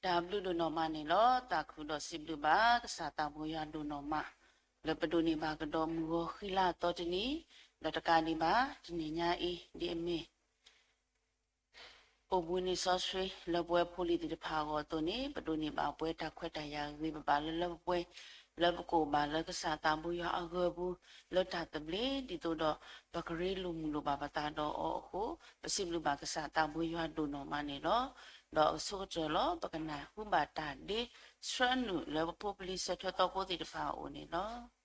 တၢ်ဘျုးဒိၣ်နီၢ်မးန့ၣ်လီၤ. သးခုဒီးစံးဘျုးဘၣ်ကစၢ်သးဘိယွၤဒိၣ်နီၢ်မး လၢပဒိးန့ၢ်ဘၣ်ကဒီးမုၢ်ဂီၤဃံလၤအသီတနံၤ, ဒီးတကးဒံးဘၣ် တနံၤညါအံၤ ဒ်အမ့ၢ် အိၣ်ဘှံးနံၤစီဆှံလၢပဝဲဖိလံၤသ့ၣ်တဖၣ်အဂီၢ်အသိးန့ၣ် ပဒိးန့ၢ်ဘၣ်ပဝဲတၢ်ခွဲးတၢ်ယာ်ဂ့ၤ ပဘၣ်လၢလၢပှဲၤပှဲၤ လၢပကအိၣ်ဘၣ်လၢကစၢ်သးဘိယွၤအဂၢၤပူၤ လၢတၢ်သဘျ့ ဒ်သိးဒီး ပကရ့လိာ်မုာ်လိာ်ဘၣ်ပသးဒီးအီၤအဃိ ပစံးဘျုးဘၣ်ကစၢ်သးဘိယွၤဒိၣ်နီၢ်မးန့ၣ်လီၤ. ဒီးအဆိကတၢၢ်လီၤ ပကနၢ်ဟူဘၣ်တၢ်ဒ့ဆှၢနုာ်လၢပဖိပလံၤစၢၤထွဲသီဖိသ့ၣ်တဖၣ်အအိၣ်န့ၣ်လီၤ.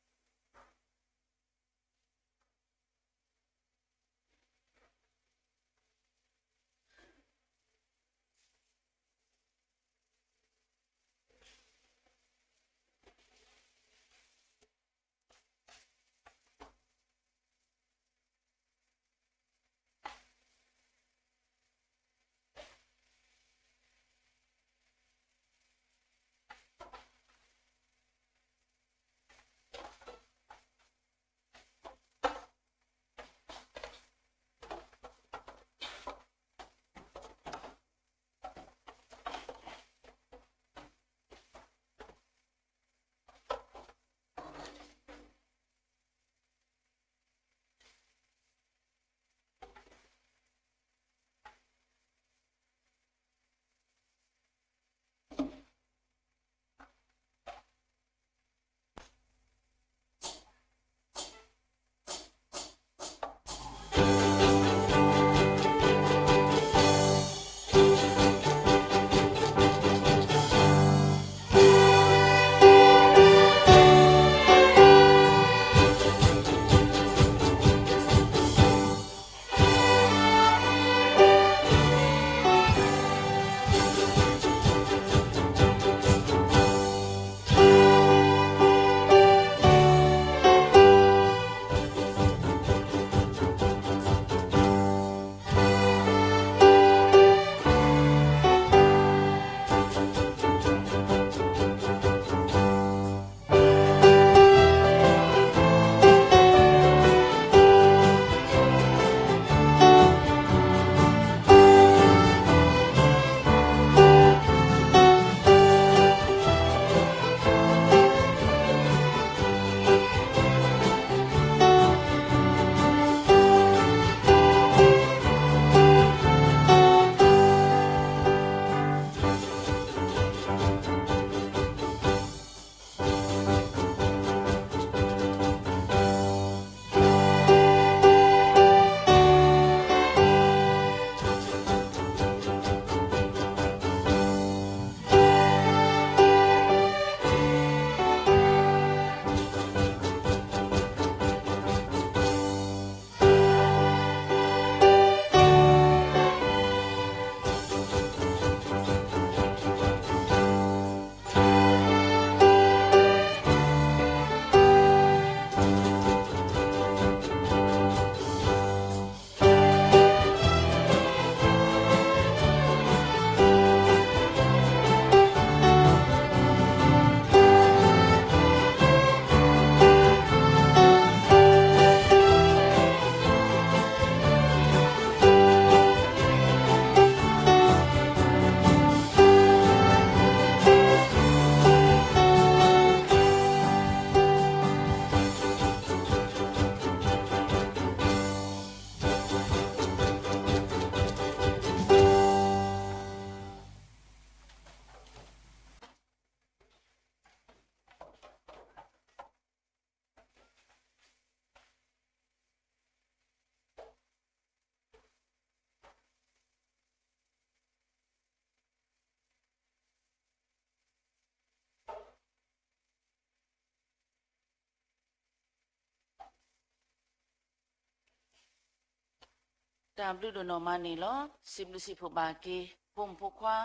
တၢ်ဘျုးဒိၣ်နီၢ်မးန့ၣ်လီၤ. စံးဘျုးစံးဖှိၣ်ဘၣ်က့ၤ ဖိမုၣ်ဖိခွါ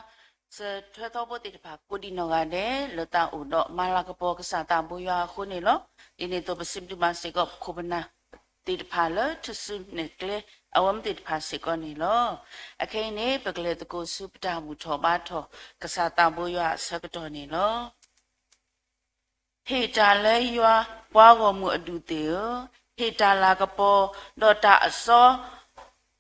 စၢၤထွဲသီဖိသ့ၣ်တဖၣ် ကိးဒံးနီၢ်ဂၤဒဲး လၢတၢ်အိၣ်ဒီးမၤလၤကပီၤကစၢ်သးဘိယွၤအဃိန့ၣ်လီၤ. ဒ်န့ၣ်အသိး ပစံးဘျုးဘၣ်စ့ၢ်ကီး ပခိၣ်ပနၢ်သ့ၣ်တဖၣ်လၢ ထူၣ်စုနဲၣ်ကျဲ အဝဲမ့ၢ်သ့ၣ်တဖၣ်စ့ၢ်ကီးန့ၣ်လီၤ. အခဲအံၤန့ၣ် ပကလဲၤသကိးဆူပတၢ်ဘူၣ်ထီၣ်ဘါထီၣ် ကစၢ်သးဘိယွၤအဆၢကတီၢ်န့ၣ်လီၤ. ဟ့ၣ်တၢ်လၢယွၤ ပှၤဂီၢ်မုၢ်အဒူၣ်သ့ၣ်ဧၢ, ဟ့ၣ်တၢ်လၤကပီၤ ဒီးတၢ်အစီ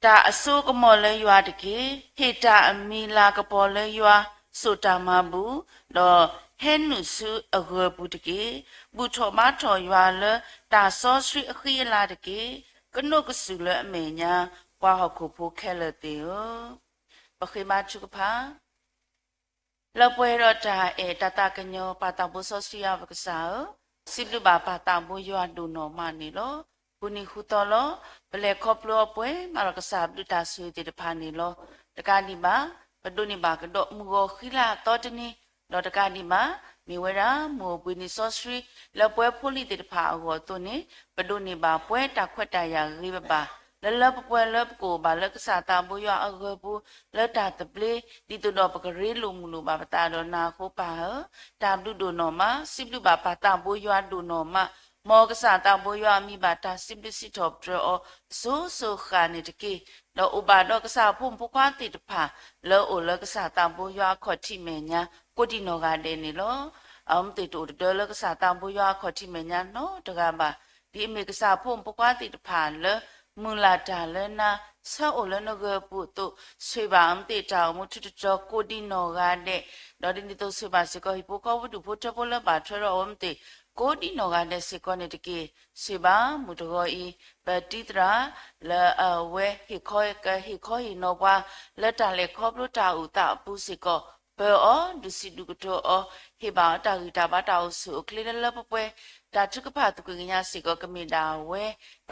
တၢ်အစိကမီၤလၢယွၤတက့ၢ်. ဟ့ၣ်တၢ်အမံၤလၤကပီၤလၢယွၤ စိာ်တၢ်မၤဘူၣ်, ဒီးဟဲနုာ်ဆူအဂၢၤပူၤတက့ၢ်. ဘူၣ်ထီၣ်ဘါထီၣ်ယွၤလၢတၢ်စီဆှံအဃံအလၤတက့ၢ်. ကနိးကစုာ်လၢအမဲာ်ညါ ပှၤဟီၣ်ခိၣ်ဖိခဲလၢာ်သ့ၣ်ဧၢ, ပဃ့ဘါထုကဖၣ် လၢပှဲၤဒီးတၢ်အဲၣ်တၢ်သးကညီၤ ပၢ်သးဘိစီဆှံယွၤပကစၢ်ဧၢ, စံးဘျုးဘၣ်ပၢ်သးဘိယွၤဒိၣ်နီၢ်မးန့ၣ်လီၤ. ဃုနံၤဃုသီလီၤ. ပလဲၤခီဖျိအီၤပှဲၤမးဒီးကစၢ်ဘျုးတၢ်ဆိၣ်ဂ့ၤသ့ၣ်တဖၣ်န့ၣ်လီၤ. တကးဒံးဘၣ် ပဒိးန့ၢ်ဘၣ်ကဒီးမုၢ်ဂီၤဃံလၤအသီတနံၤ, ဒီးတကးဒံးဘၣ် မ့ၢ်ဝဲဒၣ်မုၢ်အိၣ်ဘှံးနံၤစီဆှံ လၢပှဲၤဖိလံၤသ့ၣ်တဖၣ်အဂီၢ်အသိးန့ၣ် ပဒိးန့ၢ်ဘၣ်ပှဲၤတၢ်ခွဲးတၢ်ယာ်ဂ့ၤဂ့ၤဘၣ်ဘၣ် လၢလၢပှဲၤပှဲၤလၢပကအိၣ်ဘၣ်လၢကစၢ်သးဘိယွၤအဂၢၤပူၤ လၢတၢ်သဘျ့ ဒ်သိးဒီးပကရ့လိာ်မုာ်လိာ်ဘၣ်ပသးဒီးနၤအဃိပၢ်ဧၢ, တၢ်ဘျုးဒိၣ်နီၢ်မး, စံးဘျုးဘၣ်ပၢ်သးဘိယွၤဒိၣ်နီၢ်မး, မ်ကစၢ်သးဘိယွၤအမံၤဘၣ်တၢ်စံးဘျုးစံးထီၣ်ပတြၢၤအီၤ အစိၤစိၤဃၣ်န့ၣ်တက့ၢ်. ဒီးအိၣ်ဘၣ်ဒီးကစၢ်ဖိမုၣ်ဖိခွါသ့ၣ်တဖၣ် လၢအိၣ်လၢကစၢ်သးဘိယွၤအခီၣ်ထံးမဲာ်ညါ ကိးဒံးနီၢ်ဂၤဒဲးန့ၣ်လီၤ. အဝဲသ့ၣ်တအိၣ်တဒၢလၢကစၢ်သးဘိယွၤအခီၣ်ထံးမဲာ်ညါနီတဂၤဘၣ်. ဒ်အမ့ၢ်ကစၢ်ဖိမုၣ်ဖိခွါသ့ၣ်တဖၣ်လၢ မုၢ်လၢ်တၢ်လၢနၤ ဆၢအိၣ်လၢနဂၢၤပူၤအသိး ဆိၣ်ဂ့ၤဘၣ်အဝဲသ့ၣ်တၢ်အိၣ်မူထူတတီၤကိးဒံးနီၢ်ဂၤဒဲး, ဒီးဒ်န့ၣ်အသိးဆိၣ်ဂ့ၤဘၣ်စ့ၢ်ကီး ဟံၣ်ဖိဃီဖိဒူၣ်ဖိထၢဖိလၢဘၣ်ထွဲဒီးအဝဲသ့ၣ် ကိးဒံးနီၢ်ဂၤဒဲးစ့ၢ်ကီးန့ၣ်တက့ၢ်. ဆိၣ်ဂ့ၤဘၣ်မုၢ်တဂီၤအံၤ ပတံၤသရၣ် လၢအဝဲဟ့ၣ်ခီ ကဟ့ၣ်ခီဟ့ၣ်နီၤပှၤ လၢတၢ်လဲၤခီဖျိတၢ်အိၣ်သးအပူၤစ့ၢ်ကီး ပၢၤအီၤ ဒုးစံးဒုးကတိၤအီၤ ဟ့ၣ်ဘၣ်အီၤတၢ်ဂံၢ်တၢ်ဘါတၢ်အိၣ်ဆူၣ်အိၣ်ချ့လၢလၢပှဲၤပှဲၤ တၢ်ထုကဖၣ်သကွံာ်ကညးစ့ၢ်ကီး ကမ့ၢ်ဒၣ်ဝဲ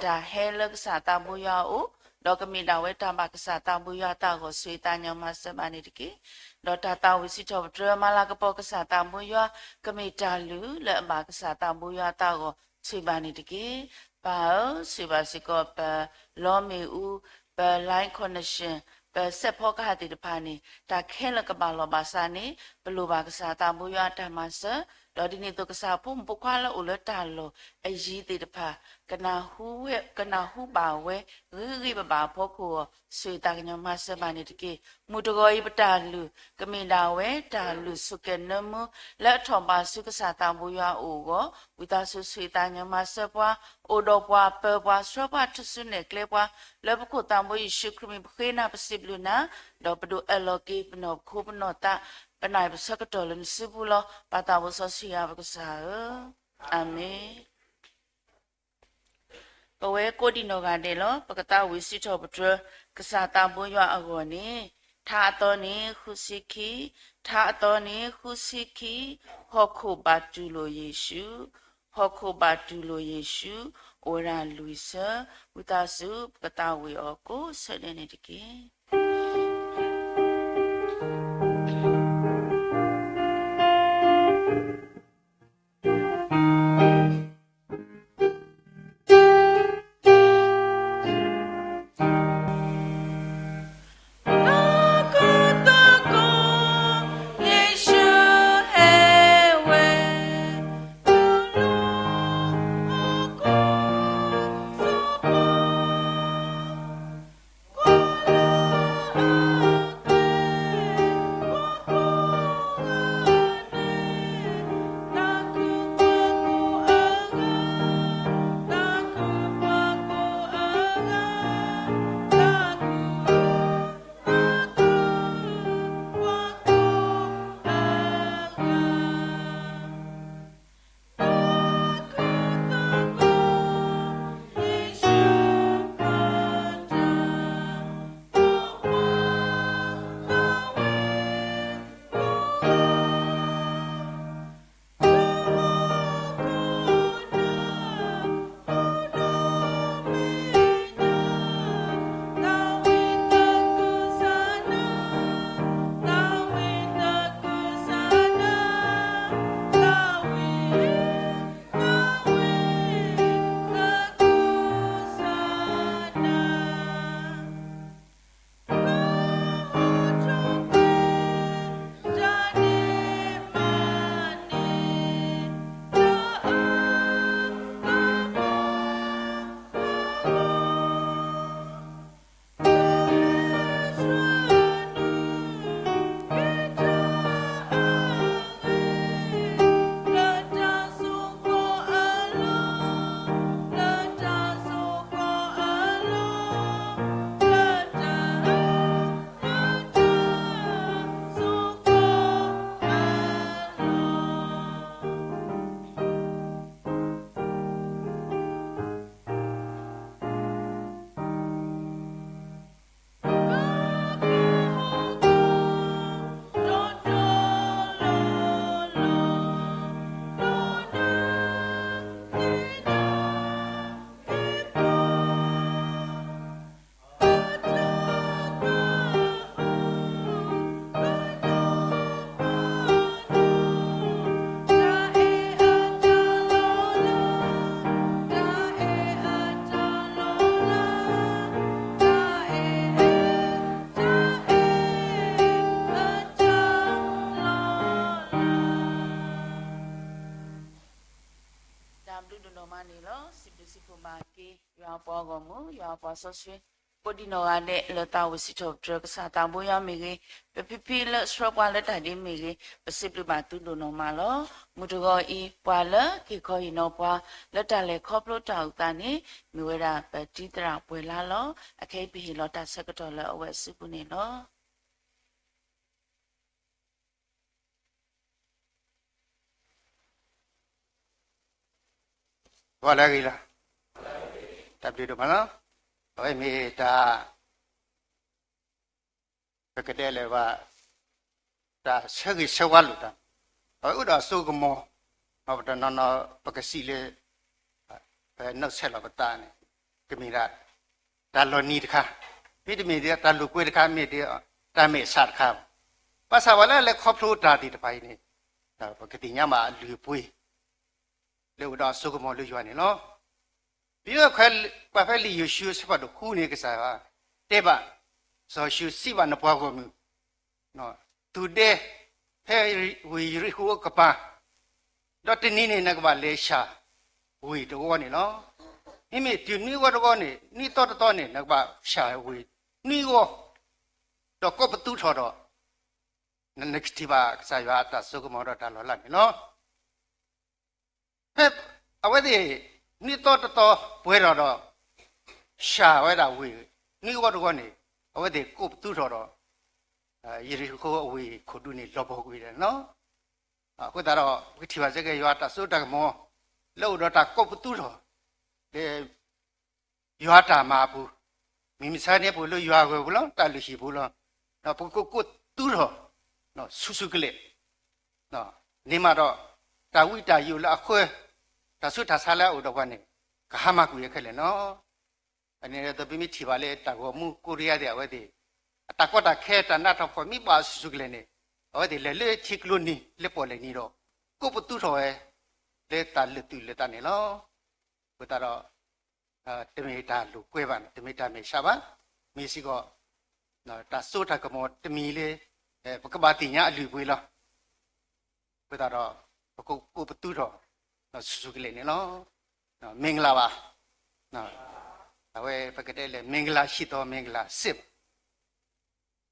တၢ်ဟဲလၢကစၢ်သးဘိယွၤအအိၣ်, ဒီးကမ့ၢ်ဒၣ်ဝဲတၢ်ဘၣ်ကစၢ်သးဘိယွၤအသးအဂီၢ် ဆိၣ်ဂ့ၤသးကညီၤမၤစၢၤဘၣ်န့ၣ်တက့ၢ်. ဒီးတၢ်သးဝံၣ်စံးထီၣ်ပတြၢၤမၤလၤကပီၤကစၢ်သးဘိယွၤ ကမ့ၢ်တၢ်လုၢ်လၢအဘၣ်ကစၢ်သးဘိယွၤအသးအဂီၢ် ဆိၣ်ဂ့ၤဘၣ်န့ၣ်တက့ၢ်. ပၢ်ဧၢ, ဆိၣ်ဂ့ၤဘၣ်စ့ၢ်ကီး ပလီမ့ၣ်အူ, ပ line connection, ပစဲးဖီကဟၣ်သ့ၣ်တဖၣ်န့ၣ် တၢ်ခဲလၢာ်ကဘၣ်လီၤဘၣ်စးန့ၣ် ပလိၣ်ဘၣ်ကစၢ်သးဘိယွၤအတၢ်မၤစၢၤ, ဒီးဒ်န့ၣ်အသိးကစၢ်ဖိမုၣ်ဖိခွါလၢအိၣ်လၢတၢ်လီၢ်အယံၤသ့ၣ်တဖၣ် ကနၢ်ဟူဝဲ, ကနၢ်ဟူဘၣ်ဝဲဂ့ၤဂ့ၤဘၣ်ဘၣ်အဖီခိၣ်အဂီၢ် ဆိၣ်ဂ့ၤသးကညီၤမၤစၢၤဘၣ်န့ၣ်တက့ၢ်. မုၢ်တဂီၤအံၤပတၢ်လုၢ် ကမ့ၢ်ဒၣ်ဝဲတၢ်လုၢ်ဆိၣ်ကဲၤနၢမူ လၢအထီၣ်ဘၣ်ဆူကစၢ်သးဘိယွၤအအိၣ်အဂီၢ် ဝံသးစူၤဆိၣ်ဂ့ၤသးကညီၤမၤစၢၤပှၤ, အိၣ်ဒီးပှၤ, ပၢၤပှၤ, ဆှၢပှၤ, ထူၣ်စုနဲၣ်ကျဲပှၤ, လၢပခိၣ်သးဘိယ့ၣ်ၡူးခရံာ်မံၤပဃ့နၤပစံးဘျုးနၤ, ဒီးပဒိးအၢၣ်လီၤက့ၤပနီၢ်ပခိၣ်ပနီၢ်သး ပနၢ်ပဆၢကတီၢ်လၢနစုပူၤလီၤ. ပၢ်သးဘိစီဆှံယွၤပကစၢ်ဧၢ, အၤမ့ၣ်. ပဝဲကိးဒံးနီၢ်ဂၤဒဲးလီၤ. ပကသးဝံၣ်စံးထီၣ်ပတြၢၤ ကစၢ်သးဘိယွၤအဂီၢ်န့ၣ်, ထါအသီန့ၣ်ဃုဆံခံ, ထါအသီန့ၣ်ဃုဆံခံ, ဟီၣ်ခိၣ်ဘၣ်တူၢ်လိာ်ယ့ၣ်ၡူး, ဟီၣ်ခိၣ်ဘၣ်တူၢ်လိာ်ယ့ၣ်ၡူး, အိၣ်ဝဲဒၣ်လွံၢ်ဆၢ, ဝံသးစူၤ ပကသးဝံၣ်အီၤကိးဆၢဒဲးန့ၣ်တက့ၢ်. တၢ်ဘျုးဒိၣ်နီၢ်မးန့ၣ်လီၤ. စံးဘျုးစံးဖှိၣ်မၤက့ၤ ယွၤအပှၤဂီၢ်မုၢ်, ယွၤအပှၤစီဆှံ, ကိးဒံနီၢ်ဂၤဒဲး လၢသးအိၣ်စံးထီၣ်ပတြၢၤကစၢ်သးဘိယွၤမ့ၢ်ဂ့ၤ, ပဖံဖံလၢဆှၢပှၤလၢတၢ်ဒ်မ့ၢ်ဂ့ၤ, ပစံးဘျုးဘၣ်သုဒိၣ်နီၢ်မးလီၤ. မုၢ်တဂီၤအံၤ ပှၤလၢက့ၤခီဟ့ၣ်နီၤပှၤ လၢတၢ်လဲၤခီဖျိတၢ်အုၣ်သးန့ၣ် မ့ၢ်ဝဲဒၣ်ပတံၤသရၣ်ပှဲၤလါလီၤ. အခဲအံၤပဟ့ၣ်လီၤတၢ်ဆၢကတီၢ်လၢအဝဲအစုပူၤန့ၣ်လီၤ. ပှၤလၢအဂ့ၤလီၤ. တၢ်ဘျုးဒိၣ်မးလီၤ. အဝဲမ့ၢ်တၢ် ပကတဲလဲၣ်ဘၣ် တၢ်ဆၢဂ့ၤဆၢဝါလိာ်သး, အဝဲအိၣ်ဒီးအစိကမီၤ, ပတနီၤနီၤ ပကစံးလၢ ပနီၣ်ဆဲးလီၤပသးန့ၣ် ကမ့ၢ်ဒၣ် တၢ်လီၤနံၤတခါ, မ့တမ့ၢ်ဒ်တၢ်လိာ်ကွဲတခါ, မ့ၢ်ဒ်တၢ်မဲာ်ဆှးတခါ, ဘၣ်ဆၣ်ပှၤလၢအလဲၤခီဖျိတၢ်သ့ၣ်တဖၣ်အံၤန့ၣ် ပကသ့ၣ်ညါဘၣ်အလုၢ်အပှ့ၤ လၢအိၣ်ဒီးအစိကမီၤလၢယွၤန့ၣ်လီၤ. ပမ့ၢ်ခွဲးကွၢ်ဖဲလံာ်ယိၤၡူအဆၢဖးဒိၣ်ဃုန့ၣ် ကစၢ်ယွၤတဲဘၣ် စီၤယိၤၡူစံးဘၣ်နပှၤဂီၢ်မုၢ်, သူၣ်ဒဲဖဲဝ့ၢ်ယရံၣ်ဃိၣ်အကပၤ, ဒီးတနံၤန့ၣ် နကဘၣ်လဲၤဆှၢဝ့ၢ်တဝီန့ၣ်လီၤ. မ့မ့ၢ်တုၤနွံဂီၢ်တဂီၢ်န့ၣ် နွံသီတသီန့ၣ် နကဘၣ်ဆှၢဝ့ၢ်နွံဂီၢ်, ဒီးကိးပသူထီၣ်ဒီး နကထံၣ်ဘၣ်ကစၢ်ယွၤအတၢ်စိကမီၤဒီးတၢ်လီၤလးန့ၣ်လီၤ. ဖဲအဝဲသ့ၣ် နွံသီတသီပှဲၤထီၣ်ဒီး ဆှၢဝဲဒၣ်ဝ့ၢ်နွံဂီၢ်တဂီၢ်န့ၣ် အဝဲသ့ၣ်ကိးပသူထီၣ်ဒီး ယရံၣ်ဃိၣ်အဝ့ၢ်ခိၣ်ဒူန့ၣ် လီၤပှီၢ်ကွံာ်ဒၣ်န့ၣ်လီၤ. အဃိသတးဒီး ပကထံၣ်ဘၣ်စ့ၢ်ကီး ယွၤအတၢ်စိတၢ်ကမီၤ လၢအိၣ်ဒီးတၢ်ကိးပသူထီၣ် လၢ ယွၤတၢ်မၤအပူၤ, မုၢ်မဆါတနံၤအပူၤလၢယွၤအဂီၢ်ပူၤလီၤ, တၢ်လုၢ်ဟံၣ်ပူၤလီၤ. ဒီးပကကိးသူထီၣ် ဆူၣ်ဆူၣ်ကလဲာ်, န့ၢ်မးဒီး တၢ်ဝံတၢ်ယိးလၢအဃၢ, တၢ်ဆူးတၢ်ဆါလၢအအိၣ်ဒီးပှၤန့ၣ် ကဟါမၢ်ကွံာ်ခဲလၢာ်လီၤ. အန့ၣ်ဒီး ပမ့ၢ်ထံၣ်ဘၣ်လၢတၢ်ဂီၤမူကိးရံယါသ့ၣ် အဝဲသ့ၣ် အတၢ်ကီတၢ်ခဲတၢ်နးတၢ်ဖှီၣ်မ့ၢ်ဘၣ်ဆူၣ်ဆူၣ်ကလဲာ်န့ၣ် အဝဲသ့ၣ်လဲၤလၢထံကျိနံၤ လၢပီၣ်လဲၣ်နံၤဒီး ကိးပသူထီၣ်ဝဲ လၢတၢ်လုၢ်သူၣ်လုၢ်သးန့ၣ်လီၤ. အဃိသတးဒီး တမ့ၢ်တၢ်လိာ်ကွဲဘၣ်, တမ့ၢ်တၢ်မဲာ်ဆှးဘၣ်, မ့ၢ်စ့ၢ်ကီး တၢ်စိတၢ်ကမီၤတမံၤလၢ ပကဘၣ်သ့ၣ်ညါအလုၢ်အပှ့ၤလီၤ. အဃိသတးဒီး ပကကိးပသူထီၣ် ဆူၣ်ဆူၣ်ကလဲာ်န့ၣ်လီၤ. မင်္ဂလာပါ, အဝဲပကတဲလဲၣ် မင်္ဂလာရှိသောမင်္ဂလာစစ်ဘၣ်.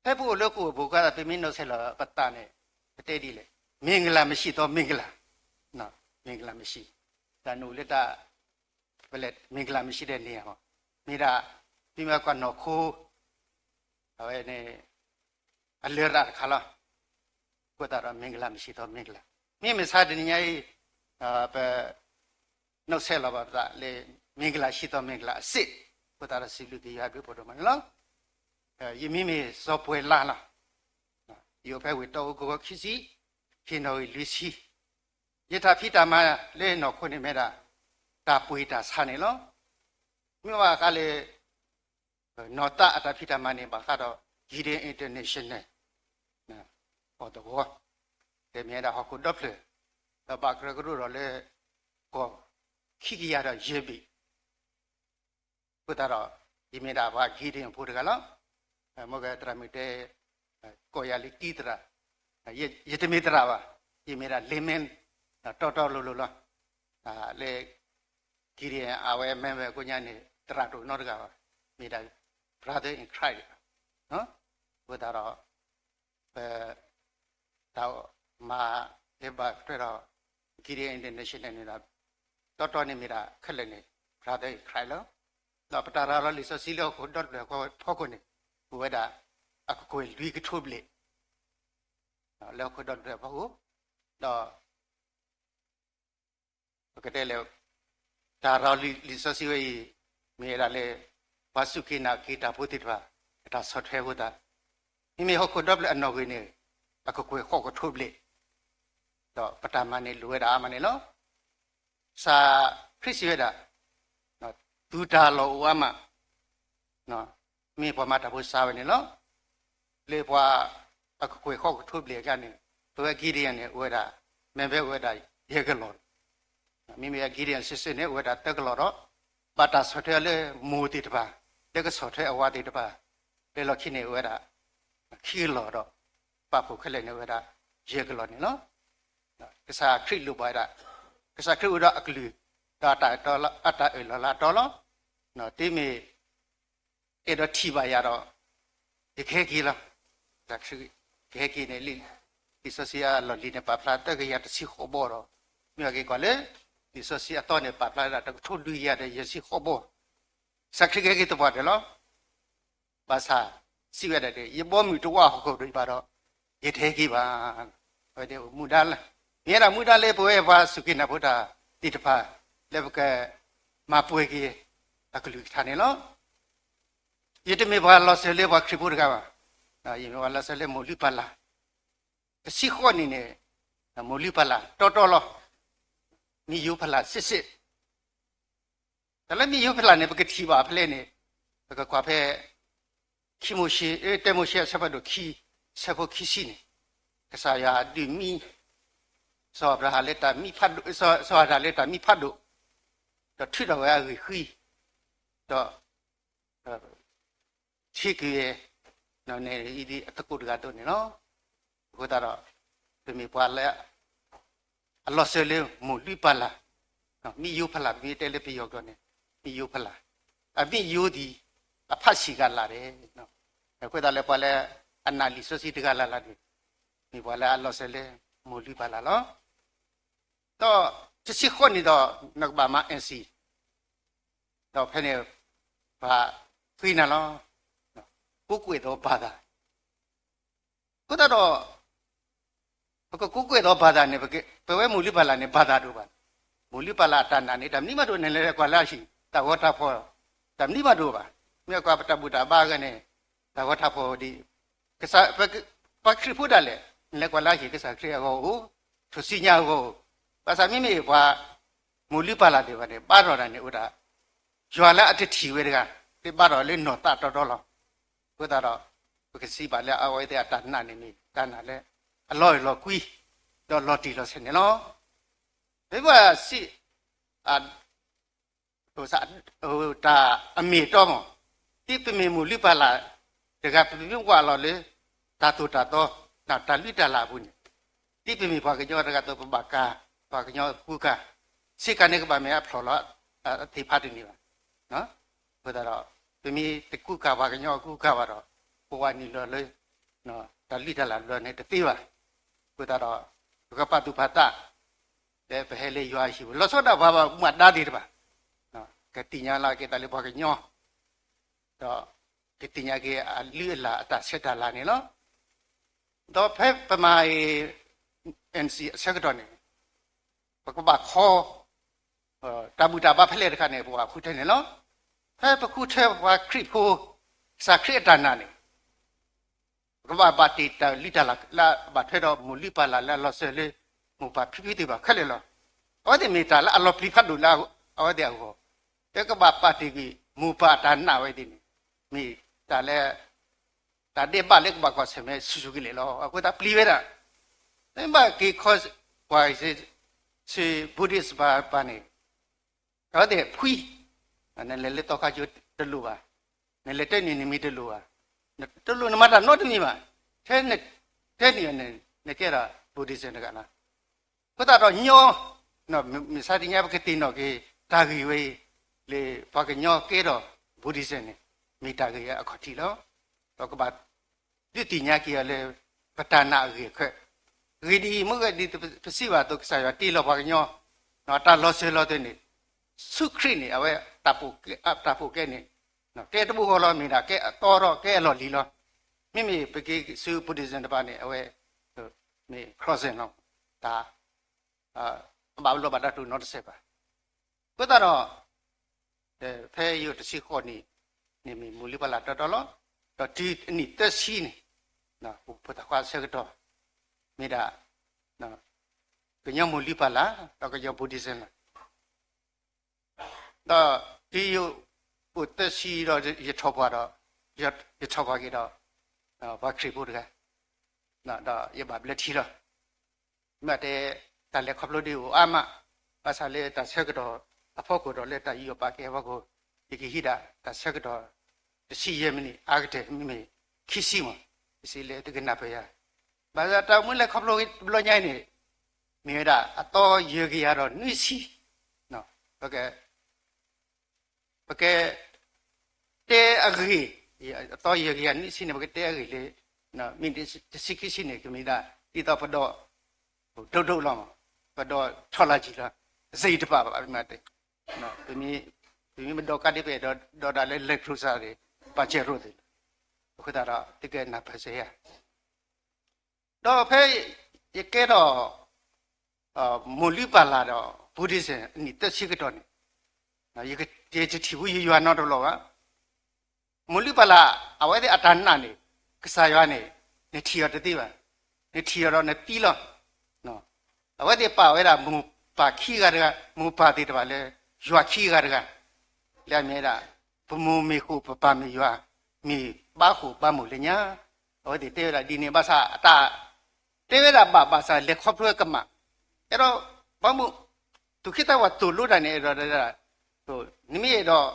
ဖဲပအိၣ်လၢကီၢ်ပူၤဃီ ပမ့ၢ်နီၣ်ဆဲးလီၤပသးန့ၣ် ပတဲဒ်လဲၣ်, မင်္ဂလာမရှိသောမင်္ဂလာ, မင်္ဂလာမရှိ, တၢ်နအိၣ်လၢတၢ် ပလဲၣ် မင်္ဂလာမရှိတဲ့နေရာဘၣ်, မ့ၢ်ဒၣ် ပမ့ၢ်ကွၢ်နီၢ်ခိ အဝဲန့ၣ် အလၢရၣ်တခါလီၤ. အဃိသတးဒီး မင်္ဂလာမရှိသောမင်္ဂလာ, မ့ၢ်မဆါတနံၤညါအံၤ ပ နီၣ်ဆဲးလီၤဘၣ်ပသးလၢ မင်္ဂလာရှိသောမင်္ဂလာအစစ်, အဃိသတးဒီး စံးဘျုးက့ၤယွၤအဘျုးဖှိၣ်ဒိၣ်မးန့ၣ်လီၤ. ယမံၤမ့ၢ်စီၤပှဲၤလါလီၤ. ယအိၣ်ဖဲဝ့ၢ်တီအူကဝီၤခံဆံ, ဟ့ၣ်နီၤဝံၤလွံၢ်ဆံ, ယတၢ်ဖံးတၢ်မၤလၢနီၢ်ခိန့ၣ်မ့ၢ်ဒၣ် တၢ်ပှ့ၤတၢ်ဆါန့ၣ်လီၤ. မ့ၢ်ဘၣ်ဃးလၢ နီၢ်သးအတၢ်ဖံးတၢ်မၤန့ၣ် ဘၣ်ဃးဒီး Gideon International ကီၢ်သဝီ, တဲမ့ၢ်ဝဲဒၣ်ဟီၣ်ခိၣ်ဒီဖျၢၣ်, ဒီးဘၣ်ကရၢကရိဒီးလၢ ကီၢ်ခံကယၤဒီးယဲၢ်ဘ့ၣ်, အဃိသတးဒီး ယမ့ၢ်ဒၣ်ပှၤ Gideon ဖိတဂၤလီၤ. မ်ကသရၣ်မုၣ်တဲ ကိးယၤလၢတံၤသရၣ်, ယတမ့ၢ်သရၣ်ဘၣ်, ယမ့ၢ်ဒၣ် layman တီတီလိၤလိၤလီၤ. လၢ Gideon အဝဲ member ကိးညါန့ၣ် သရၣ်တအိၣ်နီတဂၤဘၣ်, မ့ၢ်ဒၣ် brother in Christ အဃိသတးဒီး ပ တၢ်မၤလၢဘၣ်ထွဲဒီး Gideon International န့ၣ်ဒီး တီတီန့ၣ်မ့ၢ်ဒၣ်ခဲလၢာ်န့ၣ် brother in Christ လီၤ. ဒီးပတၢ်ရၤလီၤလံာ်စီဆှံလၢဟီၣ်ခိၣ်ဒီတဖျၢၣ်ဖီခိၣ်န့ၣ် အိၣ်ဝဲဒၣ် အကကွဲၢ်လွံၢ်ကထိဘျဲၣ် လၢဟီၣ်ခိၣ်ဒီတဖျၢၣ်ဖီခိၣ်, ဒီး ပကတဲလဲၣ် တၢ်ရၤလီၤလံာ်စီဆှံဝဲအံၤ မ့ၢ်ဝဲဒၣ်လၢ ပှၤစူၢ်က့ၤနာ်က့ၤတၢ်ဖိသ့ၣ်တဖၣ် အတၢ်ဆီၣ်ထွဲအဃိသတး, မ့မ့ၢ်ဟီၣ်ခိၣ်ဒီဖျၢၣ်အနီၣ်ဂံၢ်န့ၣ် အကကွဲၢ်ဃိးကထိဘျဲၣ်, ဒီးပတၢ်မၤန့ၣ်လိၣ်ဝဲဒၣ်အါမးန့ၣ်လီၤ. ကစၢ်ခရံာ်စံးဝဲဒၣ် သုတၢ်လီၢ်အိၣ်အါမး မ့ၢ်ပှၤမၤတၢ်ဖိစါဝဲန့ၣ်လီၤ. လၢပှၤအကကွဲၢ်ဃိးကထိဘျဲၣ်အကျါန့ၣ် ပဝဲ Gideon န့ၣ် အိၣ်ဝဲဒၣ် member အိၣ်ဝဲဒၣ်ယဲၢ်ကလီၢ်, မ့မ့ၢ် Gideon စ့ၢ်စ့ၢ်န့ၣ် အိၣ်ဝဲဒၣ်သၢကလီၢ်ဒီး ဘၣ်တၢ်ဆီၣ်ထွဲအီၤလၢမိၢ်သ့ၣ်တဖၣ် လၢကဆီၣ်ထွဲအဝၤသ့ၣ်တဖၣ် လၢလီၢ်ခံန့ၣ် အိၣ်ဝဲဒၣ်ခံကလီၢ်ဒီး ပာ်ဖှိၣ်ခဲလၢာ်န့ၣ် အိၣ်ဝဲဒၣ်ယဲၢ်ကလီၢ်န့ၣ်လီၤ. ကစၢ်ခရံာ်လိၣ်ဘၣ်ဝဲဒၣ်, ကစၢ်ခရံာ်အိၣ်ဒီးအကလုၢ် ဒီးအတၢ်အၢၣ်လီၤလၢအတီလီၤ. တုၤမ့ၢ် အဲၣ်ဒိးထံၣ်ဘၣ်ယၤဒီး ယကဟဲက့ၤလီၤ. ကဟဲက့ၤန့ၣ် လံာ်စီဆှံအလီၢ်လံၤန့ၣ် ပာ်ဖျါသၢကယၤတဆံဃိးဘီဒီး မ့ၢ်အက့ၤကွၢ်လၢ လံာ်စီဆှံအသီန့ၣ် ပာ်ဖျါဒၣ်တကထိလွံၢ်ကယၤဒီးယဲၢ်ဆံဃိးဘီ, ကစၢ်ခရံာ်ကဟဲက့ၤသပှၢ်တၢၢ်လီၤ. ဘၣ်ဆၣ် စံးဝဲဒၣ်ဒ် ယဘီမုၢ်တဝးဟီၣ်ခိၣ်ဒီးဘၣ်ဒီး ယတဟဲက့ၤဘၣ်. အဝဲဒၣ်မူဒါလၢ မ့ၢ်ဝဲဒၣ်မူဒါလၢပဝဲပှၤစူၢ်က့ၤနာ်ဖိတၢ်သ့ၣ်တဖၣ် လၢပကမၤပှဲၤက့ၤ အကလုၢ်ကထါန့ၣ်လီၤ. ယတမ့ၢ်ပှၤလီၤစၢၤလၢပှၤခရံာ်ဖိတဂၤဘၣ်. ယမ့ၢ်ပှၤလီၤစၢၤလၢမိၢ်လုၢ်ပၢ်လၢ် တဆံဃိးနံၣ်န့ၣ် မိၢ်လုၢ်ပၢ်လၢ်တီတီလီၤ. မ့ၢ်ယိၤဖးလၢ်စ့ၢ်စ့ၢ် တၢ်လၢမ့ၢ်ယိၤဖးလၢ်န့ၣ် ပကထံၣ်ဘၣ်ဖဲလဲၣ်န့ၣ် ပကကွၢ်ဖဲ ခံမိၤၡ့, တၢမိၤၡ့အဆၢဖးဒိၣ်ခံ, အဆၢဖိခံဆံန့ၣ်, ကစၢ်ယွၤဒုးမံ စီၤအၤဘြၤဟၣ်လၢတၢ်မံဖးဒိၣ်, စီၤအၤဒၣ်လၢတၢ်မံဖးဒိၣ်, ဒီးထုးထီၣ်ဝဲအဂံၢ်ဃံ, ဒီး ထံက့ၤ န့ၣ်အသကိးတဂၤဒိၣ်န့ၣ်လီၤ. အဃိသတးဒီး ပမ့ၢ်ပှၤလၢ အလီၤစၢၤလၢမိၢ်လုၢ်ပၢ်လၢ်, မ့ၢ်ယိၤဖးလၢ် ပမ့ၢ်တဲလၢပယီၤကျိာ်န့ၣ် မ့ၢ်ယိၤဖးလၢ်, အမ့ၢ်ယိၤဒ် အဖးဆံးဂၤလၢ်ဒဲး, အဃိသတးလၢပှၤလၢ အနာ်လံာ်စီဆှံတဂၤလၢ်လၢ်န့ၣ် မ့ၢ်ပှၤလၢအလီၤစၢၤလၢမိၢ်လုၢ်ပၢ်လၢ်လီၤ. ဒီးတဆံဃိးနံၣ်ဒီး နကဘၣ်မၤ NC ဒီးဖဲန့ၣ် ပှၤဃ့နၤလီၤ. ကိုးကွယ်သောဘာသာ အဃိသတးဒီး ပကကိုးကွယ်သောဘာသာန့ၣ် ပဝဲမိၢ်လုၢ်ပၢ်လၢ်န့ၣ် ဘာသာတအိၣ်ဘၣ်. မိၢ်လုၢ်ပၢ်လၢ်အတၢ်နာ်န့ၣ် တၢ်မနုၤမးတအိၣ် နလဲၤကွၢ်လၢအဟံၣ် တၢ်ဂီၤတၢ်ဖီၣ် တၢ်မနုၤမးတအိၣ်ဘၣ်. မ့ၢ်ကွၢ်ပတၢ်ဘူၣ်တၢ်ဘါအဂီၢ်န့ၣ် တၢ်ဂီၤတၢ်ဖီၣ်ဒ် ပှၤခရံာ်ဖိဒၣ်လဲာ် နလဲၤကွၢ်လၢအဟံၣ် ကစၢ်ခရံာ်အဂီၢ်အိၣ်, ထူၣ်စုညါအဂီၢ်အိၣ်, ဘၣ်ဆၣ်မ့မ့ၢ်ပှၤ မိၢ်လုၢ်ပၢ်လၢ်သ့ၣ်တဖၣ်န့ၣ် ဘါထီၣ်တၢ်န့ၣ်အိၣ်ဒၣ် ယွၤလၢအတထံၣ်ဝဲတဂၤ လၢဘါထီၣ်လၢနီၢ်သးတီတီလီၤ. အဃိသတးဒီး ပကစံးဘၣ်လၢအဝဲသ့ၣ်အတၢ်နာ်န့ၣ်မ့ၢ် တၢ်နာ်လၢ အလီၢ်အိၣ်လီၤကွံ ဒီးလီၤတံၢ်လီၤဆဲးန့ၣ်လီၤ. မ့ၢ်ပှၤစံး တၢ်အမ့ၢ်အတီမး ဒ်ပမ့ၢ်မိၢ်လုၢ်ပၢ်လၢ်တဂၤ ပမ့ၢ်ဝးလီၤလၢ တၢ်သိၣ်တၢ်သီ တၢ်လုၢ်တၢ်လၢ်အပူၤန့ၣ် ဒ်ပမ့ၢ်ပှၤကညီတဂၤအသိး ပဘၣ်ကၤ ပှၤကညီအကူအကၤ, စ့ၢ်ကီးန့ၣ်ကဘၣ်မ့ၢ်အဖျိၣ်လီၤ အသ့ၣ်ဖးတန့ၢ်ဘၣ်. အဃိသတးဒီး ပမ့ၢ်တကူကၤပှၤကညီအကူအကၤဘၣ်ဒီး ပဝးနုာ်လီၤလၢ တၢ်လုၢ်တၢ်လၢ်ဘျီန့ၣ်တသ့ဘၣ်. အဃိသတးဒီး ပကပာ်သူၣ်ပာ်သး လၢပဟဲလၢယွၤအဟံၣ်ပူၤ လီၤဆီဒၣ်ပှၤဘၣ်မူဘၣ်ဒါသ့ၣ်တဖၣ် ကသ့ၣ်ညါလီၤက့ၤသးလၢပှၤကညီ ဒီးကသ့ၣ်ညါက့ၤအလုၢ်အလၢ်အတၢ်ဆဲးတၢ်လၤန့ၣ်လီၤ. ဒီးဖဲပမၤ NC အဆၢကတီၢ်န့ၣ် ပကဘၣ်ခီ တၢ်ဘူၣ်တၢ်ဘါဖဲလဲၣ်တခါန့ၣ် ပဘၣ်ဃုထၢန့ၣ်လီၤ. ဖဲပဃုထၢပှၤခရံာ်ဖိ ကစၢ်ခရံာ်အတၢ်နာ်န့ၣ် ပကဘၣ်ဘၣ်တ့ၢ်တၢ်လုၢ်တၢ်လၢ် လၢအဘၣ်ထွဲဒီးမိၢ်လုၢ်ပၢ်လၢ်လၢအလီၤစၢၤလၢ မိၢ်ပၢ်ဖံဖုသ့ၣ်တဖၣ်ခဲလၢာ်လီၤ. အဝဲသ့ၣ်မ့ၢ်တၢ်လၢအလီၤပျံၤဖးဒိၣ်လၢအဝဲသ့ၣ်အဂီၢ်, လၢကဘၣ်ပာ်တ့ၢ်ကွံာ်မိၢ်ပၢ်အတၢ်နာ်ဝဲသ့ၣ်န့ၣ် မ့ၢ်တၢ်လၢ တၢ်ဒဲးဘးလၢကဘၣ်ကွၢ်ဆၢၣ်မဲာ်ဆူၣ်ဆူၣ်ကလဲာ်လီၤ. အဃိသတးပျံၤဝဲဒၣ် မ့ၢ်ဘၣ်က့ၤခီ ပှၤ ဆ့ Buddhist ဘၣ်န့ၣ် အဝဲသ့ၣ်ဖှံ, နလဲၤလၢသီခါကၠိတလိၣ်ဘၣ်, နလဲၤတဲနံၤနမံၤတလိၣ်ဘၣ်, တလိၣ်နမၤတၢ်နီတမံၤဘၣ်, ထဲန ထဲနံၤန့ၣ် နကဲဒီး Buddhism တဂၤလီၤ. အဃိသတးဒီးညီ မ့ၢ်ဆါတံၢ်ညါပကသ့ၣ်နီၣ်က့ၤ တၢ်ဂ့ၢ်ဝဲအံၤ လၢပှၤကညီကဲဒီး Buddhism န့ၣ် မ့ၢ်တၢ်ဂ့ၢ်အခီၣ်ထံးလီၤ. ဒီးကဘၣ် ဒုးသ့ၣ်ညါက့ၤအီၤလၢ ပတၢ်နာ်အဂ့ၢ်အခၢၣ်, ဂ့ၢ်ဒ်အံၤ မ့ၢ်ဂ့ၢ်ဒ်ပစံးဘၣ်အသိး ကစၢ်ယွၤတ့လီၤပှၤကညီ တၢ်လီၤစၢၤလီၤသွဲၣ်န့ၣ် ဆူခရံာ်န့ၣ် အဝဲ တၢ်ပိာ်ကဲန့ၣ် ကဲတဘိဃီလီၤ မ့ၢ်ဒၣ်ကဲအသီထီၣ်ကဲအလီၢ်လံၤလီၤ. မ့မ့ၢ်ပက့ၤဆူ Buddhism တဖၣ်န့ၣ် အဝဲ မ့ၢ် crossing လီၤ. တၢ် အဘၣ်လိာ်ဘၣ်တၢ်တိၢ်နီတစဲးဘၣ်. အဃိသတးဒီး ဖဲယိၤတဆံဃိးနံၣ်န့ၣ် မ့ၢ်မိၢ်လုၢ်ပၢ်လၢ်တီတီလီၤ. ဒီးတုၤအနံၣ်သၢဆံန့ၣ် ပဖိသၣ်ခွါအဆၢကတီၢ် မ့ၢ်ဒၣ် ကညီမိၢ်လုၢ်ပၢ်လၢ် ဒီးကညီ Buddhism လီၤ. ဒီးတုၤယအိၣ်သၢဆံဒီး ယထီၣ်ပှၢ်ဒီး ယထီၣ်ပှၢ်က့ၤဒီး ပှၤခရံာ်ဖိတဂၤ ဒီးယဘၣ်ဘျၢထံလီၤ. မ့ၢ်တဲ တၢ်လဲၤခီဖျိဒ်အိၣ်အါမး, ဘၣ်ဆၣ်လၢတၢ်ဆၢကတီၢ်အဖီခိၣ်ဒီးလၢတၢ်ယူးယီၣ်ပာ်ကဲအဖီခိၣ်, ယကဟံးဒၣ်တၢ်ဆၢကတီၢ် တဆံယဲၢ်မံးနံး အါကတၢၢ်မ့မ့ၢ် ခံဆံမး, တဆံလၢတကနၣ်ပၢၢ်ယၤ, ဘၣ်ဆၣ်တၢ်အိၣ်မူလဲၤခီဖျိတဘျီညါအံၤန့ၣ် မ့ၢ်ဝဲဒၣ်အသီယဲၢ်ကယၤဒီးနွံဆံ ပက ပကတဲအဂ့ၢ်, အသီယဲၢ်ကယၤနွံဆံန့ၣ် ပကတဲအဂ့ၢ်လၢ မ့ၢ်တဆံခံဆံန့ၣ် ကမ့ၢ်ဒၣ် ဒ်သိးပဒီး ဒိၣ်ဒိၣ်လီၤ, ပဒီးထီလၢကံၤလီၤ, စ့တပာ်ဘၣ်, ပမ့ၢ်ပဒီးကါဒ်ပအဲၣ်ဒိးဒီးလၢလဲၤကျိၤစၢ်န့ၣ် ပာ်စဲးရိၣ်သ့ၣ်လီၤ. အဃိသတးဒီး သုကနၢ်ပၢၢ်စ့ၢ်ကီး ဒီးဖဲယကဲထီၣ် မိၢ်လုၢ်ပၢ်လၢ်ဒီး Buddhist အနံၣ်သၢဆံကတီၢ်န့ၣ် ယတထံၣ်ဘူးယယွၤနီတဘျီဘၣ်. မိၢ်လုၢ်ပၢ်လၢ် အဝဲသ့ၣ်အတၢ်နာ်န့ၣ် ကစၢ်ယွၤန့ၣ် နထံၣ်အီၤတသ့ဘၣ်. နထံၣ်အီၤဒီးနသံလီၤ. အဝဲသ့ၣ်ပာ်ဝဲဒၣ်မိၢ်ပၢ်ခံဂၤတဂၤ, မိၢ်ပၢ်သ့ၣ်တဖၣ်လၢ ယွၤခံဂၤတဂၤ, လၢအမ့ၢ်ဝဲဒၣ် ပမိၢ်မ့ၢ်ဃိၣ် ပပၢ်မ့ၢ်ယွၤ, မ့ၢ်ဘါဃိၣ်ဘါမိၢ်လၢညါ. အဝဲသ့ၣ်တဲဝဲဒၣ်ဒ်န့ၣ်ဘၣ်ဆၣ် အတၢ်တဲဝဲဒၣ်ဘၣ်ဘၣ်ဆၣ် လဲၤခီဖျိဝဲကမၣ်, အဲၣ်ဒိး ဘၣ်မုၢ် သူၣ်က့သးပှၢ်သိၣ်လိတၢ်န့ၣ် အဲၣ်ဒိး နမ့ၢ်အဲၣ်ဒိး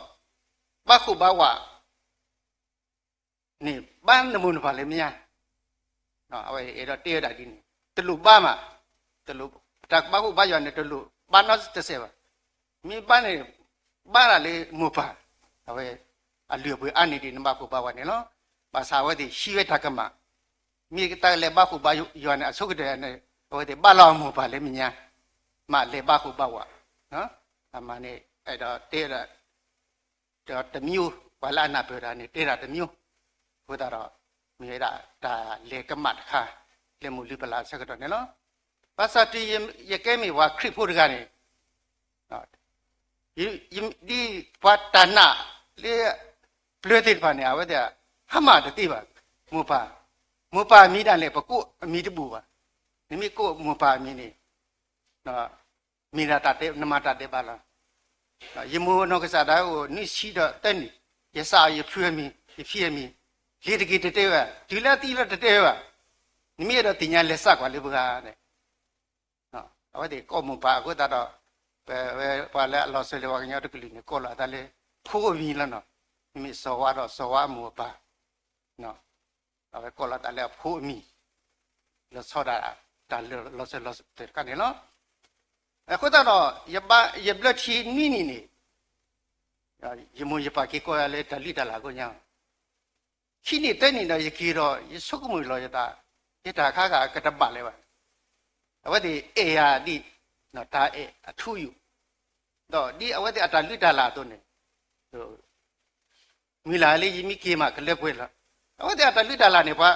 ဘါဃိၣ်ဘါဝး န့ၣ် ဘါနမိၢ်နပၢ်လၢမ့ၢ်ညါ, အဝဲအဲၣ်ဒိးတဲဝဲဒၣ်ဒ်န့ၣ် တလိၣ်ဘါမး, တလိၣ် တၢ်ဘါဃိၣ်ဘါယွၤန့ၣ် တလိၣ်ဘါနီတစဲးဘၣ်. မ့ၢ်ဘါန့ၣ် ဘါဒၣ်လၢမိၢ်ပၢ်, အဝဲ အလုၢ်အပှ့ၤအါန့ၢ်ဒံး နဘါဃိၣ်ဘါဝးန့ၣ်လီၤ. ဘၣ်ဆၣ်အဝဲသ့ၣ်ဟံးဝဲတၢ်ကမၣ်, မ့ၢ်တၢ်ကလဲၤဘါဃိၣ်ဘါယွၤန့ၣ် အဆိကတၢၢ်န့ၣ် အဝဲသ့ၣ်ဘါလီၤအမိၢ်ပၢ်လၢမ့ၢ်ညါ, မ့ၢ်လဲၤဘါဃိၣ်ဘါဝး, အမၤန့ၣ် အဲၣ်ဒိးတဲဒၣ် ဒီးတမံၤ ပှၤလၢအနၢ်ပၢၢ်တၢ်န့ၣ် တဲဒၣ်တမံၤ, အဃိသတးဒီး မ့ၢ်ဝဲဒၣ်တၢ်လဲၤကမၣ်တခါ လၢမိၢ်လုၢ်ပၢ်လၢ်အဆၢကတီၢ်န့ၣ်လီၤ. ဘၣ်ဆၣ်တုၤယကဲမ့ၢ်ပှၤခရံာ်ဖိတဂၤန့ၣ် ဒ်ပှၤတၢ်နာ်လၢ ပျၢၤသ့ၣ်တဖၣ်န့ၣ် အဝဲသ့ၣ် ဟါမၢ်တသ့ဘၣ်, မိၢ်ပၢ်, မိၢ်ပၢ်အမံၤဒၣ်လဲာ် ပကိးအမံၤတဘူၣ်ဘၣ်, နမ့ၢ်ကိးမိၢ်ပၢ်အမံၤန့ၣ် မ့ၢ်ဒၣ်တၢ်တဲနမၤတၢ်ဒဲးဘးလီၤ. ယမိၢ်နီၢ်ကစၢ်ဒၣ်အိၣ်နွံဆံဒီးသၢနံၣ်, ယစးအီၤယဖုအမံၤ, ယဖံအမံၤ, လ့ၤတက့ၤတတဲဝဲဘၣ်, တုၤလၢအသံလီၤတတဲဝဲဘၣ်, နမ့ၢ်အဲၣ်ဒိးသ့ၣ်ညါလဲၤစးကွၢ်လၢပှၤန့ၣ် အဝဲသ့ၣ်ကိးမိၢ်ပၢ်အဃိသတးဒီး ပဝဲပှၤလၢအလီၤစၢၤလၢပှၤကညီတကလုာ်န့ၣ် ကိးလီၤအသးလၢ ဖိအမံၤလီၤနီၤ. မ့မ့ၢ်စီၤဝါဒီးစီၤဝါအမိၢ်အပၢ်, အဝဲကိးလီၤသးလၢအဖိအမံၤ, လီၤဆီဒၣ်တၢ်လၢလီၤစၢၤလီၤသွဲၣ်တခါန့ၣ်လီၤ. အဃိသတးဒီး ယဘျၢထံနွံနံၣ်န့ၣ် ယမိၢ်ယပၢ်က့ၤကိးယၤလၢတၢ်လုၢ်တၢ်လၢ်အဃိညါ ခံနံၣ်သၢနံၣ်ဒီး ယက့ၤဒီး ယဆိကမိၣ်လီၤယသး, ယတၢ်ခါခါကတဘၣ်လၢၤဘၣ်. အဝဲသ့ၣ်အဲၣ်ယၤဒ် တၢ်အဲၣ်အထူအယိာ်, ဒီးဒ်အဝဲသ့ၣ်အတၢ်လုၢ်တၢ်လၢ်အသိးန့ၣ်, မုၢ်လၢ်လၢယမ့ၢ်က့ၤမးကလၢပှဲၤလီၤ. အဝဲသ့ၣ်အတၢ်လုၢ်တၢ်လၢ်န့ၣ် ပှၤ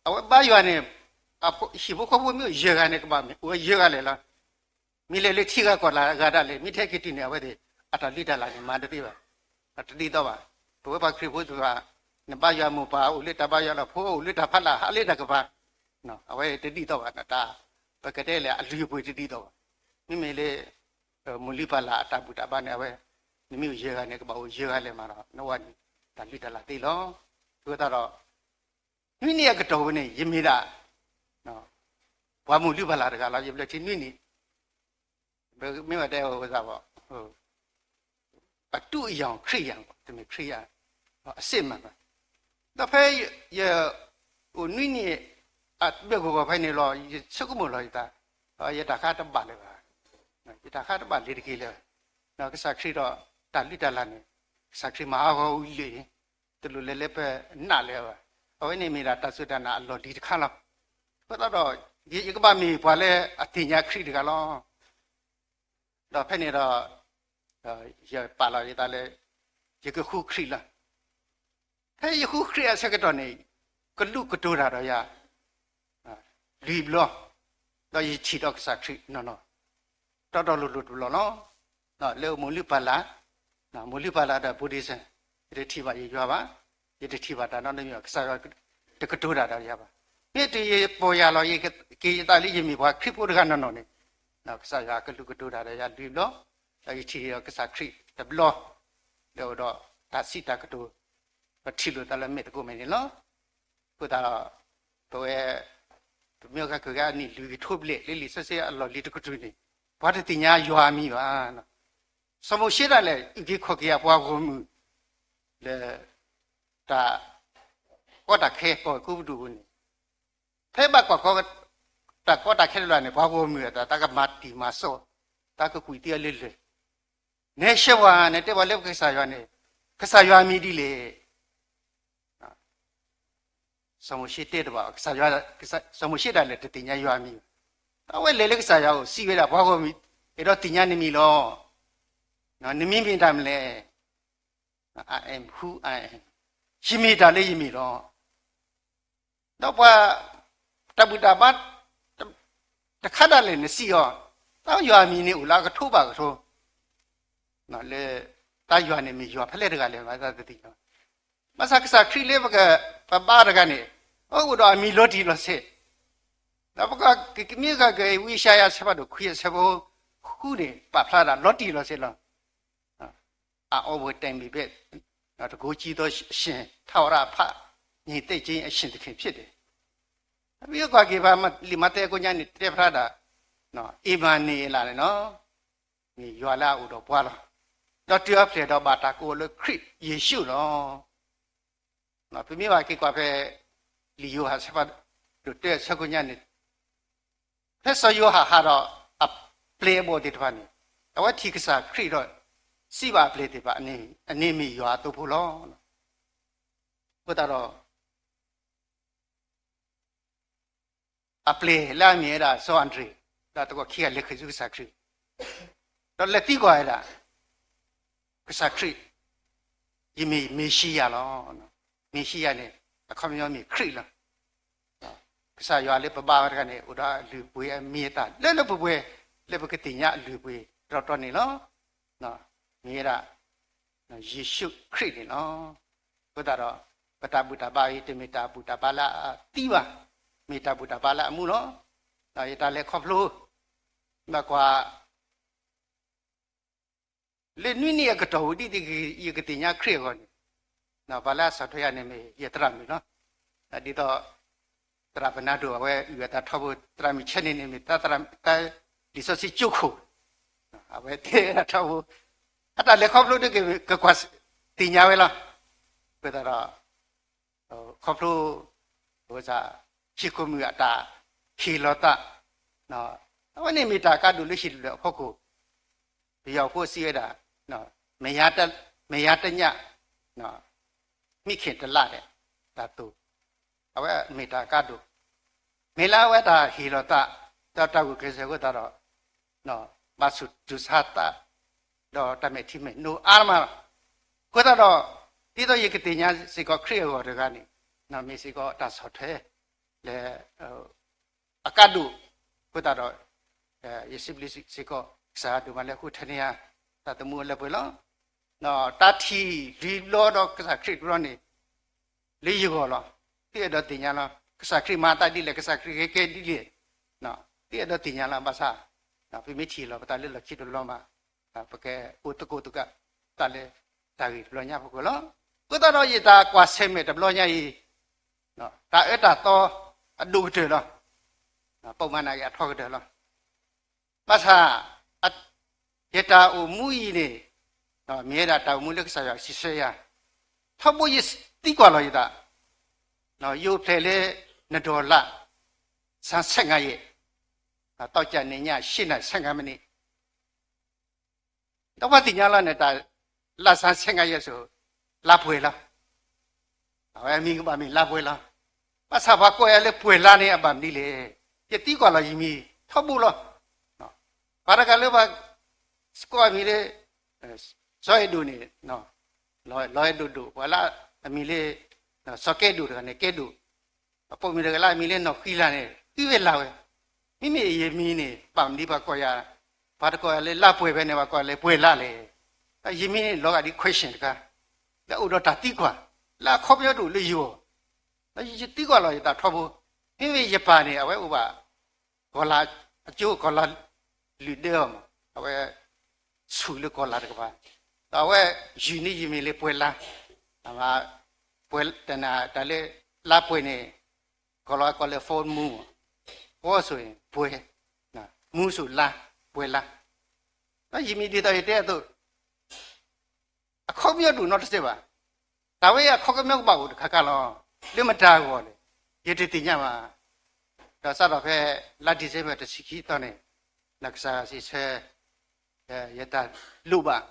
အဝဲဘါယွၤန့ၣ် ဟံၣ်ဖိဃီဖိမ့ၢ်အိၣ်ယဲၢ်ဂၤန့ၣ် ကဘၣ်အိၣ်ဝဲယဲၢ်ဂၤလဲၣ်လီၤ. မ့ၢ်လဲၤလၢထံဂၤကီၢ်ဂၤဒၣ်လဲာ် မ့ၢ်ထဲက့ၤတုၤန့ၣ် အဝဲသ့ၣ် အတၢ်လုၢ်တၢ်လၢ်န့ၣ် မၤတသ့ဘၣ်, တဒ်သိးဘၣ်. ပဝဲပှၤခရံာ်ဖိသ့ၣ်တဖၣ် နဘါယွၤမိၢ်ပၢ်အိၣ်လၢတၢ်ဘါယွၤလီၤ ဖိအိၣ်လၢတၢ်ဖးလၢ်ဟးလၢတၢ်ကပၤ, အဝဲတဒ်သိးဘၣ်, တၢ် ပကတဲလဲၣ် အလုၢ်အပှ့ၤတဒ်သိးဘၣ်. မ့မ့ၢ်လၢ မိၢ်လုၢ်ပၢ်လၢ်အတၢ်ဘူၣ်တၢ်ဘါန့ၣ် အဝဲ နမ့ၢ်အိၣ်ယဲၢ်ဂၤန့ၣ် ကဘၣ်အိၣ်ယဲၢ်ဂၤလဲၣ်မးဒီး နဝဲန့ၣ် တၢ်လုၢ်တၢ်လၢ်သ့လီၤ. အဃိသတးဒီး နွံနံၣ်အကတီၢ်ဝဲန့ၣ် ယမ့ၢ်ဒၣ် ပှၤမိၢ်လုၢ်ပၢ်လၢ်တဂၤလီၤ. ယဘျၢထံနွံနံၣ် မ့ၢ်ဝဲတဲအဝဲသးဘၣ် အတူအယံၤခရံာ်ယံၤ တမ့ၢ်ခရံာ်ယံၤ အစစ်မှန်ဘၣ်. ဒီးဖဲယ အိၣ်နွံနံၣ် အဘျဲၣ်ဂီၢ်ဂီၢ်ဖဲန့ၣ်လီၤ ယဆိကမိၣ်လီၤယသး, ယတၢ်ခါတဘၣ်လၢၤဘၣ်, ယတၢ်ခါတဘၣ်လ့ၤတက့ၤလၢၤဘၣ်. ကစၢ်ခရံာ်ဒီးတၢ်လုၢ်တၢ်လၢ်န့ၣ် ကစၢ်ခရံာ်မၤဟးဂီၤဝံၤလၢာ် တလိၣ်လဲၤလၢပနးလၢၤဘၣ်. အဝဲန့ၣ်မ့ၢ်ဒၣ်တၢ်စူၢ်တၢ်နာ်အလီၢ်လံၤတခါလီၤ. အဃိသတးဒီး ယကဘၣ်မ့ၢ်ပှၤလၢအသ့ၣ်ညါခရံာ်တဂၤလီၤ. ဒီးဖဲန့ၣ်ဒီး ယပာ်လီၤယသးလၢ ယကဃုခရံာ်လီၤ. ဖဲယဃုခရံာ်အဆၢကတီၢ်န့ၣ် ကလူးကတိၤတၢ်ဒီးယၤ လွံၢ်ဘျီ, ဒီးယထံၣ်ဒီးကစၢ်ခရံာ်နီၢ်နီၢ် တီတီလိၤလိၤတဘျီလီၤ. လၢမိၢ်လုၢ်ပၢ်လၢ်, မိၢ်လုၢ်ပၢ်လၢ်ဒီး Buddhism ယတထံၣ်ဘၣ်ယယွၤဘၣ်, ယတထံၣ်ဘၣ်တၢ်နီတမံၤဘၣ်, ကစၢ်ယွၤတကတိၤတၢ်ဒီးယၤဘၣ်. မ့ၢ်တုၤယပီၢ်ယၢ်လီၤ က့ၤယသးလၢယမ့ၢ်ပှၤခရံာ်ဖိတဂၤနီၢ်နီၢ်န့ၣ်, ကစၢ်ယွၤကလူးကတိၤတၢ်ဒီးယၤလွံၢ်ဘျီ, ဒီးယထံၣ်ဒီးကစၢ်ခရံာ်တဘျီ, လၢအိၣ်ဒီးတၢ်စံးတၢ်ကတိၤ ပထံၣ်လိာ်သးလၢမဲာ်သကိးမဲာ်န့ၣ်လီၤ. အဃိသတးဒီး ပဝဲ ပမ့ၢ်ဂဲၤက့ၤအနံၣ်လွံၢ်ကထိဘျဲၣ်လၢလံာ်စီဆှံအလီၢ်လံၤတကတြူၢ်န့ၣ် ပှၤတသ့ၣ်ညါယွၤအမံၤဘၣ်. စီၤမိၤၡ့ဒၣ်လဲာ် အုၣ်က့ၤခီၣ်က့ၤအပှၤဂီၢ်မုၢ် လၢ တၢ်ကီတၢ်ခဲကီၢ်အဲၤကူပတူးအပူၤန့ၣ်, ဖဲဘၣ်ကွၢ်ကီ တၢ်ကီတၢ်ခဲတလၢာ်န့ၣ် ပှၤဂီၢ်မုၢ်အသး တၢ်ကမၤတံၢ်မၤစီၣ်, တၢ်ကကွံာ်သံအီၤလၢလၢၢ်, နဲဆှၢပှၤ နဲတဲပှၤလၢပကစၢ်ယွၤန့ၣ်, ကစၢ်ယွၤအမံၤဒ်လဲၣ်. စီၤမိၤၡ့တဲတဘၣ်, စီၤမိၤၡ့ဒၣ်လဲာ်တသ့ၣ်ညါယွၤအမံၤ, ဒီးအဝဲလဲၤလၢကစၢ်ယွၤအအိၣ် စံးဝဲဒၣ်, ပှၤဂီၢ်မုၢ်, အဲၣ်ဒိးသ့ၣ်ညါနမံၤလီၤ. နမံၤမ့ၢ်တၢ်မနုၤလဲၣ်. I am who I am. ယမ့ၢ်တၢ်လၢယမ့ၢ်လီၤ. ဒီးပှၤတၢ်ဘူၣ်တၢ်ဘါတခါဒၣ်လဲာ်န့ၣ်စံးအီၤ, တၢ်ယွၤအမံၤန့ၣ်အိၣ်လၢအကထိဘၣ်ကထိ, လၢတၢ်ယွၤန့ၣ်မ့ၢ်ယွၤဖဲလဲၣ်တဂၤလဲၣ် ဘၣ်သးတသ့ၣ်ညါ. ဘၣ်ဆၣ်ကစၢ်ခရံာ်လၢပက, ပဘါတဂၤန့ၣ်, အအိၣ်ဒီးအမံၤလီၤတံၢ်လီၤဆဲး, ဒီးပကကမံကဂ့ၤ ဝံယၡါယၤအဆၢဖးဒိၣ်ခွံအဆၢဖိဃုန့ၣ် ပာ်ဖျါဒၣ်လီၤတံၢ်လီၤဆဲးလီၤ. အအီဝဲတဲမံၤဘဲၣ်, တကိးကံသီအဆှၣ်ထးဝရအဖး, ညီသက်ခြင်းအရှင်သခင်ဖြစ်တယ်. မ့ၢ်ကွၢ်က့ၤပှၤလံာ်မးသဲကိညါန့ၣ် တဲဖျါဒၣ်, အ့မၤနူၤအ့လးန့ၣ်လီၤ. မ့ၢ်ယွၤလၢအအိၣ်ဒီးပှၤလီၤ. ဒီးတုၤအပျဲၢ်ဒီးဘၣ်တၢ်ကိးအီၤလၢခရံာ်ယ့ၣ်ၡူးလီၤ. ပမ့ၢ်ဘၣ်က့ၤကွၢ်ဖဲ လံာ်ယိၤဟၣ်အဆၢဖးဒိၣ်တၢအဆၢကိညါန့ၣ်, ဖဲစီၤယိၤဟၣ်ဟးဒီးအပျဲၢ်အဘီၣ်သ့ၣ်တဖၣ်န့ၣ်, အဝဲထံၣ်ကစၢ်ခရံာ်ဒီး စံးဘၣ်အပျဲၢ်သ့ၣ်တဖၣ်န့ၣ်, အန့ၣ်မ့ၢ်ယွၤအသိဖိလီၤ. အဃိသတးဒီး အပျဲၢ်လၢအမ့ၢ်ဝဲဒၣ်စီၤအၤဒြ့ၣ်, ဒီးတကီၢ်ခံဂၤလဲၤဃ့ၢ်ဆူကစၢ်ခရံာ်, ဒီးလဲၤသံကွၢ်ဝဲဒၣ် ကစၢ်ခရံာ်, ယမ့ၢ်မ့ၤၡံယၤလီၤ. မ့ၤၡံယၤန့ၣ် အခီပညီမ့ၢ်ခရံာ်လီၤ. ကစၢ်ယွၤလၢပဘါဝဲတဂၤန့ၣ် အိၣ်ဒီးအလုၢ်အပှ့ၤအမံၤအသၣ်လၢလၢပှဲၤပှဲၤ, လၢပကသ့ၣ်ညါအလုၢ်အပှ့ၤတြီတြီန့ၣ်လီၤ. မ့ၢ်ဝဲဒၣ် ယ့ၣ်ၡူးခရံာ်န့ၣ်လီၤ. အဃိသတးဒီး ပတၢ်ဘူၣ်တၢ်ဘါအံၤ တမ့ၢ်တၢ်ဘူၣ်တၢ်ဘါလၢအသံဘၣ်, မ့ၢ်တၢ်ဘူၣ်တၢ်ဘါလၢအမူလီၤ. ယတၢ်လဲၤခီဖျိ ဘၣ်ကွၢ် လၢနွံနံၣ်အကတီၢ်ဝံၤ ဒ်ယကသ့ၣ်ညါခရံာ်အဂီၢ်န့ၣ်, ပှၤလၢအဆီၣ်ထွဲယၤန့ၣ်မ့ၢ်ယသရၣ်မုၣ်လီၤ. ဒ်သိး သရၣ်ပနါဒိၣ်အဝဲအုၣ်အသးထီဘိ, သရၣ်မုၣ်ဆဲန့ၣ်န့ၣ်မ့ၢ်တၢ်လံာ်စီဆှံကၠိခိၣ်, အဝဲတဲဝဲဒၣ်ထီဘိ, အတၢ်လဲၤခီဖျိဒ်ကကွၢ်သ့ၣ်ညါဝဲလီၤ. အဃိသတးဒီး ခီဖျိ ဟံၣ်ခိၣ်မုၣ်အတၢ်ဟ့ၣ်လီၤသး, အဝဲန့ၣ်မ့ၢ်တၢ်ကါဒိၣ်လၢဟံၣ်တဖျၢၣ်အဖီခိၣ်, ပယီၤဖိစံးဝဲဒၣ် မယၤတညၣ် မံခ့ၣ်တလးဒဲး တၢ်သိၣ်, အဝဲမ့ၢ်တၢ်ကါဒိၣ်, မ့ၢ်လၢအဝဲတၢ်ဟ့ၣ်လီၤသး ဒီးတၢ်ဂုာ်ကျဲးစၢးအဃိသတးဒီး ဘၣ်ဆူၣ်တူၢ်ဆါသး ဒီးတၢ်မဲာ်ထံမဲာ်နိအါမးလီၤ. အဃိသတးဒီး ဒ်သိးယကသ့ၣ်ညါစ့ၢ်ကီးခရံာ်အဂီၢ်တဂၤန့ၣ် မ့ၢ်စ့ၢ်ကီးတၢ်ဆီၣ်ထွဲ လၢ အကါဒိၣ်အဃိသတးဒီး ယစံးဘျုးစ့ၢ်ကီး ကစၢ်ယွၤဒိၣ်မးလၢဃုထၢန့ၢ်ယၤ တၢ်သမူအလၢပှဲၤလီၤ. တၢ်ထံၣ်လွံၢ်ဘျီဒီးကစၢ်ခရံာ်တဘျီန့ၣ် လၢယဂီၢ်လီၤ. သုအဲၣ်ဒိးသ့ၣ်ညါလီၤ. ကစၢ်ခရံာ်မၤသးဒ်လဲၣ်, ကစၢ်ခရံာ်ကဲကဲဒ်လဲၣ်, သုအဲၣ်ဒိးသ့ၣ်ညါလီၤ. ဘၣ်ဆၣ် ပမ့ၢ်ထံၣ်လီၤပသးလၢလီၢ်ခံတဘျီမး ပကအိၣ်သကိးသကိးသးလၢ တၢ်ဂ့ၢ်တဘျီညါဖီခိၣ်လီၤ. အဃိသတးဒီးယတၢ်ကွၢ်ဆၢၣ်မဲာ်တဘျီညါအံၤ တၢ်အၢတၢ်သီအဒိၣ်ကတၢၢ်လီၤ. ပမၤနၢ်က့ၤအထီကတၢၢ်လီၤ. ဘၣ်ဆၣ် ယတၢ်အိၣ်မူအံၤန့ၣ် မ့ၢ်ဝဲဒၣ်တၢ်အိၣ်မူလၢကစၢ်ယွၤစံးဆၢယၤ, ထီဘိယသံကွၢ်လီၤယသး, ယအိၣ်ဖျဲၣ်လၢ နဒီလၣ် စၣ်ဆဲးငါယဲၢ်, သောကြာနေ့ည ရှစ်နာရီ ဆယ့်ငါးမိနစ် ဒီးပှၤသ့ၣ်ညါလီၤန့ၣ် တၢ်လၢစၣ်ဆဲးငါယဲၢ်ဆိ လါပှဲၤလီၤ. အဝဲအမံၤကဘၣ်မ့ၢ်လါပှဲၤလီၤ. ဘၣ်ဆၣ်ပှၤကိးယၤလၢပှဲၤလါန့ၣ် အဘၣ်မနုၤလဲၣ်. ယသံကွၢ်လီၤယမံၤထီဘိလီၤ. ပှၤတဂၤလၢပှၤကိးအမံၤလၢ စီၤအဲၣ်ဒိၣ်န့ၣ် လီၤအဲၣ်ဒိၣ်ဒိၣ်, ပှၤလၢအမံၤလၢ စီၤကဲဒိၣ်တဂၤန့ၣ် ကဲဒိၣ်, အပိာ်မုၣ်တဂၤလၢအမံၤလၢနီၢ်ဃံလၤန့ၣ် ဃံဝဲလၤဝဲ. မ့မ့ၢ်ယမံၤန့ၣ် ဘၣ်မနုၤပှၤကိးယၤ, ပှၤတကိးယၤလၢလါပှဲၤဖဲန့ၣ် ပှၤကိးယၤလၢပှဲၤလါလဲၣ်. ယမံၤန့ၣ်လီၤဂာ်ဒ် question တခါ လၢအအိၣ်ဒီးတၢ်သံကွၢ် လၢအခီပညီတအိၣ်လၢယဂီၢ်, ဒီးယသံကွၢ်လီၤယသးထီဘိ, မ့မ့ၢ်ယပၢ်န့ၣ် အဝဲအိၣ်ဘၣ် ကီၤလၤအကၠိ ကီၤလၤလုာ်ဒၢအီၤမး, အဝဲ ဆူၣ်လၢကီၤလၤတကပၤ, ဒီးအဝဲယုၢ်န့ၢ်ယမံၤလၢပှဲၤလါ, ပှဲၤတနၤတၢ်လၢ လါပှဲၤန့ၣ် ကီၤလၤကိးလၢ full moon မး, ပှဲၤဆိၣ်ပှဲၤ, moon ဆိၣ်လါ, ပှဲၤလါ, ဒီးယမံၤဒ်သိးယတဲအသိး အခီပညီဒိၣ်နီတစဲးဘၣ်. တၢ်ဝဲအံၤအခီပညီကဘၣ်အိၣ်တခါခါလီၤ. လၢမတၤအဂီၢ်လဲၣ် ယတသ့ၣ်ညါဘၣ်. ဒီးစးထီၣ်ဖဲ လါ December တဆံခံသီန့ၣ် ကစၢ်ယွၤစံးဆၢ ယတၢ်လိၣ်ဘၣ်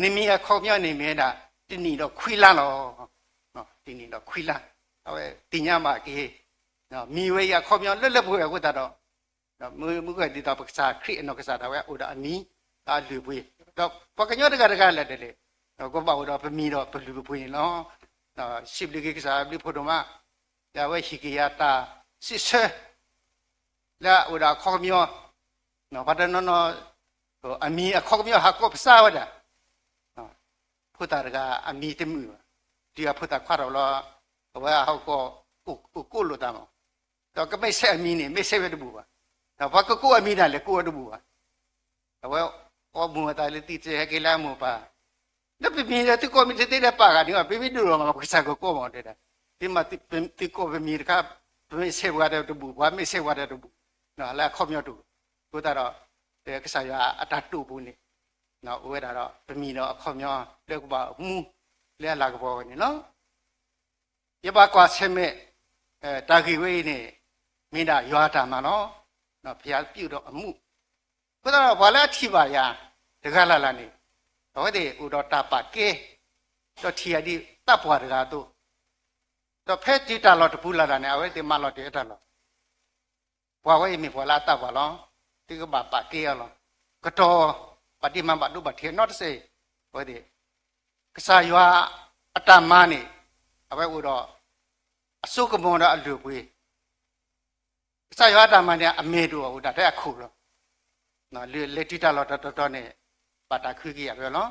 နမံၤအခီပညီန့ၣ်မ့ၢ်ဝဲဒၣ် တနံၣ်ဒီးခွံလါလီၤ. တနံၣ်ဒီးခွံလါ, အဝဲသ့ၣ်ညါဘၣ်က့ၤ မံၤဝဲအံၤအခီပညီလၢလၢပှဲၤပှဲၤအဃိသတးဒီး မ့ၢ်ဂ့ၤဒ်သိးပကစၢ်ခရံာ်အနီၢ်ကစၢ်ဒၣ်ဝဲအိၣ်ဒီးအမံၤ ဒီးအလုၢ်အပှ့ၤ, ဒီးပှၤကညီတဂၤတဂၤလၢာ်တလဲၣ် ကဘၣ်အိၣ်ဒီးပမံၤဒီးပလုၢ်ပပှ့ၤန့ၣ်လီၤ. စံးဘျုးက့ၤကစၢ်ဘျုးဖှိၣ်ဒိၣ်မး လၢအဝဲဟ့ၣ်က့ၤယၤတၢ်စံးဆၢ လၢအအိၣ်ဒီးအခီပညီ, ပှၤတနီၤနီၤ အမံၤအခီပညီဟးကိးပစၢ်ဝဲဒၣ် ဖိသၣ်တဂၤအမံၤတမုာ်ဘၣ်, တုၤအဖိသၣ်ခွါထီၣ်လီၤ အဝဲအဟးကိး အိၣ်ကိးလိာ်သးမး, ဒီးကမ့ၢ်ဆဲးအမံၤန့ၣ် မ့ၢ်ဆဲးဝဲတဘူၣ်ဘၣ်, ဒီးပှၤကကိးအမံၤဒၣ်လဲာ်ကိးဝဲတဘူၣ်ဘၣ်. အဝဲအီမူၤအသးလၢသံတဟဲက့ၤလၢအမိၢ်ပၢ်, လၢပမံၤဒီးသုကိးမံၤတသ့ဒီးပာ်ဂၤန့ၣ် ပမ့ၢ်ဒိၣ်လီၤမး ပကစၢ်ကကိးမးတဲဒၣ်, သုမ့ၢ်သုကိးပမံၤတခါ, ပမ့ၢ်ဆဲးပှၤဒီးတဘူၣ်, ပှၤမ့ၢ်ဆဲးပှၤဒီးတဘူၣ်, လၢအခီပညီတအိၣ်, အဃိသတးဒီး ကစၢ်ယွၤအတၢ်တိာ်ပူၤန့ၣ် အိၣ်ဝဲဒၣ်ဒီး ပမံၤဒီးအခီပညီလၢကဘၣ်မူလၢအလၤကပီၤဝဲန့ၣ်လီၤ. ယဘၣ်ကွၢ်ဆၢၣ်မဲာ် တၢ်ဂ့ၢ်ဝဲအံၤန့ၣ် မ့ၢ်ဒၣ်ယွၤအတၢ်မၤလီၤ. ဘုရားပြုတော်အမူ, အဃိသတးဒီး ပှၤလၢအထံၣ်ဘၣ်ယၤတဂၤလၢ်လၢ်န့ၣ် အဝဲသ့ၣ်အိၣ်ဒီးတၢ်ပာ်ကဲ, ဒီးထံၣ်ယၤဒ်သးပှၢ်တဂၤအသိး, ဒီးဖဲတုၤတၢ်လီၢ်တပူၤလၢ်လၢ်န့ၣ် အဝဲသ့ၣ်မၤလီၤတ့ၢ်အတၢ်လီၢ် ပှၤဝဲအံၤမ့ၢ်ပှၤလၢအသးပှၢ်လီၤ. သုကဘၣ်ပာ်ကဲအီၤလီၤ. ကတီၢ် ပှၤဒ့မၤဘၣ်ဒိဘၣ်ထံးနီတစဲး, အဝဲသ့ၣ် ကစၢ်ယွၤအတၢ်မၤန့ၣ် အဝဲအိၣ်ဒီး အစိကမီၤဒီးအလုၢ်အပှ့ၤ, ကစၢ်ယွၤအတၢ်မၤန့ၣ် အမဲာ်ဒိၣ်အအိၣ်ဒၣ်ထဲအခိၣ်လီၤ. လဲၤတုၤတၢ်လီၢ်တတီၤတီၤန့ၣ် ဘၣ်တၢ်ခုကယာ်ဝဲလီၤ.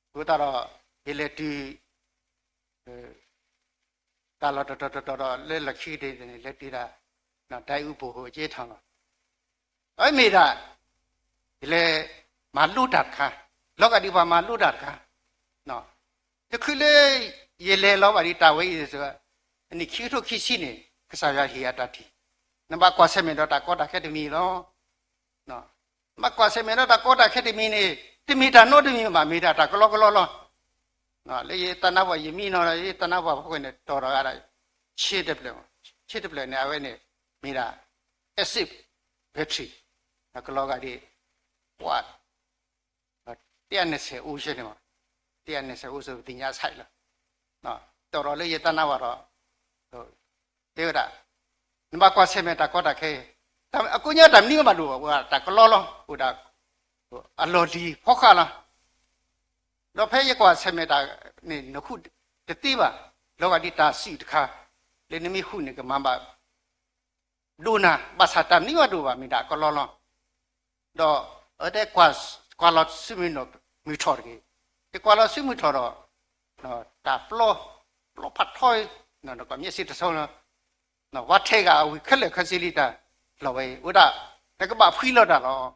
အဃိသတးဒီး ယလဲၤတုၤ တၢ်လီၢ်တတီၤတတီၤဒီး လၢလီၢ်ခံကတၢၢ်န့ၣ် လဲၤတုၤဒၣ် ဒဲအူပိာ်ဟိအက့ထီၣ်လီၤ. အမ့ၢ်ဒၣ် ယလဲၤမၤလိတၢ်တခါ, လီၤဂာ်ဒ်ပှၤမၤလိတၢ်တခါ, တချုးလၢ ယလဲၤလီၤဘၣ်ဒံးတၢ်ဝဲအံၤ, အနံၣ်ခံကထိခံဆံန့ၣ် ကစၢ်ယွၤဟ့ၣ်ယၤတၢ်ထံၣ်, နဘၣ်ကွၢ်ဆၢၣ်မဲာ်ဒီးတၢ်ကီတၢ်ခဲတမံၤလီၤ. ဘၣ်ကွၢ်ဆၢၣ်မဲာ်ဒီးတၢ်ကီတၢ်ခဲတမံၤန့ၣ် တမ့ၢ်တၢ်နီတမံၤဘၣ်, မ့ၢ်ဒၣ်တၢ်ကလီကလီလီၤ. လၢယတၢ်နါပှၢ်ယမံနီၤဒီး ယတၢ်နါပှၢ်ဖီခိၣ်န့ၣ် တီၢ်ထီၣ်ဂၤဒၣ် ဆ့တဖျၢၣ်, ဆ့တဖျၢၣ်န့ၣ် အဝဲန့ၣ် မ့ၢ်ဒၣ် acid battery, ကလီၤဂာ်ဒ် တၢ်နဆဲးအိၣ်ဆဲန့ၣ်မး, တၢ်နဆဲးအိၣ်ဆဲပသ့ၣ်ညါဆဲးလီၤ. တီၢ်ထီၣ်လၢယတၢ်နါပှၢ်ဒီး တဲဝဲဒၣ် နဘၣ်ကွၢ်ဆၢၣ်မဲာ်တၢ်ကီတၢ်ခဲ, အကိညါတၢ်မနုၤမးဒိၣ်ဘၣ်, အိၣ်ဒၣ်တၢ်ကလီလီၤ, အိၣ်ဒၣ် အလီၢ်လံၤဖီဃာ်လီၤ. ဒီးဖဲယကွၢ်ဆၢၣ်မဲာ်တၢ်န့ၣ် နဃုတသ့ဘၣ်, လီၤဂာ်ဒ်တၢ်စုၣ်တခါ, လၢနမ့ၢ်ဃုန့ၣ် ကမၤဘၣ် ဒိၣ်နၤ, ဘၣ်ဆၣ်တၢ်မနုၤမးဒိၣ်ဘၣ် မ့ၢ်ဒၣ်ကလီလီၤ. ဒီးအဝဲတဲ ကွၢ်လီၤဆူမုၢ်ထီၣ်တဂ့ၤ, ယကွၢ်လီၤဆူမုၢ်ထီၣ်ဒီး တၢ်ပျီ, ပျီဖးထီ, ဒီးမျက်စိတစ်ဆုံးလီၤ, ဝါထဲဂၤအဝံၤခဲလၢာ်ခဲဆ့လံ တၢ်လီၢ်ဝဲအံၤ အိၣ်ဒၣ် နကဘၣ်ဖှံလီၤတၢ်လီၤ.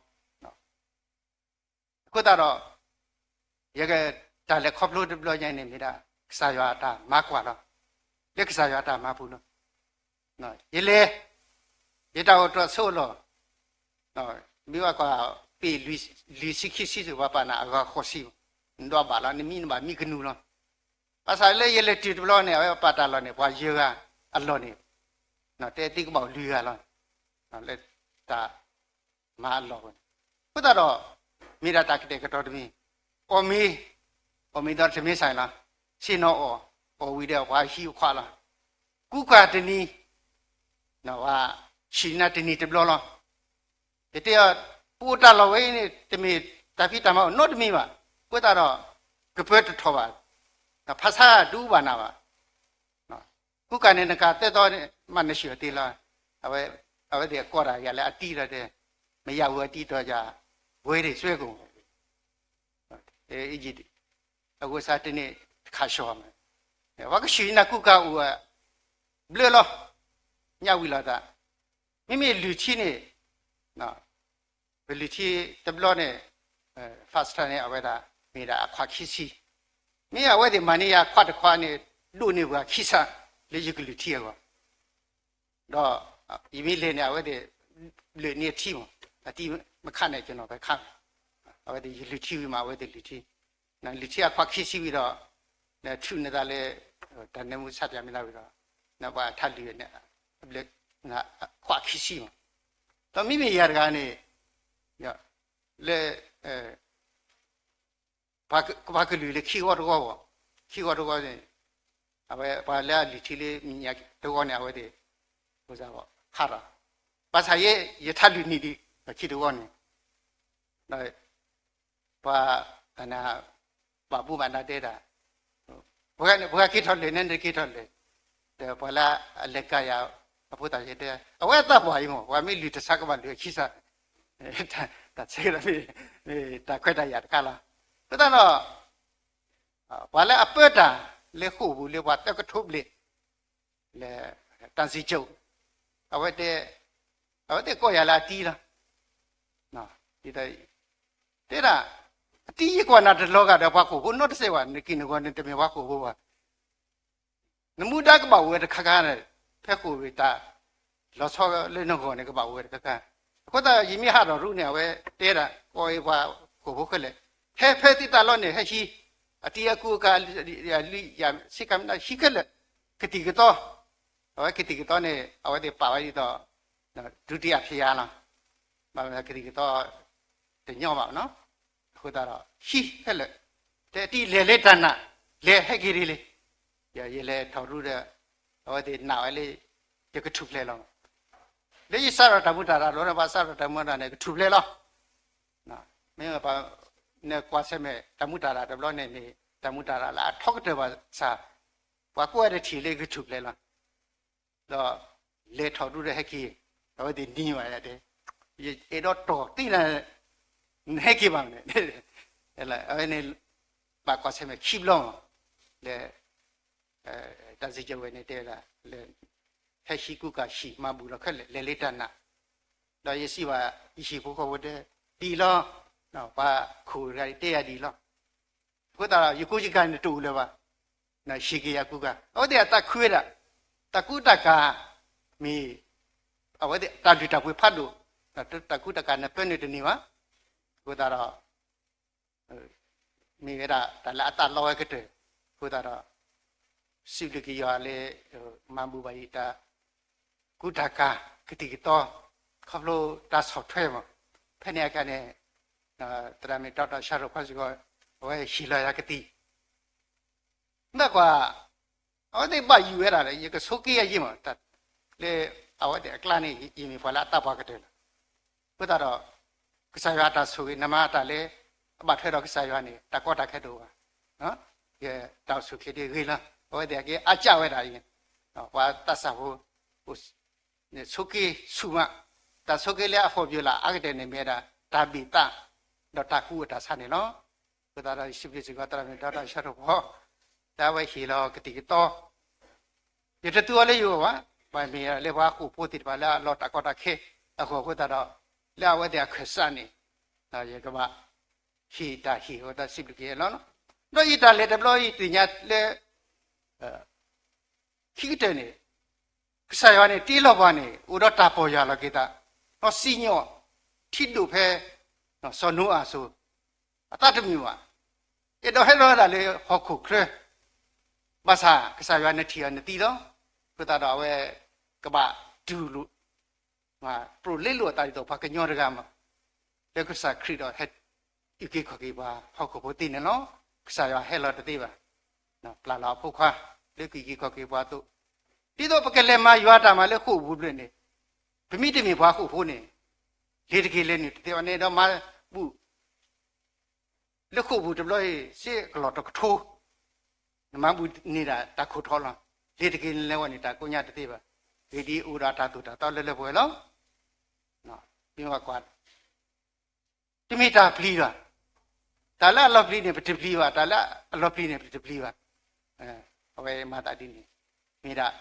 အဃိသတးဒီး ယက တၢ်လဲၤခီဖျိတဘျီညါန့ၣ်မ့ၢ်ဒၣ် ကစၢ်ယွၤအတၢ်မၤကွၢ်လီၤ. လၢကစၢ်ယွၤအတၢ်မၤပူၤလီၤ. ယလဲၤ ယတၢ်အိၣ်တြီၤဆိးလီၤ. မ့ၢ်ဘၣ်ကွၢ် ပ့ၢ်လွံၢ်ဆံခံဆံ ပှၤပာ်နၤအဂၤဃိးဆံ, နဒွးဘၣ်လီၤ, နမံနဘၣ်မံကနူၤလီၤ. ဘၣ်ဆၣ်လၢယလဲၤတုၤတဘျီန့ၣ် အဝဲပာ်တၢ်လီၢ်န့ၣ် ပှၤယဲၢ်ဂၤအလီၢ်န့ၣ် တဲသ့ကဘၣ်လွံၢ်ဂၤလီၤ. လၢတၢ်မၤအလီၢ်န့ၣ် အဃိသတးဒီး မ့ၢ်ဒၣ်တၢ်ကတဲာ်ကတီၤတမံၤ, အီၣ်မ့ၤ, အီၣ်မ့ၤဒီးတမ့ၢ်စၢ်လီၤ, ဆ့ၣ်နီၤအီၣ်, အီၣ်ဝံၤဒီးပှၤဟံးအခွးလီၤ, ကူကၤတနံၤ, ပှၤဆံးနၤတနံၤတဘျီလီၤ. ယတဲအီၤ ပအိၣ်တၢ်လီၢ်ဝဲအံၤန့ၣ် တမ့ၢ်တၢ်ဖံးတၢ်မၤအိၣ်နီတမံၤဘၣ်. အဃိသတးဒီး ကပၢတထီၣ်ဘၣ်, ဖးဆါဒူဘၣ်နၤဘၣ်. ကူကၤန့ၣ် နကၤသၢသီန့ၣ် မ့ၢ်နဆှၢအီၤသ့လီၤ. အဝဲသ့ၣ်အကိးတၢ်ယၤလၢအတံၢ်လီၤတဲ, မ့ၢ်ယၤဝဲအတံၢ်တီၤယၤ, ဝဲဒၣ်စွဲကိၣ်, အဂိၢ်စါတန့ၢ်တခါဆှီမး, ပှၤကဆှၢနၤကူကၤအိၣ်ဝဲ, ဘျၢလီၤ, ညၣ်ဝံၤလီၤသး, မ့မ့ၢ်လုၢ်ထံန့ၣ် ပလုၢ်ထံတဘျီန့ၣ် fast track န့ၣ် အဝဲဒၣ် မ့ၢ်ဒၣ်အခွးခံဆံ, မ့ၢ်အဝဲသ့ၣ်မၤန့ၢ်ယၤခွးတခွးန့ၣ် ဒိၣ်န့ၢ်ပှၤခံဆံ လၢယကလုၢ်ထံအဂီၢ်, ဒီးယမ့ၢ်လဲၤန့ၣ် အဝဲသ့ၣ် ဘျၢန့ၢ်ထံမး, အတံၢ်မခးန့ၣ် ကနီၤဖဲခး, အဝဲသ့ၣ်ယလုၢ်ထံဝံၤမး အဝဲသ့ၣ်လုၢ်ထံ, လုၢ်ထံအခွးခံဆံဝံၤဒီး ထုးန့ၢ်သးလၢ တၢ်နၢမူဆၣ်ပၠးမ့ၢ်သးဝံၤဒီး ပှၤထးလုၢ်န့ၣ် အဘျၢ ခွးခံဆံမး, ဒီးမ့မ့ၢ်ယၤတဂၤန့ၣ် လၢ ပ ပှၤကလုာ်လၢခံဂီၢ်တဂီၢ်ဘၣ်, ခံဂီၢ်တဂီၢ်န့ၣ်, အဝဲပှၤလၢအလုၢ်ထံလၢမဲာ်ညါတဂီၢ်န့ၣ် အဝဲသ့ၣ် ဟးထီၣ်, ဘၣ်ဆၣ်ယဲ ယထးလုၢ်န့ၢ်ဒံး ပှၤခံတဂီၢ်န့ၣ်, ဒီး ပှၤ ဘၣ်မူဘၣ်ဒါတဲဒၣ်, ပှၤက့ၤထီၣ်လၢာ်န့ၣ် နက့ၤထီၣ်လၢာ်, ဒီးပှၤလၢအလဲၤကၤယၤ အဖိသၣ်ယဲတဲ, အဝဲအသးပှၢ်အံၤမ့ၢ် ပှၤမ့ၢ်လုၢ်တဆါကဘၣ်လုၢ်အခံစး, တၢ်ဆၢကတီၢ်မ့ၢ် တၢ်ခွဲးတၢ်ယာ်တခါလီၤ. အဃိသတးဒီး ပှၤလၢအပၢတၢ်လၢဃိာ်ပူၤလၢပှၤသၢကထိဘျဲၣ် လၢ တၢ်စံၣ်ကၠိၣ်, အဝဲ အဝဲသ့ၣ်ကိးယၤလၢအတံၤလီၤ. တဲဒၣ်, အတံၤယကွၢ်နၤတလီၤဂာ်ဒီးပှၤဃိာ်ဖိနီတစဲးဘၣ်, နက့ၤနဂီၢ်န့ၣ်တမ့ၢ်ပှၤဃိာ်ဖိဘၣ်. နမူဒါကဘၣ်အိၣ်ဝဲတခါခါန့ၣ်, ဖဲဃိာ်ဝံၤတၢ် လီၤဆီလၢနဂီၢ်န့ၣ် ကဘၣ်အိၣ်ဝဲတခါခါ. အဃိသတး ယမ့ၢ်ဟးထီၣ်ရူန့ၣ် အဝဲတဲဒၣ် ကိးအံၤပှၤဃိာ်ဖိခဲလၢာ်, ဟဲဖဲသ့ၣ်တၢ်လီၢ်န့ၣ် ဟဲဟံး, အတံၤအကူအကၤ လွံၢ်ယၤ ဆ့ကၤမနၣ် ဟံးခဲလၢာ်, ကသံၣ်ကသီ, အဝဲကသံၣ်ကသီန့ၣ် အဝဲသ့ၣ်ပာ်ဝဲဒ်သိး ဒုတိယဖျာလီၤ. ဘၣ်မနုၤကသံၣ်ကသီ တညီဘၣ်နီၤ. အဃိသတးဒီး ဟံးခဲလၢာ်, တဲတံၤလဲၤလၢတၢ်နာ်, လဲၤဟဲက့ၤဒ်လဲၣ်. ယလဲၤထီၣ်ရူဒီး အဝဲသ့ၣ်နာ်ဝဲလၢ ယကထူၣ်ဖျဲးလီၤ. လၢယစးထီၣ်တၢ်မူတၢ်ရၢ်တဘျီန့ၣ် ဘၣ်စးထီၣ်တၢ်မူတၢ်န့ၣ် ကထူၣ်ဖျဲးလီၤ. မ့ၢ် နကွၢ်ဆၢၣ်မဲာ်တၢ်မူတၢ်ရၢ်တဘျီန့ၣ် မ့ၢ်တၢ်မူတၢ်ရၢ်လၢအထီကတၢၢ်ဘၣ်ဆၣ် ပှၤကွၢ်ဝဲတထံၣ်လၢကထူၣ်ဖျဲးလီၤ. ဒီးလဲၤထီၣ်ဒူဒီးဟဲက့ၤ, အဝဲသ့ၣ်နံၤဘၣ်ယၤတဲ, ယအဲၣ်ဒိးတီၢ်သံနၤ, နဟဲက့ၤဘၣ်မနုၤ, အဝဲန့ၣ် ဘၣ်ကွၢ်ဆၢၣ်မဲာ်ခံဘျီမး, လၢ တၢ်စံၣ်ကၠိဝဲန့ၣ်တဲဝဲဒၣ်လၢ ဟဲဟံးကူကၤဟံၣ်မၤဘူၣ်လီၤခဲလၢာ် လဲၤလၢတၢ်နာ်, ဒီးယစံးဘၣ် ယဟံၣ်ဖိဃီဖိတဲ ဒ်အံၤလီၤ, ပှၤခိၣ်တဂၤအံၤတဲယၤဒ်အံၤလီၤ. အဃိသတးဒီး ယကူယကၤန့ၣ်တအိၣ်လၢၤဘၣ်, ဟံးက့ၤယၤကူကၤ, အဝဲသ့ၣ်အသးခုဝဲဒၣ်, တၢ်ကူတၢ်ကၤ မ့ၢ် အဝဲသ့ၣ်တၢ်လုၢ်တၢ်ပှ့ၤဖးဒိၣ်, တၢ်ကူတၢ်ကၤနၢ်ပၢၢ်န့ၣ်တန့ၢ်ဘၣ်. အဃိသတးဒီး မ့ၢ်ဝဲဒၣ်တၢ်လၢအသးလီဝဲကတၢၢ်, အဃိသတးဒီး စံးဘျုးက့ၤယွၤလၢ မၤဘူၣ်ဘၣ်ယတၢ်ကူတၢ်ကၤ ကသံၣ်ကသီ ခီဖျိတၢ်ဆီၣ်ထွဲမး, ဖဲန့ၣ်အခါန့ၣ် သရၣ်မုၣ်ဒီးတၢ်ဆၢထီၣ်ဖီစ့ၢ်ကီး အဝဲဟ့ၣ်လီၤယၤကသံၣ် မ့ၢ်ကွၢ် အဝဲသ့ၣ်ဘၣ်ယိၣ်ဝဲဒၣ်ဒီး ယကဆိးက့ယၤယ့ၢ်မး, လၢအဝဲသ့ၣ်အကျါန့ၣ် ယမ့ၢ်ပှၤလၢအသးပှၢ်ကတၢၢ်လီၤ. အဃိသတးဒီး ကစၢ်ယွၤအတၢ်ဆိၣ်ဂ့ၤ နမၤတၢ်လၢ အဘၣ်ထွဲဒီးကစၢ်ယွၤန့ၣ် တၢ်ကီတၢ်ခဲတအိၣ်ဘၣ်. ယတၢ်အိၣ်ဆူၣ်အိၣ်ချ့ဒ်ဂ့ၤလီၤ. အဝဲသ့ၣ်က့ၤအါကၢ်ဝဲဒၣ်အံၤ, ပှၤသးစၢ်ဖိ ဆိးက့ဆူၣ်မး, တၢ်ဆိးက့လၢအဖီၣ်ပၠိလၢအအါကတၢၢ်န့ၣ်မ့ၢ်ဝဲဒၣ် တၢ်ဘ့ၣ်သး ဒီးတၢ်ကူအတၢ်ဆါန့ၣ်လီၤ. အဃိသတးဒီး ယစံးဘျုးစ့ၢ်ကီးသရၣ်မုၣ်ဒီးတၢ်ဆၢထီၣ်ဖီ လၢအဝဲဟ့ၣ်လီၤကသံၣ်ကသီ ယတသူအီၤလၢယဂီၢ်ဘၣ်, ဘၣ်မ့ၢ်လၢပှၤဟီၣ်ခိၣ်ဖိသ့ၣ်တဖၣ်လၢအလီၤတၢ်ကီတၢ်ခဲ အဂီၢ်အဃိသတးဒီး လၢအဝဲသ့ၣ်အခၢၣ်စးန့ၣ် ယကဘၣ်ဟ့ၣ်တၢ်ဟ့ၣ်အဃိသတးစံးဘျုးက့ၤလီၤ. ဒီးယတၢ်လဲၤတဘျီအံၤသ့ၣ်ညါလၢ ခံကတၢၢ်န့ၣ် ကစၢ်ယွၤန့ၣ် တ့လီၤပှၤန့ၣ် အိၣ်ဒီးတၢ်ပီၢ်ယၢ်လီၤက့ၤသး, ဒီးစံၣ်ညီၣ်ထံဒိၣ်ဖဲ စီၤနိအၤအစိၤ အသးတမုာ်ဘၣ်. အဲၣ်ဒိးဟဲလီၤဝဲဒၣ်လၢဟီၣ်ခိၣ်ချၢ, ဘၣ်ဆၣ်ကစၢ်ယွၤနထံၣ်အီၤနသံလီၤ. အဃိသတးဒီးအဝဲ ကဘၣ်တူၢ်လိာ် ပြိၣ်လဲလိာ်အသးဒ်သိးပှၤကညီတဂၤမး လၢကစၢ်ခရံာ်ဒီးဟဲအုၣ်က့ၤခီၣ်က့ၤပှၤဟီၣ်ခိၣ်ဖိသ့ၣ်န့ၣ်လီၤ. ကစၢ်ယွၤဟဲလီၤတသ့ဘၣ်. ပျၢ်လီၤအဖိခွါ လၢကွံာ်က့ၤခီၣ်က့ၤပှၤအသိး, ဒ်သိးပကလဲၤမၤယွၤတၢ်မၤလၢဃိာ်ပူၤဘျၢၣ်န့ၣ်, ပမ့ၢ်တမ့ၢ်ပှၤဃိာ်ဖိန့ၣ် လဲၤတက့ၤလဲၤနုာ်တသ့ဘၣ်န့ၣ်ဒီးမၤဘူၣ် လၢဃိာ်ပူၤတဘျီအံၤ စ့ကလီၢ်တကထိ နမၤဘူၣ်န့ၢ်ဒၣ်တၢ်ခိၣ်ထီလီၤ. လဲၤတက့ၤလဲၤဝဲန့ၣ် တၢ်ကိးညါတသ့ဘၣ်. ဂ့ၢ်ဒ်အံၤ အိၣ်ဒီးတၢ်သိၣ်တၢ်သီလၢလၢပှဲၤပှဲၤလီၤ. မ့ၢ်ကွၢ် တမ့ၢ်တၢ်ပျံၤဘၣ်. တၢ်လၢအလီၤပျံၤန့ၣ် ပတပျံၤဘၣ်, တၢ်လၢအလီၤပျံၤန့ၣ် ပတပျံၤဘၣ်. အဝဲမၤသးဒ်န့ၣ် မ့ၢ်ဒၣ်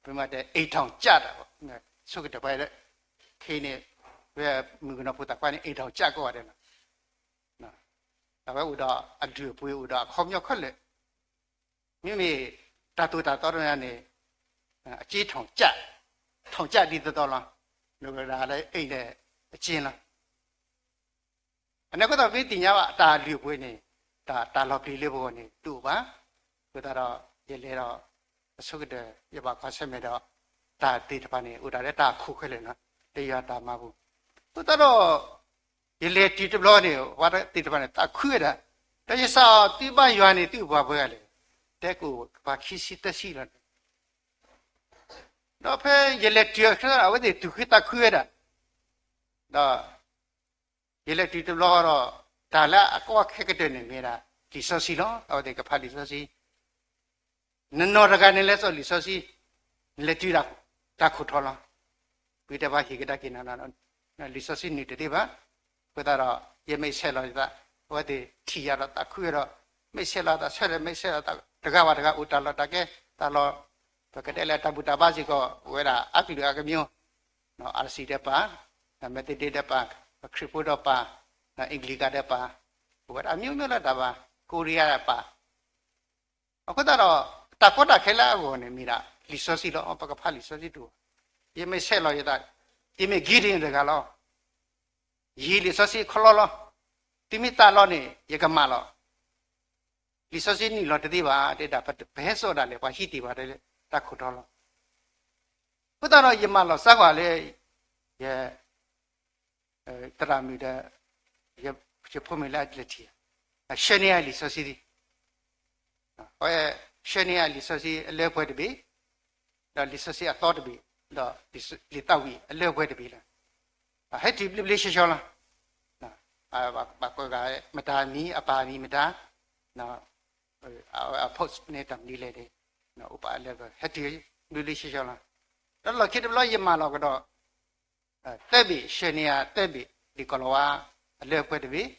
ပမ့ၢ်တဲ အိမ်ထောင်ကျတာပေါ့, ဆိကတၢၢ်ပှၤလၢ ခဲအံၤန့ၣ် ဝဲမုၣ်ကနီၤဖိသၣ်ခွါန့ၣ် အိမ်ထောင်ကျကိးဂၤဒဲးလီၤ. အဝဲအိၣ်ဒီးအလုၢ်အပှ့ၤ အိၣ်ဒီးအခီပညီခဲလၢာ်, မ့မ့ၢ်တၢ်သိၣ်တၢ်သီတဖၣ်န့ၣ် အစ့ ထောင်ကျ, ထောင်ကျ ဒ်သိးသိးလီၤ. မ့ၢ်ဝဲဒၣ်လၢအိမ်ထောင်ကျလီၤ. အန့ၣ်အဃိသတး ပမ့ၢ်သ့ၣ်ညါဘၣ် တၢ်လုၢ်အပှ့ၤန့ၣ် တၢ်လီၤပျံၤလၢပဂီၢ်န့ၣ် တအိၣ်ဘၣ်. အဃိသတးဒီး ယလဲၤဒီး အဆိကတၢၢ် ယဘၣ်ကွၢ်ဆၢၣ်မဲာ်ဒီး တၢ်သ့ၣ်တဖၣ်န့ၣ် အိၣ်ဒၣ်လၢတၢ်အခိၣ်ခဲလၢာ်လီၤ. လၢယွၤတၢ်မၤပူၤ အဃိသတးဒီး ယလဲၤတုၤတဘျီန့ၣ် ပှၤသ့ၣ်တဖၣ်န့ၣ် သးခုဝဲဒၣ်, ဒီးယစံးအီၤ, သုဘၣ်ယွၤန့ၣ် သုအိၣ်ပှဲၤဂၤလဲၣ်. တဲကအိၣ်ပှၤခံဆံသၢဆံလီၤ. ဒီးဖဲယလဲၤတုၤအခါ အဝဲသ့ၣ်သူၣ်ခုသးခုဝဲဒၣ်, ဒီးယလဲၤတုၤတဘျီဒီး တၢ်လၢအကီခဲကတၢၢ်န့ၣ်မ့ၢ်ဒၣ် လံာ်စီဆှံလီၤ. အဝဲသ့ၣ်ကဖးလံာ်စီဆှံ, နနီၢ်တဂၤန့ၣ်လဲၤစိာ်လံာ်စီဆှံ, နလဲၤတုၤတၢ်ခိၣ်ထီလီၤ. ဝံၤတဲပှၤဟ့ၣ်ကဒါက့ၤနၤ, လံာ်စီဆှံနုာ်တသ့ဘၣ်. အဃိသတးဒီး ယမဲာ်ဆဲးလီၤယသး, အဝဲသ့ၣ်ထံၣ်ယၤဒီးသးခုဝဲဒီး မဲာ်ဆဲးလီၤသးဆၢဒီး မဲာ်ဆဲးလီၤသးတဂၤဘၣ်တဂၤ အိၣ်တၢ်လီၢ်တၢ်ကျဲ, တၢ်လီၢ်, ပကတဲလၢတၢ်ဘူၣ်တၢ်ဘါစ့ၢ်ကီး အိၣ်ဝဲဒၣ်အါကလုာ်အါကမျိုး, အါရစံၣ်တဲပၢ်, မဲၣ်သဒ့တဲပၢ်, ခရံာ်ဖိဒီးပၢ်, အ့ၣ်ကလံးကၤတဲပၢ်, အိၣ်ဝဲဒၣ်အမျိုးမျိုးလၢတၢ်ဘၣ်, ကိရံယါတဲပၢ်. အဃိသတးဒီး တၢ်ကီတၢ်ခဲလၢအဂီၢ်န့ၣ်မ့ၢ်ဒၣ် လံာ်စီဆှံလီၤ. ပကဖးလံာ်စီဆှံတအိၣ်, ယမဲာ်ဆဲးလီၤယသး, ယမ့ၢ် Gideon တဂၤလီၤ. ယဟံးလံာ်စီဆှံခီလီလီၤ. သုမ့ၢ်သးလီန့ၣ် ယကမၤလီၤ. လံာ်စီဆှံနုာ်လီၤတသ့ဘၣ် တဲဒၣ်, ပဟဲစိာ်ဒၣ်လဲာ် ပှၤဟံးတ့ၢ်ဘၣ်တၢ်ခိၣ်ထီလီၤ. အဃိသတးဒီး ယမၤလီၤစၢ်ကွၢ်လၢ ယ သရၣ်မုၣ်ဒီး ယဖိမုၣ်လၢအလဲၤထံၣ်, ဆှၢန့ၢ်ယၤလံာ်စီဆှံ, အဝဲ ဆှၢန့ၢ်ယၤလံာ်စီဆှံအလၢပှဲၤတဘ့ၣ်, ဒီးလံာ်စီဆှံအသီတဘ့ၣ်, ဒီးလံာ်သးဝံၣ်အလၢပှဲၤတဘ့ၣ်လီၤ. ဟဲတုၤဘျ့ဘျ့ဆှီဆှီလီၤ. ဘၣ်ကွၢ်ဂၤ မတၤမံၤအပၢ်မံၤမတၤ, အ post န့ၣ်တၢ်မနုၤလဲၣ်န့ၣ်, အိၣ်ပာ်လၢ ဟဲတုၤဘျ့ဘျ့ဆှီဆှီလီၤ. ဒီးလီၢ်ခံတဘျီယမၤလီၤကဒီး သၢဘ့ၣ်, ဆှၢန့ၢ်ယၤသၢဘ့ၣ်, လံာ်ကီၤလၤဝါအလၢပှဲၤတဘ့ၣ်, ဒီး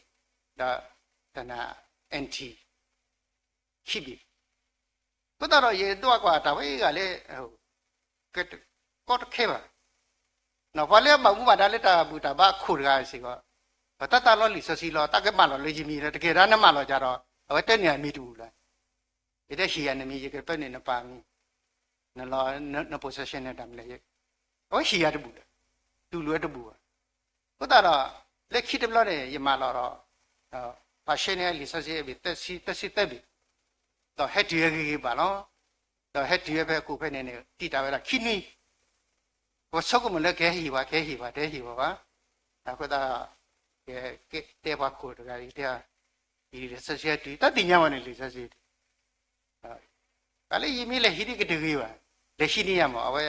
တၢ်နၢ် NT ခံဘ့ၣ်. အဃိသတးဒီးယဒွးကွၢ်တၢ်ဝဲအံၤဂၤလၢ ကီတခဲဘၣ်. ပှၤလၢအဘၣ်မူဘၣ်ဒါလၢတၢ်ဘူၣ်တၢ်ဘါအခိၣ်တဂၤစ့ၢ်ကီး, ပတၢ်သးလီလံာ်စီဆှံလီၤ, တၢ်ကမၣ်လီၤလၢယမံၤဒီး တကဲဒၣ်နမၢလီၤယၤဒီး အဝဲတဲန့ၢ်အမံၤတဘူၣ်လီၤ. ယတဲဟ့ၣ်ယၤနမံၤ ယကပၢနုာ်နပၢ်မံၤ, နလီၤ န possession န့ၣ်တၢ်မနုၤလဲၣ်, အဝဲဟ့ၣ်ယၤတဘူၣ်လီၤ, တူၢ်လိာ်ဝဲတဘူၣ်ဘၣ်. အဃိသတးဒီး လၢခံတဘျီန့ၣ် ယမၤလီၤဒီး ပှၤဆှၢန့ၢ်လံာ်စီဆှံအဘ့ၣ် သၢဆံသၢဘ့ၣ်, ဒီးဟဲတုၤဝဲဂ့ၤဂ့ၤဘၣ်လီၤ. ဒီးဟဲတုၤဝဲဖဲအကိးဖဲန့ၣ်န့ၣ် တံာ်တာ်ဝဲဒၣ်ခံနွံ, ပဆိကမိၣ်လၢကဟဲဟ့ၣ်ပှၤ ကဟဲဟ့ၣ်ပှၤ တဟဲဟ့ၣ်ပှၤဘၣ်. အဃိသတး ကတဲပှၤခိၣ်တဂၤအံၤတဲ, လံာ်စီဆှံဟဲတုၤ တၢ်သ့ၣ်ညါဝဲန့ၣ် လံာ်စီဆှံ တၢ်လၢယမ့ၢ်လဲၤဟံးဒ်ကတဂ့ၤဘၣ်, လဲၤဟံးန့ၢ်ယၤမး အဝဲ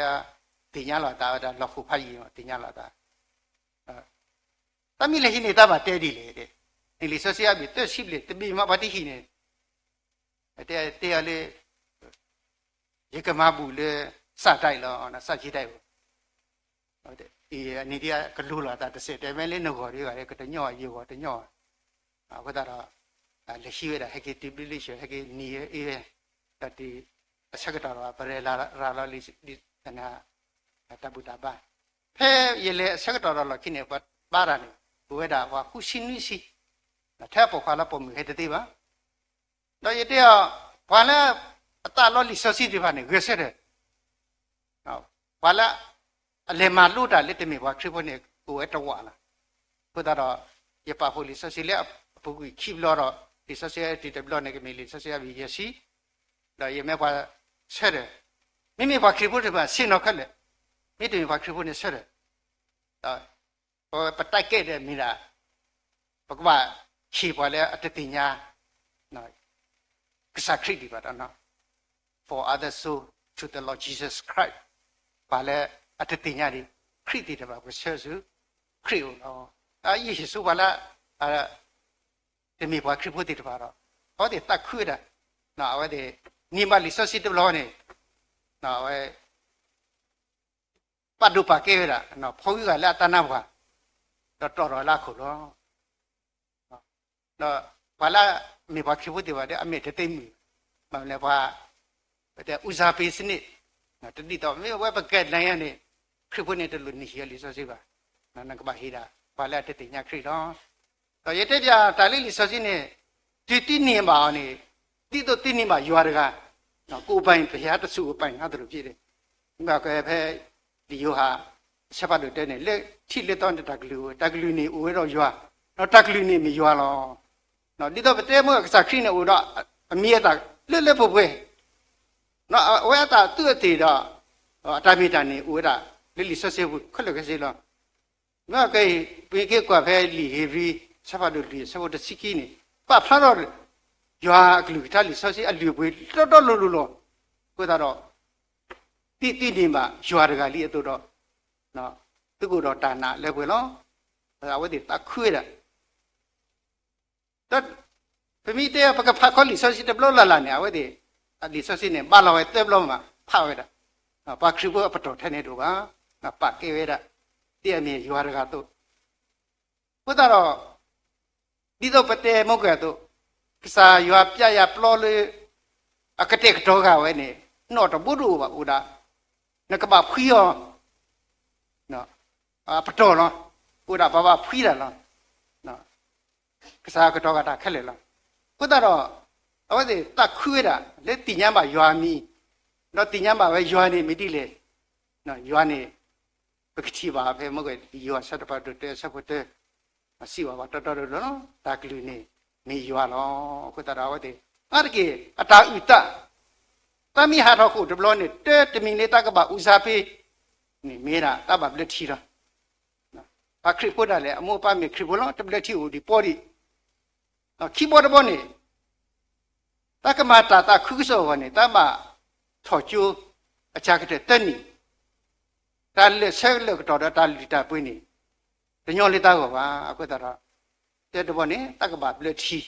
သ့ၣ်ညါလီၤသးဝဲဒၣ် လီၢ်ခိၣ်ဖးယံၤမး သ့ၣ်ညါလီၤသး, တၢ်မ့ၢ်လဲၤဟံးန့ၢ်တၢ်ဘၣ်တဲဒ်လဲၣ်, န့ၣ်လံာ်စီဆှံအဘ့ၣ် သၢဆံဘျဲၣ် တဘ့ၣ်မး ပှၤတဟံးန့ၣ်, တဲအီၤလၢ ယကမၤဘူၣ်လၢ စၢ်တၢ်အံၤလီၤ စၢ်ကံတၢ်အံၤ, အန့ၣ်ဒ်ကလူလီၤသးတစဲး တဲမ့ၢ်လၢနဂီၢ်ဒ်ဂၤ ကတညီဘၣ် ယဂီၢ်တညီဘၣ်. အဃိသတးဒီး လဲၤဟံးဝဲဒၣ် ဟဲက့ၤတုၤဘျ့လံာ်စီဆှံ ဟဲက့ၤနံၤဝဲအ့ဝဲ, ဒီးတုၤအဆၢကတီၢ်ဒီး ပရဲၣ်ရၤလီၤလံာ် တၢ်ဘူၣ်တၢ်ဘါ, ဖဲယလဲၤအဆၢကတီၢ်ဒီးလီၢ်ခံန့ၣ် ပှၤဘါတၢ်န့ၣ် အိၣ်ဝဲဒၣ်ပှၤဃုဆံနွံဆံ, ထဲပိာ်ခွါလၢပိာ်မုၣ်ဟဲတသ့ဘၣ်. ဒီးယတဲအီၤ, ပှၤလၢအသးလီလံာ်စီဆှံသ့ၣ်တဖၣ်န့ၣ် ဂဲၤဆၢထၢၣ်, ပှၤလၢအလဲၤမၤလိတၢ်လၢတမ့ၢ်ပှၤခရံာ်ဖိန့ၣ် အိၣ်ဝဲတဝာ်လီၤ. အဃိသတးဒီး ယပာ်ဖှိၣ်လံာ်စီဆှံလၢအပူၤကွံာ်ခံဘျီဒီး လံာ်စီဆှံအတုၤတဘျီန့ၣ် ကမ့ၢ်လံာ်စီဆှံအဘ့ၣ်ယဲၢ်ဆံ, ဒီးယမ့ၢ်ပှၤဆၢထၢၣ်, မ့မ့ၢ်ပှၤခရံာ်ဖိသ့ၣ်တဖၣ်ဆ့ၣ်နီၤခဲလၢာ်, မ့တမ့ၢ်ပှၤခရံာ်ဖိန့ၣ်ဆၢထၢၣ်, ဒီးပတၢ်ကဲဒ်မ့ၢ်ဒၣ် ပကဘၣ်ဟ့ၣ်ပှၤလၢအတသ့ၣ်ညါ ကစၢ်ခရံာ်ဒံးဘၣ်ဒီး For other soul to the Lord Jesus Christ, ပှၤလၢအတသ့ၣ်ညါဒံး ခရံာ်သ့ၣ်တဖၣ် ပကဆှၢဆူခရံာ်အအိၣ်လီၤ. ယဟ့ၣ်ဆူပှၤလၢ တမ့ၢ်ပှၤခရံာ်ဖိသ့ၣ်တဖၣ်ဒီး အဝဲသ့ၣ်သးခုဝဲဒၣ်, အဝဲသ့ၣ် န့ၢ်ဘၣ်လံာ်စီဆှံတဘျီန့ၣ် အဝဲ ပာ်ဒိၣ်ပာ်ကဲဝဲဒၣ် ဖီဝံဂၤလၢအတၢ်နါပှၢ်, ဒီးတီၢ်ထီၣ်လၢအခိၣ်လီၤ. ဒီးပှၤလၢအမ့ၢ်ပှၤခရံာ်ဖိသ့ၣ်တဖၣ်ဒီး အမဲာ်တသ့မုာ်, ဘၣ်မနုၤလဲၣ် ပှၤ ပတဲ ဦးစားပေးစနစ်, တဒ်သိး မ့ၢ်ဝဲပကဲလၢညါန့ၣ် ခရံာ်ဖိန့ၣ်တလိၣ်န့ၢ်ဟံၣ်အီၤလံာ်စီဆှံဘၣ်, နကဘၣ်ဟ့ၣ်ဒၣ် ပှၤလၢအတသ့ၣ်ညါခရံာ်လီၤ. ဒီးယတဲပၠးတၢ်လၢလံာ်စီဆှံန့ၣ်, တုၤသုန့ၢ်ဘၣ်အီၤန့ၣ်, ဒ်သိးသုန့ၢ်ဘၣ်ယွၤတဂၤ, ကိုယ်ပိုင်ဘုရားတဆူ အပိုင်ငါသလိုဖြစ်တယ်, မ့ၢ်ကဲဖဲ လံာ်ယိၤဟၣ် အဆၢဖးဒိၣ်တၢန့ၣ် လၢထံးလၢသီန့ၣ်တၢ်ကလုၢ်အိၣ်ဝဲ, တၢ်ကလုၢ်န့ၣ်အိၣ်ဝဲဒီးယွၤ, ဒီးတၢ်ကလုၢ်န့ၣ်မ့ၢ်ယွၤလီၤ. ဒ်သိးပတဲမ့ၢ်ကစၢ်ခရံာ်န့ၣ်အိၣ်ဒီးအမံၤအသၣ်လၢလၢပှဲၤပှဲၤ, အဝဲအသးသူအသ့ၣ်ဒီး အတၢ်မ့ၢ်တၢ်န့ၣ်အိၣ်ဝဲဒၣ် လၢလံာ်စီဆှံပူၤခဲလၢာ်ခဲဆ့လီၤ. မ့ၢ်ကဲအံၤ ပမ့ၢ်က့ၤကွၢ်ဖဲလံာ်ဧ့ၤဘြံၤ အဆၢဖးဒိၣ်လွံၢ် အဆၢဖိတဆံခံန့ၣ်, ပာ်ဖျါထီၣ် ယွၤအကလုၢ်ကထါလံာ်စီဆှံအလုၢ်အပှ့ၤတီတီလိၤလိၤလီၤ. အဃိသတးဒီး ဒ်သုန့ၢ်ဘၣ်ယွၤတဂၤလံအသိးဒီး သုကအိၣ်ဒီးတၢ်နာ်လၢပှဲၤလီၤ. အဝဲသ့ၣ်သးခုဝဲဒၣ် ဒီးပမ့ၢ်တဲပကဖးခီလံာ်စီဆှံတဘျီလၢ်လၢ်န့ၣ် အဝဲသ့ၣ် လံာ်စီဆှံန့ၣ် ဘၣ်လီၤဝဲသၢဘျီမး ဖးဝဲဒၣ်. ပှၤခရံာ်ဖိအပတီၢ်ထဲန့ၣ်တအိၣ်ဘၣ်, ပာ်ကဲဝဲဒၣ် ဒ်အမ့ၢ်ယွၤတဂၤအသိး. အဃိသတးဒီး ဒ်သိးပတဲမုၢ်ကွဲၢ်အသိး, ကစၢ်ယွၤပျဲယၤပျီလၢ အကတဲာ်ကတီၤဂာ်ဝဲန့ၣ် နီၣ်တဘိတအိၣ်ဘၣ် အိၣ်ဒၣ် နကဘၣ်ဖှံအီၤ ပတီၢ်လီၤ. အိၣ်ဒၣ်ပဘၣ်ဖှံတၢ်လီၤ. ကစၢ်ကတီၤဂာ်တၢ်ခဲလၢာ်လီၤ. အဃိသတးဒီး အဝဲသ့ၣ်သးခုဝဲဒၣ် လၢသ့ၣ်ညါဘၣ်ယွၤအမံၤ, ဒီးသ့ၣ်ညါဘၣ်ဝဲယွၤန့ၣ်မ့ၢ်ဒ်လဲၣ်. ယွၤန့ၣ် ပကထံၣ်ဘၣ်ဖဲမုၢ်ကွဲၢ် ယိၤဟၣ်ဆၢဒိၣ်တၢ အဆၢဖိတၢ စံးဘၣ်ပှၤတီတီလိၤလိၤလီၤ. တၢ်ကလုၢ်န့ၣ်မ့ၢ်ယွၤလီၤ. အဃိသတးဒီးအဝဲသ့ၣ် အါတက့ၢ် အတၢ်အုၣ်သး, တၢ်မ့ၢ်ဟးထီၣ်ဃိာ်တဘျီန့ၣ် တၢ်တမံၤလၢတၢ်ကဘၣ်အူစါဖဲန့ၣ် မ့ၢ်ဒၣ်တၢ်ဘၣ်ဘျၢထံလီၤ. ပှၤခရံာ်ဖိဒၣ်လဲာ် အမိၢ်အပၢ်မ့ၢ်ခရံာ်ဖိလီၤ တဘျၢထံအိၣ်ဒံးပီဒံး. ခံဘီတဘီန့ၣ် တၢ်ကမၤတၢ်သးခုကစီၣ်အဂီၢ်န့ၣ် တၢ်ဘၣ်ထီၣ်ကၠိ အစှၤကတၢၢ်သၢနံၣ်, တၢ်လၢာ်ဆၢကလၢာ်ကတီၢ်ဒီးတၢ်လုၢ်တၢ်ပှ့ၤန့ၣ် တညီလၢတၢ်ဂီၢ်ဘၣ်. အဃိသတးဒီး တၢတဘီန့ၣ် တၢ်ကဘၣ်ဘျၢထံ,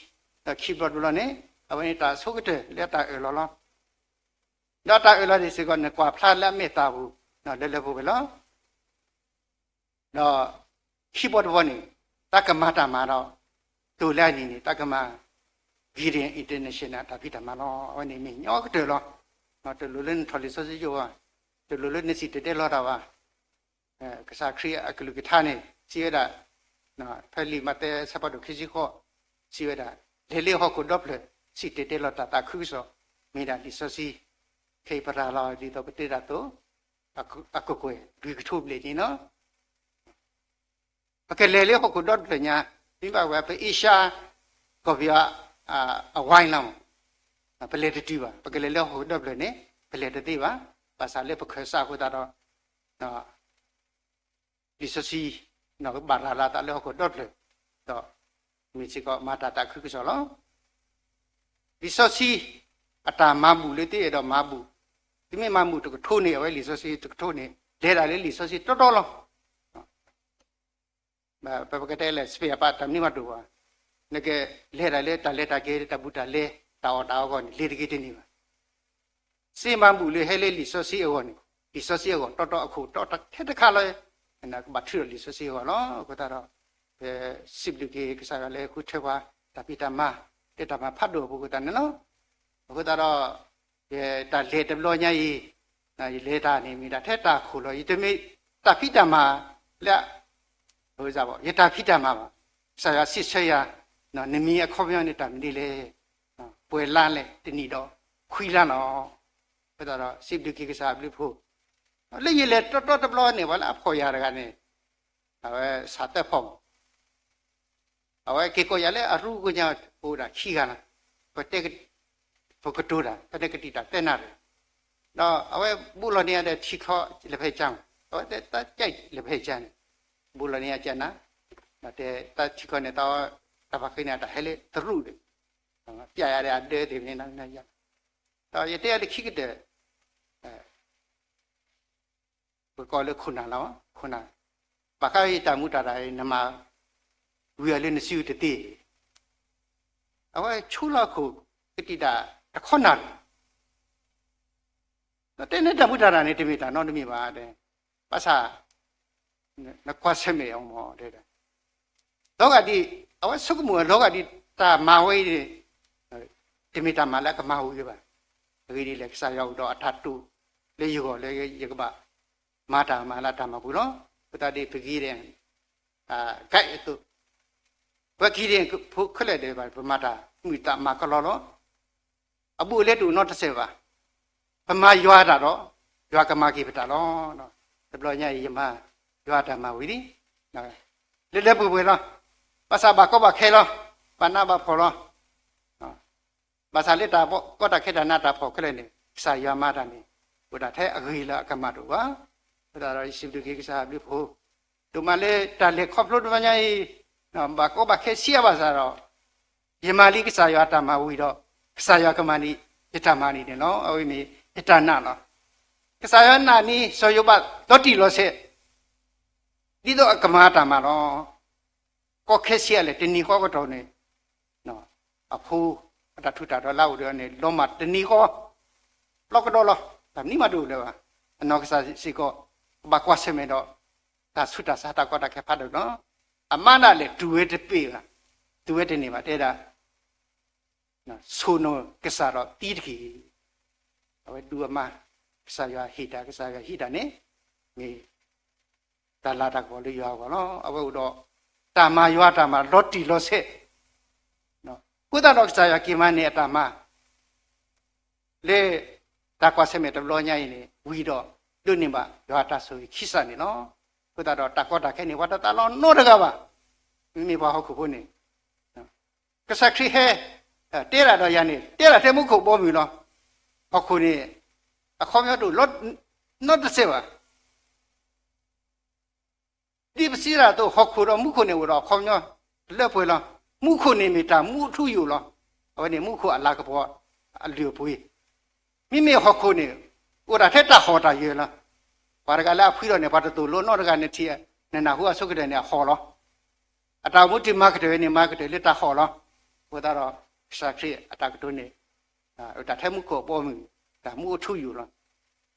ဒီးခံဘီတဘီန့ၣ် အဝဲန့ၣ်တၢ်ဆိကတၢၢ်လၢတၢ်အၢၣ်လီၤလီၤ. ဒီးတၢ်အၢၣ်လီၤန့ၣ်စ့ၢ်ကီး နကွၢ်ဖျါလၢအမဲာ်သၣ်ပူၤ လၢလၢပှဲၤပှဲၤလီၤ. ဒီးခံဘီတဘီန့ၣ် တၢ်ကမၤတၢ်မၤဒီး တိၤလၢအနံၤန့ၣ် တၢ်ကမၤ Gideon International တၢ်ဖံးတၢ်မၤလီၤ. အဝဲန့ၣ်မ့ၢ်ညီကတၢၢ်လီၤ. တလိၣ်လၢနထီၣ်လံာ်စီဆှံယိၤဘၣ်, တလိၣ်လၢနစံၣ်တဲၤတဲလီၤတၢ်ဘၣ်. ကစၢ်ခရံာ်အကလုၢ်ကထါန့ၣ် စံးဝဲဒၣ် ဖဲလံာ်မးသဲအဆၢဖးဒိၣ်ခံဆံဃိး စံးဝဲဒၣ် လဲၤလၢဟီၣ်ခိၣ်ဒီဖျၢၣ် စံၣ်တဲၤတဲလီၤတၢ်သးခုကစီၣ် မ့ၢ်ဒၣ်လံာ်စီဆှံ. ခဲအံၤပရၤလီၤဒ်သိးပတဲတၢ်အသိး အကကွဲၢ်လွံၢ်ကထိဘျဲၣ်န့ၣ်လီၤ. ပကလဲၤလၢဟီၣ်ခိၣ်ဒီဖျၢၣ်ညါ, မ့ၢ်ဘၣ်ဝဲပအ့ရှါ ကီၢ်ပယီၤ အဝါလီၤမး, ပလဲၤတတုၤဘၣ်. ပကလဲၤလၢဟီၣ်ခိၣ်ဒီဖျၢၣ်န့ၣ် ပလဲၤတသ့ဘၣ်. ဘၣ်ဆၣ်လၢပခၢၣ်စးအဃိသတးဒီး လံာ်စီဆှံ ဘၣ်ရၤလီၤသးလၢဟီၣ်ခိၣ်ဒီဖျၢၣ်, ဒီးမ့ၢ်စ့ၢ်ကီးမၤတၢ်သးခုကစီၣ်လီၤ. လံာ်စီဆှံ အတၢ်မၤဘူၣ်လၢသုအဲၣ်ဒိးမၤဘူၣ်, သုမ့ၢ်မၤဘူၣ်တကထိန့ၣ် အဝဲလံာ်စီဆှံတကထိန့ၣ် လဲၤဒၣ်လၢလံာ်စီဆှံတီတီလီၤ. ပကတဲလဲၣ် spare part တၢ်မနုၤမးတအိၣ်ဘၣ်. နကလဲၤဒၣ်လၢတၢ်လဲၤတၢ်က့ၤ တၢ်ဘူးတၢ်လဲ တၢ်အီၣ်တၢ်အီအဂီၢ်န့ၣ် လဲၤတဂ့ၤတန့ၢ်ဘၣ်. စ့မၤဘူၣ်လၢဟဲလၢလံာ်စီဆှံအဂီၢ်န့ၣ် လံာ်စီဆှံအဂီၢ်တီတီအခိၣ်တီထဲတခါလီၤ. ကဘၣ်ထုးဒီးလံာ်စီဆှံအဂီၢ်လီၤ. အဃိသတးဒီး ပစံးဘျုးက့ၤကစၢ်ယွၤလၢဃုထၢပှၤ တၢ်ဖံးတၢ်မၤ လၢတၢ်မၤဖးဒိၣ်အပူၤ အဃိသတးန့ၣ်လီၤ. အဃိသတးဒီး ယတၢ်လဲၤတဘျီညါအံၤ ယလဲၤတၢ်န့ၣ် မ့ၢ်ဒၣ်ထဲတၢ်ခိၣ်လီၤ. ယတမ့ၢ်တၢ်ဖံးတၢ်မၤလၢ ယတၢ်ဖံးတၢ်မၤဘၣ်. ကစၢ်ယွၤစံးဆၢယၤ နမံၤအခီပညီန့ၣ်တၢ်မနုၤလဲၣ်. ပှဲၤလါလဲၣ် တနံၣ်ဒီးခွံလါလီၤ. အဃိသတးဒီးစံးဘျုးက့ၤကစၢ်အဘျုးအဖှိၣ်, လၢယလဲၤတီတီတဘျီန့ၣ် ပှၤလၢအဖီၣ်ယၤတဂၤန့ၣ် အဝဲစးသၢဖီၣ်မး အဝဲက့ၤကိးယၤလၢအရူကညါ အိၣ်ဒၣ်ခံဂၤလီၤ. ပတဲ ပကတိၤတၢ် ဖဲန့ၣ်ကတံာ်တာ်သၢနၣ်ရံၣ်, ဒီးအဝဲဘူးလီၤန့ၢ်ယၤဒီးထံခီလဲၤဖဲကၢမး, အဝဲတၢ်ကၢလဲၤဖဲကၢန့ၣ်, ဘူးလီၤန့ၢ်ယၤကၢနၤ, ဒီးတဲတၢ်ထံခီန့ၣ် တၢ်ဘၣ်ဃ့န့ၣ် တၢ်ဟဲလၢသရူးဒီး ပျဲယၤဒီးအဒၢသ့ၣ်မနုၤ, ဒီးယတဲအီၤလၢခံကတၢၢ် ပကိးလၢခိၣ်နၢ်လီၤ, ခိၣ်နၢ်, ဘၣ်ဃးယတၢ်မူတၢ်ဒၣ်အံၤ နမၤဝံၤအီၤလၢနစုတသ့, အဝဲဆိလီၤခိၣ် ကတံာ်တာ်တခီနၣ်ရံၣ်, ဒီးတဲန့ၣ်တၢ်မူတၢ်ဒၣ်န့ၣ် တမ့ၢ်တၢ်နီတမံၤဘၣ်, ဘၣ်ဆၣ် နကွၢ်ဆၢၣ်မဲာ်အီၤမး, လီၤဂာ်ဒ် အဝဲဆိကမိၣ်လီၤဂာ်ဒ်တၢ်မၤဝဲအံၤန့ၣ် တမ့ၢ်တၢ်မၤလၢအကမၤဝံၤဘၣ်. အဂ့ၢ်ဒ်လဲၣ် ကစၢ်ယွၤအိၣ်ဒီးအတၢ်တိာ်လၢယဂီၢ်လၢယကဘၣ်မၤတၢ်မၤလၢတၢ်မၤပူၤလီၤ. အဃိသတးဒီး ပဂ့ၤဒဲး guide အသိး, ပှၤ Gideon ဖိခဲလၢာ်ဒီး ပမၤတၢ်မုာ်သးမၤကလီလီၤ. အဘူးအလဲတအိၣ်နီတစဲးဘၣ်. ပမၤယွၤအတၢ်ဒီး ယွၤကမၤက့ၤပတၢ်လီၤ. တဘျီညါအံၤ ယမၤယွၤအတၢ်မၤဝံၤလံ. လၢလၢပှဲၤပှဲၤလီၤ. ဘၣ်ဆၣ်ဘၣ်ကီဘၣ်ခဲလီၤ. ဘၣ်နးဘၣ်ဖှီၣ်လီၤ. ဘၣ်ဆၣ်လၢတၢ်ကီတၢ်ခဲတၢ်နးတၢ်ဖှီၣ်ခဲလၢာ်န့ၣ် ကစၢ်ယွၤမၤတၢ်န့ၣ် အိၣ်ဒၣ်ထဲအဂ့ၤလၢအကမၣ်တအိၣ်ဘၣ်. အဃိသတးဒီး ယစံးဘျုးက့ၤကစၢ်အဘျုးအဖှိၣ်, ဒိၣ်မးလၢတၢ်လဲၤခီဖျိတဘျီညါအံၤ ဘၣ်ကီဘၣ်ခဲဆံးအါဘၣ်ဆၣ်ဒီး ယမၤလံကစၢ်ယွၤအတၢ်မၤဝံၤဒီး, ကစၢ်ယွၤကမၤန့ၢ်ယတၢ်မၤန့ၣ်န့ၣ်လီၤ. အဝဲမ့ၢ်ယတၢ်နာ်လီၤ. ကစၢ်ယွၤနာ်န့ၢ်စီၤယိၤဘးလီၤတံၢ်လီၤဆဲး, ဒ်သိးအကမၤအတၢ်မၤလီၤ. ကီခဲဆ့အလဲၣ် တနံၤဃီကတီၢ်န့ၣ်, အဖိအတၢ်ထူးတၢ်တီၤလၢအအိၣ်ဒီးန့ၣ် လီၤမၢ်တနံၤဃီ လီၤကဒီးလီၤ. တၢ်မနုၤမးတအိၣ်လၢၤဘၣ်. အနီၢ်ကစၢ်စ့ၢ်ကီး ကဘၣ်ကွၢ်ဆၢၣ်မဲာ်ဒီး တၢ်ဆူးတၢ်ဆါတၢ်ကီတၢ်ခဲဖးဒိၣ်လီၤ. အမါဒၣ်လဲာ်တူၢ်ဝဲတပ့ၢ်ဘၣ်, တူၢ်ဝဲတန့ၢ်ဘၣ် တဲဒၣ် ဆိၣ်နီၢ်ကစၢ်ဒီးသံတက့ၢ်. အဝဲဒူအမါ, ကစၢ်ယွၤဟ့ၣ်တၢ် ကစၢ်ယွၤဟ့ၣ်တၢ်န့ၣ် မ့ၢ်တၢ်လၤတၢ်ကပီၤလၢယွၤအဂီၢ်လီၤ. အဝဲအိၣ်ဒီးတၢ်မၤယွၤအတၢ်မၤလီၤတံၢ်လီၤဆဲး, အဃိသတးဒီးကစၢ်ယွၤက့ၤမၤန့ၢ်အတၢ်မၤ လၢတၢ်ကွၢ်ဆၢၣ်မဲာ်တဘျီညါအံၤန့ၣ် ဝံၤဒီးဒိးန့ၢ်ဘၣ်ယွၤအတၢ်ဆိၣ်ဂ့ၤခံစးန့ၣ်လီၤ. အဃိသတးဒီးတၢ်ကီတၢ်ခဲန့ၣ် ပှၤတသးလီၤနီတဂၤဘၣ်. မ့မ့ၢ်ပှၤဟီၣ်ခိၣ်ဖိန့ၣ် ကစၢ်ခရံာ်ဟဲတဲဒၣ်ဒီးယၤန့ၣ် တဲဒၣ်ထဲမူခိၣ်ဘီမုၢ်လီၤ. ဟီၣ်ခိၣ်န့ၣ် အခီပညီတအိၣ်နီတစဲးဘၣ်. ဒ်ပစံးဒၣ်အသိး ဟီၣ်ခိၣ်ဒီးမူခိၣ်န့ၣ်အိၣ်ဒီးအခီပညီတလၢပှဲၤလီၤ. မူခိၣ်န့ၣ်မ့ၢ်တၢ်မူအထူအယိာ်လီၤ. အဝဲန့ၣ်မူခိၣ်အလၤကပီၤအလုၢ်အပှ့ၤ, မ့မ့ၢ်ဟီၣ်ခိၣ်န့ၣ် အိၣ်ဒၣ်ထဲတၢ်ဟီၣ်တၢ်ယၢၤလီၤ. ပှၤတဂၤလၢအဖှံလီၤန့ၣ် ပှၤတသိၣ်လိနီတဂၤန့ၣ်ထံၣ်, နနၢ်ဟူအဆိကတၢၢ်န့ၣ်အဟီၣ်လီၤ. အတၢ်အိၣ်မူတုၤမၤကတၢၢ်ဝဲန့ၣ် မၤကတၢၢ်လၢတၢ်ဟီၣ်လီၤ. အဃိသတးဒီး ကစၢ်ခရံာ်အတၢ်ကတိၤန့ၣ် တၢ်ထဲမူခိၣ်အဘီအမုၢ်, တၢ်မူအထူအယိာ်လီၤ.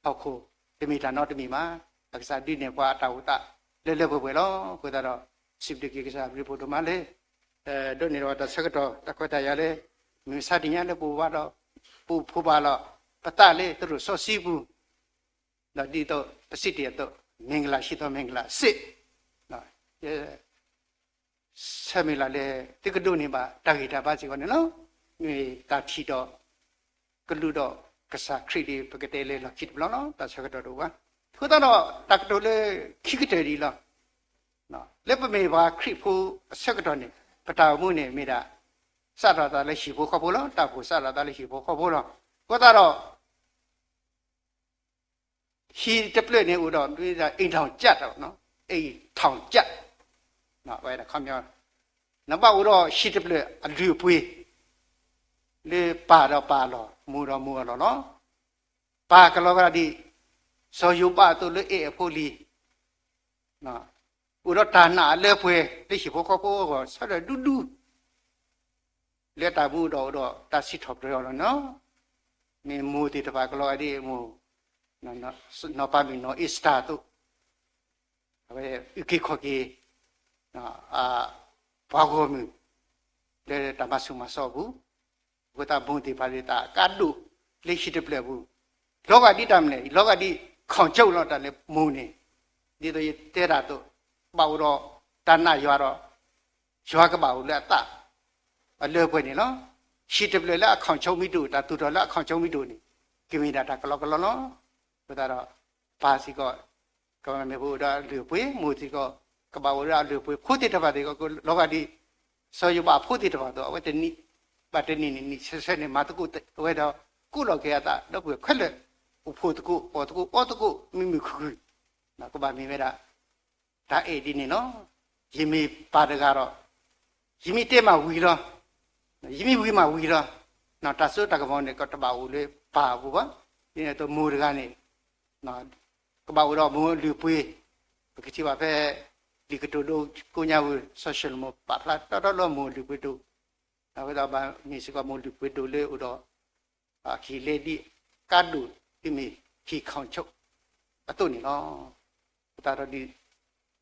ဟီၣ်ခိၣ်တမ့ၢ်တၢ်နီတမံၤဘၣ်. အကစၢ်ဒုးနဲၣ်ပှၤအတၢ်အိၣ်သးလၢလၢပှဲၤပှဲၤလီၤ. အဃိသတးဒီး စံးဘျုးက့ၤကစၢ်အဘျုးဖှိၣ်ဒိၣ်မးလၢ ဒိးန့ၢ်ဒီးတၢ်ဆၢကတီၢ်တၢ်ခွဲးတၢ်ယာ်လၢ မုၢ်မဆါတနံၤညါလၢပအိၣ်ဘၣ်ဒီး ပအိၣ်ဖှိၣ်ဘၣ်လီၤ. ပသးလၢသရိာ်စီဆှံပူၤ ဒီးဒ်သိးပစံးတ့ၢ်အသိး မ့ၢ်ကလၢ်ဟံးသီမ့ၢ်ကလၢ်စ့ၢ် ဆၢမုၢ်လၢ်လၢ သုကဒိးန့ၢ်ဘၣ် တၢ်ဂံၢ်တၢ်ဘါစ့ၢ်ကီးန့ၣ်လီၤ. မ့ၢ်တၢ်ထံၣ်ဒီး ကလူးဒီးကစၢ်ခရံာ်ဒ်ပကတဲလၢလီၢ်ခံတဘျီလီၤ. တၢ်ဆၢကတီၢ်တအိၣ်ဘၣ်. အဃိသတးဒီး တၢ်ကတိၤလၢခံကတၢၢ်ဒ်အံၤလီၤ. လၢပမ့ၢ်ပှၤခရံာ်ဖိအဆၢကတီၢ်န့ၣ် ပတၢ်အိၣ်မူန့ၣ်မ့ၢ်ဒၣ် စးထီၣ်သးလၢဟံၣ်ဖိဃီဖိလီၤ. တၢ်အိၣ်ဖှိၣ်စးထီၣ်သးလၢဟံၣ်ဖိဃီဖိလီၤ. အဃိသတးဒီး ဟံၣ်တဖျၢၣ်န့ၣ်အိၣ်ဒီး အိမ်ထောင်ကျပ်, အိမ်ထောင်ကျပ်, ဝဲဒၣ်ခီပညီ နဘၣ်အိၣ်ဒီးဟံၣ်တဖျၢၣ်အလုၢ်အပှ့ၤ လၢပၢ်ဒီးပၢ်အလီၢ်, မိၢ်ဒီးမိၢ်အလီၢ်လီၤ. ပၢ်ကလီၤဂာ်ဒ် စီၤယိၤဘးအသိးလၢအဲၣ်အဖိလံၤ, အိၣ်ဒီးတၢ်နာ်အလၢပှဲၤလၢဟံၣ်ဖိဃီဖိအဂီၢ် ဆၢထၢၣ်ဒူဒူ လၢတၢ်မူဒီးအိၣ်ဒီးတၢ်စံးထီၣ်ပတြၢၤအီၤလီၤန့ၣ်လီၤ. မ့ၢ်မိၢ်သ့ၣ်တဖၣ်ကလီၤဂာ်ဒ်မိၢ် နီၢ်ပၤမုၣ်နီၢ်အ့စတၢၤအသိး, အဝဲအုၣ်က့ၤခီၣ်က့ၤ ပှၤဂီၢ်မုၢ် လၢတၢ်မၤဆူၣ်မၤစီအပူၤ, အဃိသတးမိၢ်သ့ၣ်တဖၣ်န့ၣ် တၢ်အကါဒိၣ်လၢဟံၣ်တဖျၢၣ်အပူၤ, လီၤဂာ်ဒ်တၢ်မနုၤလဲၣ်, လီၤဂာ်ဒ် control လီၤတၢ်လၢမိၢ်န့ၣ်, ဒ်သိးယတဲတၢ်အသိး ဘၣ်အိၣ်ဒီးတၢ်နာ်ယွၤဒီး ယွၤကဘၣ်အိၣ်လၢအသး အလၢပှဲၤန့ၣ်လီၤ. ဟံၣ်တဖျၢၣ်လၢအ control မ့ၢ်တအိၣ်, တၢ်သူၣ်ထီၣ်လၢအ control မ့ၢ်တအိၣ်န့ၣ် ကမ့ၢ်ဒၣ်တၢ်ကလီကလီလီၤ. အဃိသတးဒီး ပၢ်စ့ၢ်ကီး ကမၤမ့ၢ်ပအိၣ်ဒီးအလုၢ်အပှ့ၤ, မိၢ်စ့ၢ်ကီး ကဘၣ်အိၣ်ဒီးအလုၢ်အပှ့ၤ, ဖိသ့ၣ်တဖၣ်စ့ၢ်ကီး လီၤဂာ်ဒ် စီၤယိၤဘးအဖိသ့ၣ်တဖၣ်အသိး အဝဲတနံၤဘၣ်တနံၤန့ၣ် နံၣ်ဆၢဆၢန့ၣ် မၤသကိးဝဲဒီး ကိးလီၤက့ၤအသး ဒီပုၢ်ဝဲၢ်ခဲလၢာ် အိၣ်ဖှိၣ်သကိး အီၣ်သကိး အီသကိး မုာ်မုာ်ခုၣ်ခုၣ်, ကဘၣ်မ့ၢ်ဝဲဒၣ် တၢ်အဲၣ်ဒ်န့ၣ်လီၤ. ယမ့ၢ်ပၢ်တဂၤဒီး ယမ့ၢ်တဲမးဝံၤလီၤ, ယမ့ၢ်ဝံၤမးဝံၤလီၤ. တၢ်စိတၢ်ကမီၤန့ၣ် ကတဘၣ်အိၣ်လၢပၢ်အပူၤဘၣ်. ဒ်န့ၣ်အသိးမိၢ်တဂၤန့ၣ် ကဘၣ်အိၣ်ဒီးမိၢ်အလုၢ်အပှ့ၤ, ပကထံၣ်ဘၣ်ဖဲ လံာ်ကတိၤဒိကိးညါဝဲ စီၤၡလိၤမိၣ် ပာ်ဖျါတီတီလၢမိၢ်အလုၢ်အပှ့ၤဒိၣ်, အဝဲဒၣ်ဘၣ်မ့ၢ်စ့ၢ်ကီးမိၢ်လုၢ်အပှ့ၤဒိၣ်လၢအိၣ်ဒီး ဟံၣ်လဲဒ်ကါဒိၣ် ဒ်မ့ၢ်ဟံၣ် control အသိးန့ၣ်လီၤ. အဃိသတးဒီး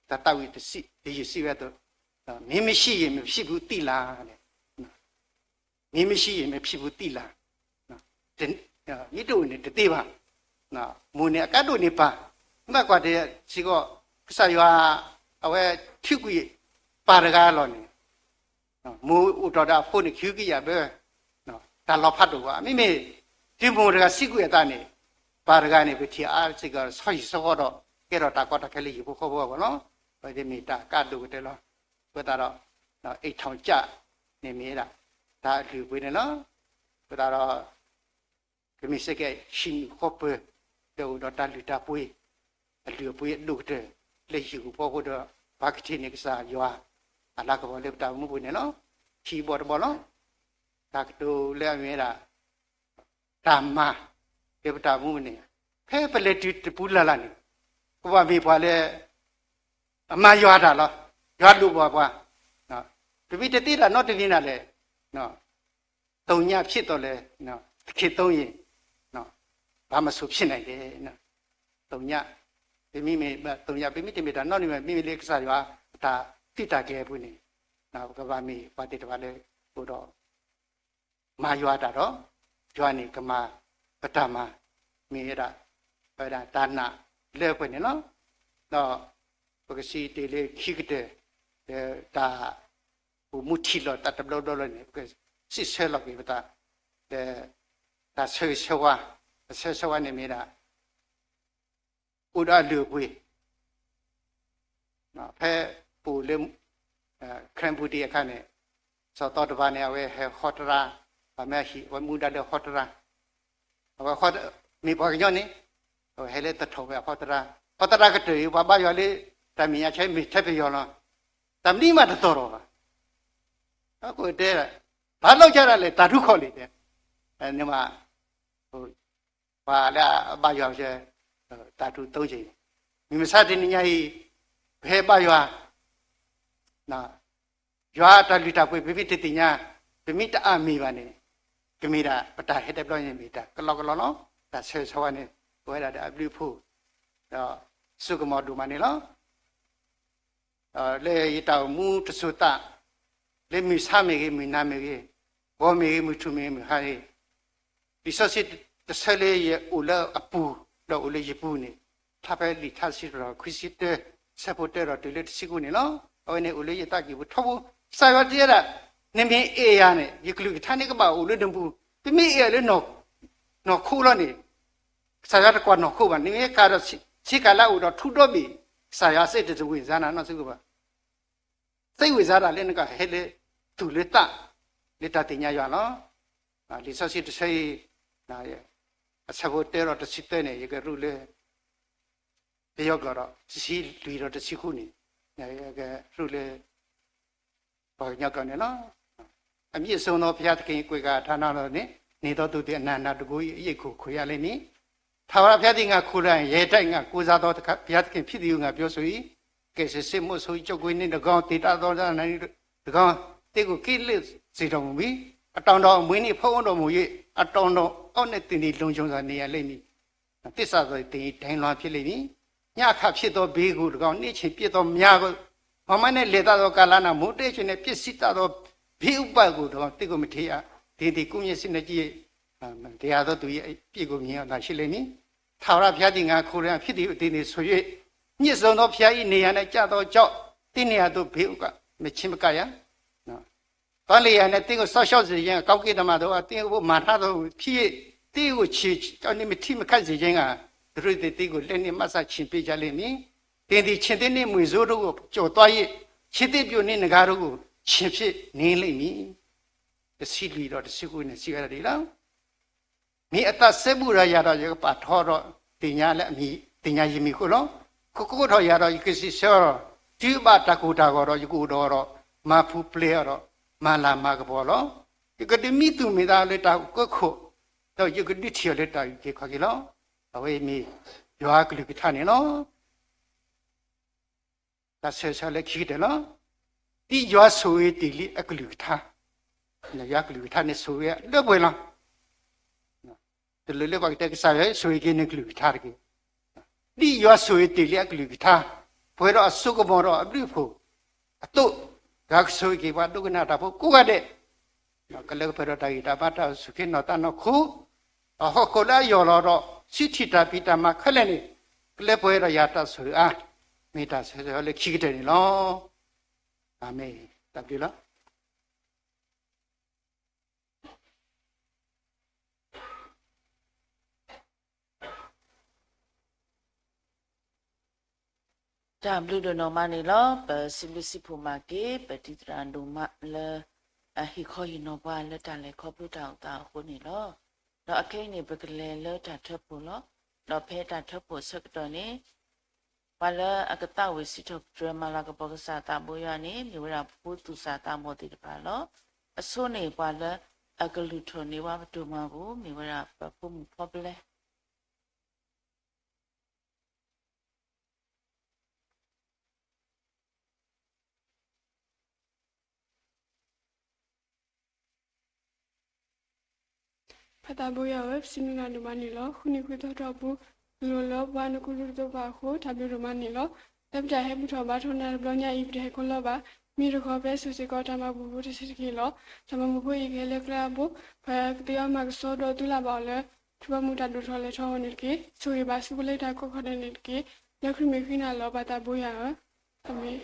တၢ်သးဝံၣ်တဆံး လၢယစံးဝဲအသိး, မင်းမရှိရင် မဖြစ်ဘူးသိလား, မင်းမရှိရင် မဖြစ်ဘူးသိလား, မ့ၢ်တအိၣ်န့ၣ် တသ့ဘၣ်. မိၢ်န့ၣ်အကါဒိၣ်န့ၢ်ပၢ်, မ့ၢ်ကွၢ်တဲစ့ၢ်ကီး ကစၢ်ယွၤ အဝဲထုးကွံာ်ပၢ်တဂၤအလီၢ်န့ၣ် မိၢ်အိၣ်တ့ၢ်ဒီးအဖိန့ၣ် ကဟုကယာ်ဘၢ တၢ်လီၤဖးဒိၣ်ဘၣ်. မ့မ့ၢ် တုၤမိၢ်တဂၤစံးကွံာ်အသးန့ၣ် ပၢ်တဂၤန့ၣ် ပထံၣ်အါစ့ၢ်ကီး ဆီဟံၣ်ဆီဃီဒီး ကဲထီၣ်တၢ်ကီတၢ်ခဲလၢဟံၣ်ဖိဃီဖိအဂီၢ်လီၤ. အဝဲသ့ၣ်မ့ၢ်တၢ်ကါဒိၣ်ကတၢၢ်လီၤ. အဃိသတးဒီး အိမ်ထောင်ကျပ် န့ၣ်မ့ၢ်ဝဲဒၣ် တၢ်အလုၢ်အပှ့ၤန့ၣ်လီၤ. အဃိသတးဒီး ကမ့ၢ်စ့ၢ်ကီး ဟံၣ်မုၢ်ဃီပၢၤ ဒီးအိၣ်ဒီးတၢ်လုၢ်တၢ်ပှ့ၤ အလုၢ်အပှ့ၤအဒိၣ်ကတၢၢ် လၢဟံၣ်ဖိဃီဖိဒီး ပှၤကထံၣ်န့ၢ်ကစၢ်ယွၤ အလၤကပီၤလၢပတၢ်အိၣ်မူပူၤန့ၣ်လီၤ. ခံဘီတဘီလီၤ. တၢ်ကတိၤလၢအမ့ၢ်ဝဲဒၣ် တၢ်မၤ လၢပတၢ်အိၣ်မူန့ၣ် ဖဲပလဲၤတုၤတပူၤလၢ်လၢ်န့ၣ် ပဘၣ်မ့ၢ်ပှၤလၢ အမၤယွၤတၢ်လီၤ. ယွၤလိၣ်ဘၣ်ပှၤ, ပမ့ၢ်တသ့တၢ်နီတမံၤဒၣ်လဲာ်, သုည ဖြစ်သော်လည်း သခင်သုံးရင် ဘာမဆို ဖြစ်နိုင်တယ်. သုည, ပမ့ၢ်မ့ၢ်သုည ပမ့ၢ်တမ့ၢ်တၢ်နီတမံၤ မ့မ့ၢ်လၢကစၢ်ယွၤအတၢ်သုးတၢ်ကျဲၤအပူၤန့ၣ် ပကဘၣ်မ့ၢ်ပှၤသ့ၣ်တဖၣ်လၢ အိၣ်ဒီး မၤယွၤတၢ်ဒီး ယွၤန့ၣ်ကမၤပတၢ်မၤ မ့ၢ်ဝဲဒၣ် ဝဲဒၣ်တၢ်နာ်လၢပှဲၤန့ၣ်လီၤ. ဒီးပကစံးတ့ၢ်လၢခံကတၢၢ် လၢတၢ်အိၣ်မူထံၣ်လိာ်သးတဘျီဘျီလီၤန့ၣ် ပကစံးဆၢလီၤက့ၤပသး လၢ တၢ်ဆၢဂ့ၤဆၢဝါ, တၢ်ဆၢဂ့ၤဆၢဝါန့ၣ်မ့ၢ်ဒၣ် အိၣ်ဒီးအလုၢ်အပှ့ၤ ဖဲပအိၣ်လၢ Cambodia အခါန့ၣ် စီၤသီတဘါန့ၣ် အဝဲဟဲဟီတရါ, ပမ့ၢ်ဟံၣ် အဝဲမူဒါလၢဟီတရါ, အဝဲ မ့ၢ်ပှၤကညီန့ၣ် အဝဲဟဲလၢသထီၣ်ဝဲအဟီတရါ, ဟီတရါကတၢၢ်အံၤ ပှၤဘါယွၤလၢ တၢ်မဲာ်ညါဆဲမ့ၢ်ထဲပယီၤလီၤ, တၢ်မနုၤမးတတီၤလီၤဘၣ်. အဃိတဲ ဘာလုပ်ကြတာလဲ တၢ်ထူခီၣ်လံ တဲ, န့ၣ်မး ပှၤလၢအဘါယွၤ တၢ်ထူၣ်သုံးဆံး, မုၢ်မဆါတနံၤညါအံၤ ပဟဲဘါယွၤ, ယွၤအတၢ်လုၢ်တၢ်ပှ့ၤ ပမ့ၢ်တသ့ၣ်ညါ, ပမ့ၢ်တအၢၣ်မ့ၢ်ဘၣ်န့ၣ်, ကမ့ၢ်ဒၣ်ပတၢ်ဟဲတဘျီန့ၣ် မ့ၢ်တၢ်ကလီကလီလီၤ. တၢ်ဆၢဂ့ၤဆၢဝါန့ၣ် ပဝဲဒၣ်ဒီးအဘျုးအဖှိၣ် ဒီးစိကမီၤဒိၣ်မးန့ၣ်လီၤ. လၢယတၢ်အိၣ်မူတစိၤသး, လၢမုၢ်ဆါမ့ၢ်ဂ့ၤ, မုၢ်နၤမ့ၢ်ဂ့ၤ, ဂီၤမ့ၢ်ဂ့ၤ, မုၢ်ထူၣ်မ့ၢ်ဂ့ၤ, မုၢ်ဟါဂ့ၤ, လံာ်စီဆှံတဆၢလၢယအိၣ်လၢအပူၤ ဒီးအိၣ်လၢယပူၤန့ၣ်, ဖျါဖဲလံာ်ထါစံးထီၣ်ပတြၢၤ ခွံဆံတၢ, ဆၢဖိတၢဒီးတုၤလၢတဆံဃုန့ၣ်လီၤ. အဝဲန့ၣ်အိၣ်လၢယသးကံၢ်ပူၤထီဘိ, ကစၢ်ယွၤတဲဒၣ်, နမ့ၢ်အဲၣ်ယၤန့ၣ် ယကလုၢ်ကထါန့ၣ်ကဘၣ်အိၣ်လၢနပူၤ, ပမ့ၢ်အဲၣ်လၢ နီၢ်ခိလီၤန့ၣ်, ကစၢ်ယွၤတကွၢ်နီၢ်ခိဘၣ်. နမ့ၢ်ကးဒီးဆ့ကၤလၢအအိၣ်ဒီးထူဒီဘ့ၣ်, ကစၢ်ယွၤစ့ၢ်တဝ့ၢ်စါနၤ နီတစူဘၣ်. သ့ဝ့ၢ်စါတၢ်လၢနကဟဲလၢသူၣ်လၢသး လၢတၢ်သ့ၣ်ညါယွၤလီၤ. လံာ်စီဆှံတဆၢအံၤ အဆၢဖိတၢဒီးတဆံသၢန့ၣ် ယကရူၢ်လၢ ပယီၤကျိာ်ဒီး တဆံလွံၢ်ဒီးတဆံဃုန့ၣ် ယကရူၢ်လၢ ပှၤကညီကျိာ်န့ၣ်လီၤ. အမြင့်ဆုံးသောဘုရားသခင် ကိုယ်တော် အထံတော်တော်နှင့် နေသောသူသည် အနန္တတန်ခိုး အရိပ်ကို ခွဲရလိမ့်မည်. ထာဝရဘုရားသခင် ကိုယ်တိုင် ယဲတိုက် ငါကိုးစားသော ဘုရားသခင်ဖြစ်သည်ဟု ငါပြောဆို၏. ကယ်ဆယ်စစ် မုဆိုးကြီး ကျောက်ကွင်းနှင့်တကာင်း သေတတ်သော တနံၤတကာင်း သင့်ကို ကင်းလွတ်စေတော်မူမည်. အတောင်တော်အမွေနှင့် ဖုံးအုပ်တော်မူ၍ အတောင်တော်အောက်၌ သင်သည် လုံခြုံစွာ နေရလိမ့်မည်. သစ္စာသော် သင်၏ဒိုင်းလွှား ဖြစ်လိမ့်မည်. ညအခီဖြစ်သော ဘီးကိုတကား၊ နေ့အချိန်ပျက်သော မြားကို၊ မှောင်မိုက်နှင့် လဲၤတတ်သော ကာလနား၊ မိုဃ်းတိမ်အချိန်နှင့် ပျက်စီးတတ်သော ဘီးဥပဒ်ကိုတကား သင့်ကို မထံးရ။ သင်သည် ကိုယ်မျက်စိနှင့်ကြည့်၍ မတရားသောသူ၏ အပြစ်ကို မြင်ရသော ရှိလိမ့်မည်. ထာဝရဘုရားသည် ငါကိုယ်တိုင် ဖြစ်သည်ဟု သင်သည် ဆို၍ မြင့်ဆုံးသော ဘုရား၏ နေရာ၌ ကျသောကြောင့် သင့်နေရာသို့ ဘီးဥပဒ် မချဉ်းမကပ်ရ။ သွားလေရာရာ၌ သင့်ကို စောင့်ရှောက်စေခြင်းငှာ ကောင်းကင်တမန်တို့က သင့်အဖို့ မၤထားတော်မူပြီး၊ သင့်ကို ခြေတော်နှင့် မထိမခတ်စေခြင်းငှာ သူတို့သည် သင့်ကို လက်နှင့် မစချဉ်ပေးကြလိမ့်မည်။ သင်သည် ခြင်္သေ့နှင့် မြွေဆိုးတို့ကို ကျော်သွား၍ ခြင်္သေ့ပျိၢ်နှင့် နဂါးတို့ကို ခြင်ဖြင့် နင်းလိမ့်မည်။ တဆံလွံၢ်ဒီး တဆံဃုန့ၣ် စံးဝဲဒၣ်ဒ်အံၤလီၤ. မင်းအသက် စဲဘူးဒီးယၤဒီး ယကပာ်ထီၣ်ဒီး သ့ၣ်ညါလၢအမံၤ, သ့ၣ်ညါယမံၤအဃိလီၤ. ခိးကိးထီၣ်ယၤဒီး ယကစံးဆၢဒီး တုၤအဘၣ်တၢ်ကိၢ်တၢ်ဂီၤဒီး ယကအိၣ်ဒီးအီၤဒီး မၤပူၤဖျဲးအီၤဒီး မၤလၤမၤကပီၤလီၤ. ယကဒုးမံသူၣ်မံသးလၢတၢ်အုၣ်ကၢခိၣ်, ဒီးယကဒုးထံၣ်အီၤလၢတၢ်အုၣ်က့ၤခီၣ်က့ၤလီၤ. အဝဲအံၤမ့ၢ် ယွၤအကလုၢ်ကထါန့ၣ်လီၤ. တၢ်ဆၢဂ့ၤဆၢဝါလၢခံကတၢၢ်လီၤ. ဒ်ယွၤဆိၣ်ဂ့ၤတ့ၢ်လံအကလုၢ်ကထါ, ယွၤအကလုၢ်ကထါန့ၣ် ဆိၣ်ဂ့ၤလၢပှဲၤလီၤ. တလိၣ်လၢပှၤကတဲကစၢ်ယွၤဆိၣ်ဂ့ၤက့ၤနကလုၢ်ကထါတဂ့ၤ. ဒ်ယွၤဆိၣ်ဂ့ၤတ့ၢ်လံအကလုၢ်ကထါ, ပှဲၤဒီးအစိကမီၤဒီးအဘျုးအဖှိၣ်အသိး, ယွၤကဆိၣ်ဂ့ၤက့ၤပှၤဒိကနၣ်တၢ်ဖိကိးဂၤဒဲး, ကလဲၤကပှဲၤဒီးတၢ်ဂံၢ်တၢ်ဘါ တၢ်အိၣ်ဆူၣ်အိၣ်ချ့ နီၢ်သးနီၢ်ခိ, ဒီးဟီၣ်ခိၣ်လၢအယိာ်လီၤဒီး ဆူထံၣ်တၢ်ဖံးတၢ်မၤခဲလၢာ်န့ၣ်, ကလဲၤပှဲၤဒီးယၤတၢ်ဆိၣ်ဂ့ၤအါ, မ့ၢ်တၢ်ဆၢဂ့ၤဆၢဝါလၢခံကတၢၢ်န့ၣ်လီၤ. အၤမ့ၣ်, တၢ်ဘျုးလီၤ. တၢ်ဘျုးဒိၣ်နီၢ်မးန့ၣ်လီၤ. ပစံးဘျုးစံးဖှိၣ်မၤက့ၤ ပတံၤသရၣ်ဒိၣ်မးလၢ အဟ့ၣ်ခီဟ့ၣ်နီၤပှၤလၢတၢ်လဲၤခီဖျိတၢ်အိၣ်သးအဃိန့ၣ်လီၤ. ဒီးအခဲအံၤန့ၣ် ပကလဲၤလၢတၢ်ထၢဖှိၣ်လီၤ. ဒီးဖဲတၢ်ထၢဖှိၣ်အဆၢကတီၢ်န့ၣ် ပှၤလၢအကသးဝံၣ်စံးထီၣ်ပတြၢၤမၤလၤကပီၤကစၢ်သးဘိယွၤန့ၣ် မ့ၢ်ဝဲဒၣ်ပဖိသူၣ်စၢ်သးဘီၣ်သ့ၣ်တဖၣ်လီၤ. အဆိန့ၣ် ပှၤလၢ အကလုၢ်ထီၣ်န့ၢ်ဝဲပဒိၣ်မးပူၤ မ့ၢ်ဝဲဒၣ်ပဖိမုၣ်ဖီပလဲ ပၢ်သးဘိယွၤဧၢ, ပစံးဘျုးနၤဒိၣ်မးန့ၣ်လီၤ. ဃုနံၤဃုသီထီၣ်ပူၤ ကလိၣ်လၢပှၤနကူၣ်တသိးပာ်အဃိ တၢ်ဘျုးဒိၣ်မးန့ၣ်လီၤ. လၢပတၢ်ဟဲဘူၣ်ထီၣ်ဘါထီၣ်နၤတဘျီညါအံၤ ပတဟဲခီလီၤဘၣ်. မ့ၢ်တခီဖဲစိၤစ့ၢ်ကီးတၢ်မၤဘူၣ်ဖိတဆံးတက့ၢ်လီၤ. တၢ်မၤဘူၣ်ဖိအံၤကဟဲလၢကျဲအဘိ ပှၤကသ့အီၣ်မၤကဆှီဒီးသုလၢ်ဘၣ်အီၤလၢ ထူၣ်ဘၣ်မူတၢ်ဒိၣ်ထီၣ်လဲၤထီၣ်အဂီၢ်န့ၣ်တက့ၢ်. ဆိၣ်ဂ့ၤဘၣ်စူၢ်ပလဲတၢ်ကီခီန့ၣ်တက့ၢ်. လၢခရံာ်မ့ၢ်ဃံနၤလီၤ ပၢ်သးဘိယွၤဧၢ, အၤမ့ၣ်.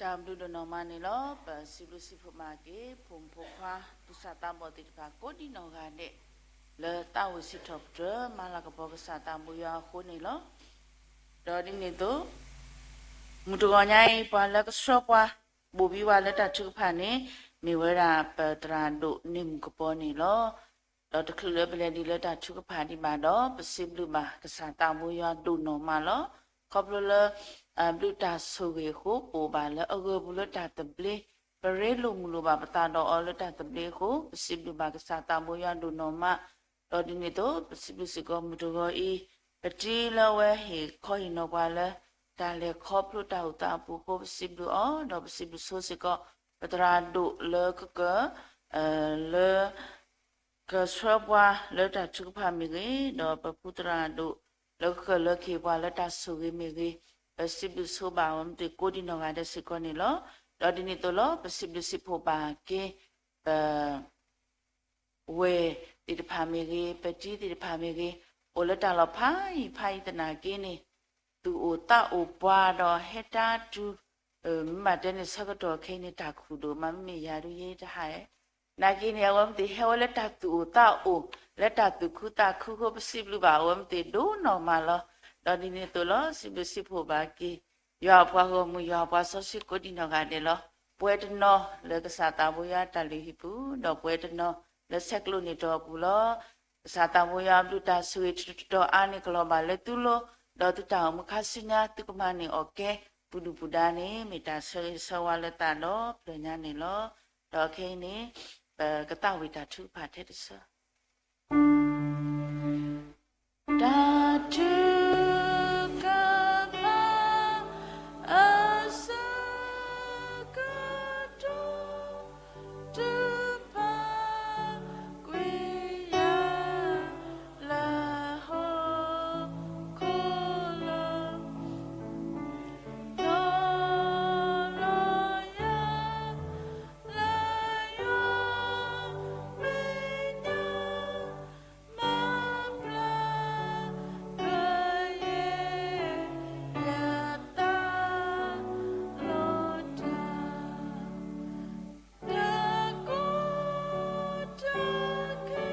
တၢ်ဘျုးဒိၣ်နီၢ်မးန့ၣ်လီၤ. ပစံးဘျုးစံးဖှိၣ်ဘၣ်က့ၤ ဖိမုၣ်ဖိခွါ သူၣ်စၢ်သးဘီၣ်သ့ၣ်တဖၣ် ကိးဒံးနီၢ်ဂၤဒဲး လၢသးဝံၣ်စံးထီၣ်ပတြၢၤ မၤလၤကပီၤကစၢ်သးဘိယွၤအဃိန့ၣ်လီၤ. ဒီးဒ်န့ၣ်အသိး မုၢ်တဂီၤညါအံၤ ပှၤလၢကဆှၢပှၤ ဘိၣ်ဘံဝဲလၢတၢ်ထုကဖၣ်န့ၣ် မ့ၢ်ဝဲဒၣ်ပသရၣ်ဒိၣ်န့ၢ်မုၣ်ကပီၤန့ၣ်လီၤ. ဒီးတချုးလၢပလဲၤဒံးလၢတၢ်ထုကဖၣ်ဒံးဘၣ်ဒီး ပစံးဘျုးဘၣ်ကစၢ်သးဘိယွၤဒိၣ်နီၢ်မးလီၤ. ခီဖျိလၢ ဘျုးတၢ်ဆိၣ်ဂ့ၤအဃိ ပအိၣ်ဘၣ်လၢအဂၢၢ်ပူၤလၢတၢ်သဘျ့, ပရ့လိာ်မုာ်လိာ်ဘၣ်ပသးဒီးအီၤလၢတၢ်သဘျ့အဃိ ပစံးဘျုးဘၣ်ကစၢ်သးဘိယွၤဒိၣ်နီၢ်မး. ဒီးဒ်န့ၣ်အသိး ပစံးဘျုးစ့ၢ်ကီးမုၢ်တဂီၤအံၤ ပတံၤလၢအဝဲဟ့ၣ်ခီဟ့ၣ်နီၤပှၤလၢ တၢ်လဲၤခီဖျိတၢ်အိၣ်သးအပူၤအဃိ ပစံးဘျုးအီၤ ဒီးပစံးဘျုးဆိစ့ၢ်ကီး ပသရၣ်ဒိၣ်လၢကက လၢ ကဆှၢပှၤလၢတၢ်ထုကဖၣ်မ့ၢ်ဂ့ၤ, ဒီးပဖုသရၣ်ဒိၣ်လၢကကလၢကဟ့ၣ်ပှၤလၢတၢ်ဆိၣ်ဂ့ၤမ့ၢ်ဂ့ၤ, ပစံးဘျုးဆိဘၣ်အဝဲမ့ၢ်သ့ၣ်ကိးဒံးနီၢ်ဂၤဒဲးစ့ၢ်ကီးန့ၣ်လီၤ. ဒီးဒ်န့ၣ်အသိးလီၤ ပစံးဘျုးစံးဖှိၣ်ဘၣ်က့ၤ ပ ဝဲၢ်သ့ၣ်တဖၣ်မ့ၢ်ဂ့ၤ, ပတံၤသ့ၣ်တဖၣ်မ့ၢ်ဂ့ၤ, အိၣ်လၢတၢ်လီၤဖးယံၤဖးယံၤသနာ်က့န့ၣ် သူၣ်အိၣ်သးအိၣ်ပှၤဒီးဟဲတၢ်တုၤ, မ့ၢ်ဘၣ်တဲန့ၣ် ဆၢကတီၢ်ခဲအံၤန့ၣ် တၢ်ခူၣ်ဒိၣ်မး မ့မ့ၢ်ယၤဒုးယဲတဟါ, နာ်က့န့ၣ် အဝဲမ့ၢ်သ့ၣ်ဟဲဝဲလၢတၢ်သူၣ်အိၣ်သးအိၣ်, လၢတၢ်သူၣ်ခုသးခုအဃိ ပစံးဘျုးဘၣ်အဝဲမ့ၢ်သ့ၣ်ဒိၣ်နီၢ်မးလီၤ. ဒီးဒ်န့ၣ်အသိးလီၤ စံးဘျုးစံးဖှိၣ်ဘၣ်က့ၤ ယွၤအပှၤဂီၢ်မုၢ် ယွၤအပှၤစီဆှံကိးဒံးနီၢ်ဂၤဒဲးလီၤ. ပဝဲတနီၤလၢကစၢ်သးဘိယွၤတၢ်လုၢ်ဟံၣ်ပူၤ, ဒီးပဝဲတနီၤလၢဆဲးကျိးန့ၢ်တီၢ်အပူၤလီၤ. ကစၢ်သးဘိယွၤအဘျုးတၢ်ဆိၣ်ဂ့ၤတတီၤအါန့ၢ်ကလီၤဘၣ်လၢသုလိၤ, ဒီးသုတၢ်အိၣ်မူခါဆူညါ သုကမၤန့ၢ်အီၣ်ကဲ ပူၤဒုၣ်ပူၤဒါန့ၣ် မ့ၢ်တၢ်ဆၢဂ့ၤဆၢဝါလၢသးဒီဖျၢၣ်ညါန့ၣ်လီၤ. ဒီးခဲအံၤန့ၣ် ပကသးဝံၣ်တၢ်ထုကဖၣ်ထဲတဆၢ တၢ်ထုကဖၣ် အဆၢကတီၢ် တုၤပာ်ကွံာ်ယၤ လၢဟီၣ်ခိၣ်လီၤ, တီၤလီၤယၤ လၢယွၤမဲာ်ညါ မၤဘျါကယဲၢ် ယသးလီၤတၢ်, တၢ်ကီတၢ်ခဲ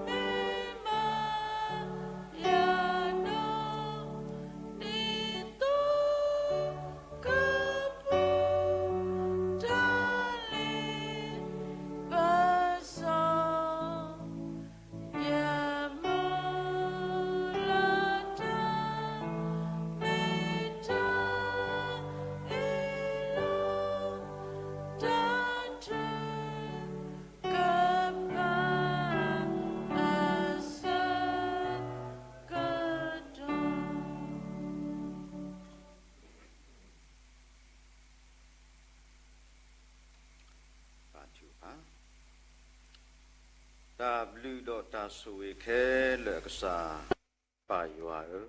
မ့ၢ်မၤယၤနီၢ် ဒ်သိးကပူၤ တၢ်လ့ပစီ ယမုၢ်လၢ်တၢ် မ့ၢ်တၢ်အ့ၣ်လိာ် တၢ်ထုကဖၣ် အဆၢကတီၢ် တၢ်ဘျုးဒီးတၢ်ဆိၣ်ဂ့ၤခဲလၢာ်အကစၢ် ပၢ်ယွၤဧၢ,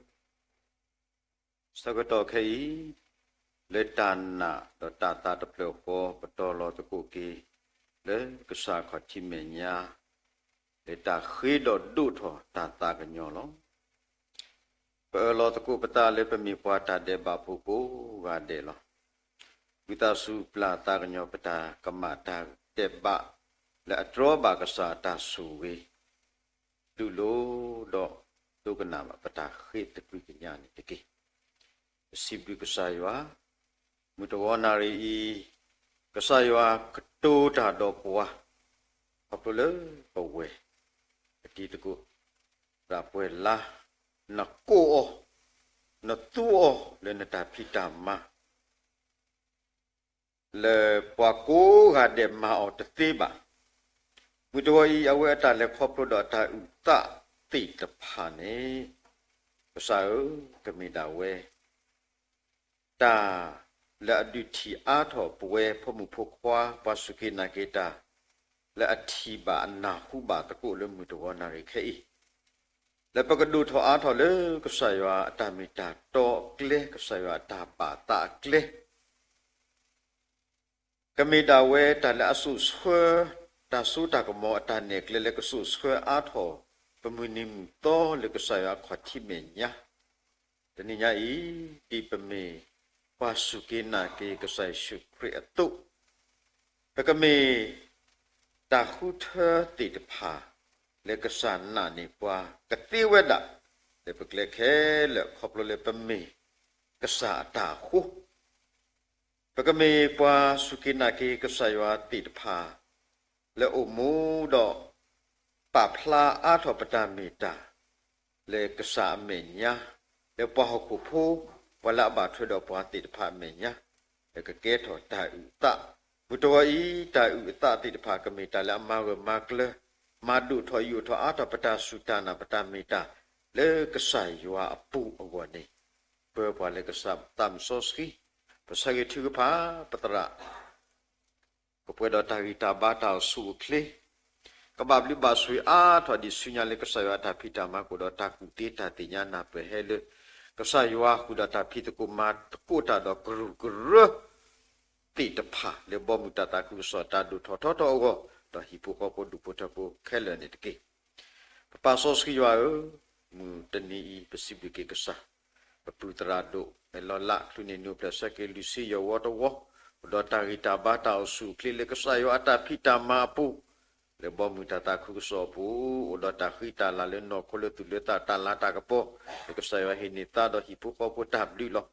ဆၢကတီၢ်ခဲအံၤ လၢတၢ်နာ်ဒီးတၢ်သးတဖျၢၣ်ဃီ ပတီၤလီၤသကိးက့ၤ လၢကစၢ်ခီၣ်ထံးမဲာ်ညါ လၢတၢ်ဃ့ဒီးဒိးထီၣ်တၢ်သးကညီၤလီၤ. ပအၢၣ်လီၤသကိးပသးလၢပမ့ၢ်ပှၤတၢ်ဒဲးဘးဖိကိးဂၤဒဲးလီၤ. ဝံသးစူၤပျၢ်သးကညီၤပတၢ်ကမၣ်တၢ်ဒဲးဘး လၢအတြီဘၣ်ကစၢ်အတၢ်ဆိၣ်ဂ့ၤ တူၢ်လိာ်ဒီးဒိကနၣ်ဘၣ်ပတၢ်ဃ့သကွံာ်ကညးန့ၣ်တက့ၢ်. ပစံးဘျုးကစၢ်ယွၤ, မုၢ်တဂီၤနၣ်ရံၣ်အံၤ ကစၢ်ယွၤကတိၤတၢ်ဒီးပှၤ ခီဖျိလၢပဝဲၢ် ပတံၤသကိး သရၣ်ပှဲၤလါ နကိးအီၤ နသူအီၤလၢနတၢ်ဖံးတၢ်မၤ လၢပှၤကိးဂၤဒဲးမၤအီၤတသ့ဘၣ်. မုၢ်တဂီၤအံၤ အဝဲအတၢ်လဲၤခီဖျိဒီးအတၢ်အုၣ်သးသ့ၣ်တဖၣ်န့ၣ် ကစၢ်ဧၢ, ကမ့ၢ်ဒၣ်ဝဲ တၢ်လၢအဒုးထံၣ်အါထီၣ်ပဝဲဖိမုၣ်ဖိခွါ ပှၤစူၢ်က့ၤနာ်က့ၤတၢ် လၢအထံၣ်ဘၣ်အနၢ်ဟူဘၣ်သကိးလၢမုၢ်တဂီၤနၣ်ရံၣ်ခဲအံၤ လၢပကဒိၣ်ထီၣ်အါထီၣ်လၢကစၢ်ယွၤအတၢ်မ့ၢ်တၢ်တီအကျဲ, ကစၢ်ယွၤအတၢ်ဘၣ်သးအကျဲ ကမ့ၢ်ဒၣ်ဝဲတၢ်လၢအစိာ်ဆှၢ တၢ်စိတၢ်ကမီၤအတၢ်နဲၣ်ကျဲလၢကစိာ်ဆှၢအါထီၣ် ပမုၢ်နံၤမုၢ်သီလၢကစၢ်ယွၤအခီၣ်ထံးမဲာ်ညါ, တနံၤညါအံၤ ဒ်ပမ့ၢ်ပ ပှၤစူၢ်က့ၤနာ်က့ၤကစၢ်ယ့ၣ်ၡူးခရံာ်အသိး, ပကမ့ၢ်တၢ်ဃုထၢသ့ၣ်တဖၣ် လၢကစၢ်နာ်န့ၢ်ပှၤကသ့ဝဲဒၣ် လၢပကျဲခဲလၢာ် ခီဖျိလၢပမ့ၢ်ကစၢ်အတၢ်အဃိ ပကမ့ၢ်ပှၤစူၢ်က့ၤနာ်က့ၤကစၢ်ယွၤသ့ၣ်တဖၣ် လၢအိၣ်မူဒီး ပာ်ဖျါအါထီၣ်ပတၢ်မ့ၢ်တၢ် လၢကစၢ်အမဲာ်ညါ, လၢပှၤဟီၣ်ခိၣ်ဖိ ပှၤလၢအဘၣ်ထွဲဒီးပှၤသ့ၣ်တဖၣ်အမဲာ်ညါ, လၢကကဲထီၣ်တၢ်အုၣ်အသး, မုၢ်တဂီၤအံၤ တၢ်အုၣ်အသးသ့ၣ်တဖၣ် ကမ့ၢ်တၢ်လၢအမၤဂၢၢ်မၤကျၢၤ, မၤဒိၣ်ထီၣ်ယိာ်ထီၣ်အါထီၣ်ပတၢ်စူၢ်တၢ်နာ် ပတၢ်မ့ၢ်တၢ် လၢကစၢ်ယွၤအပူၤအဂီၢ်န့ၣ်, ပၢပှၤလၢကစၢ်သးမုၢ်စီဆှံ, ပဆၢဂ့ၤထုကဖၣ် ပသရၣ် ကပှဲၤဒီးတၢ်ဂံၢ်တၢ်ဘါတၢ်အိၣ်ဆူၣ်အိၣ်ချ့, ကဘၣ်ဘျုးဘၣ်ဆိၣ်ဂ့ၤအါထီၣ်ဒံးဆူညါလၢကစၢ်ယွၤအတၢ်ဖံးတၢ်မၤ ကအိၣ်ဒီးတၢ်ကူၣ်သ့တၢ်သ့ၣ်ညါနၢ်ပၢၢ်ဟဲလၢ ကစၢ်ယွၤဃုာ်ဒီးတၢ်ဖံးသကိးမၤသကိးတၢ်ဒီးကရူၢ်ကရၢ သ့ၣ်တဖၣ် လၢဘီမုၢ်တၢ်သးခုကစီၣ်တၢ်ဒိၣ်ထီၣ်ထီထီၣ်အဂီၢ်, ဒီးဟံၣ်ဖိဃီဖိဒူၣ်ဖိထၢဖိခဲလၢာ်န့ၣ်တက့ၢ်. ပပၢ်စီဆှံယွၤဧၢ, မုၢ်တနံၤအံၤ ပစံးဘျုးက့ၤကစၢ်, ပပုၢ်သရၣ်ဒိၣ် မဲာ်လီၤလး ချုးန့ၢ်နုာ်ပျဲၢ်ဆၢက့ၤလွံၢ်ဆံယဲၢ်ဝီတဝီ, အိၣ်ဒီးတၢ်ဂံၢ်တၢ်ဘါတၢ်အိၣ်ဆူၣ်အိၣ်ချ့ လၢကစၢ်ယွၤအတၢ်ဖံးတၢ်မၤအပူၤ, လၢဘီမုၢ်တၢ်သးခုကစီၣ်အပူၤ, အိၣ်ဒီးတၢ်ဃံတၢ်လၤလၢနီၢ်ခိလၢသူၣ်လၢသးတၢ်လၤတၢ်ကပီၤ, လၢကစၢ်ယွၤဟ့ၣ်န့ၢ်သါဒီးဟံၣ်ဖိဃီဖိတၢ်ဘျုးလီၤ.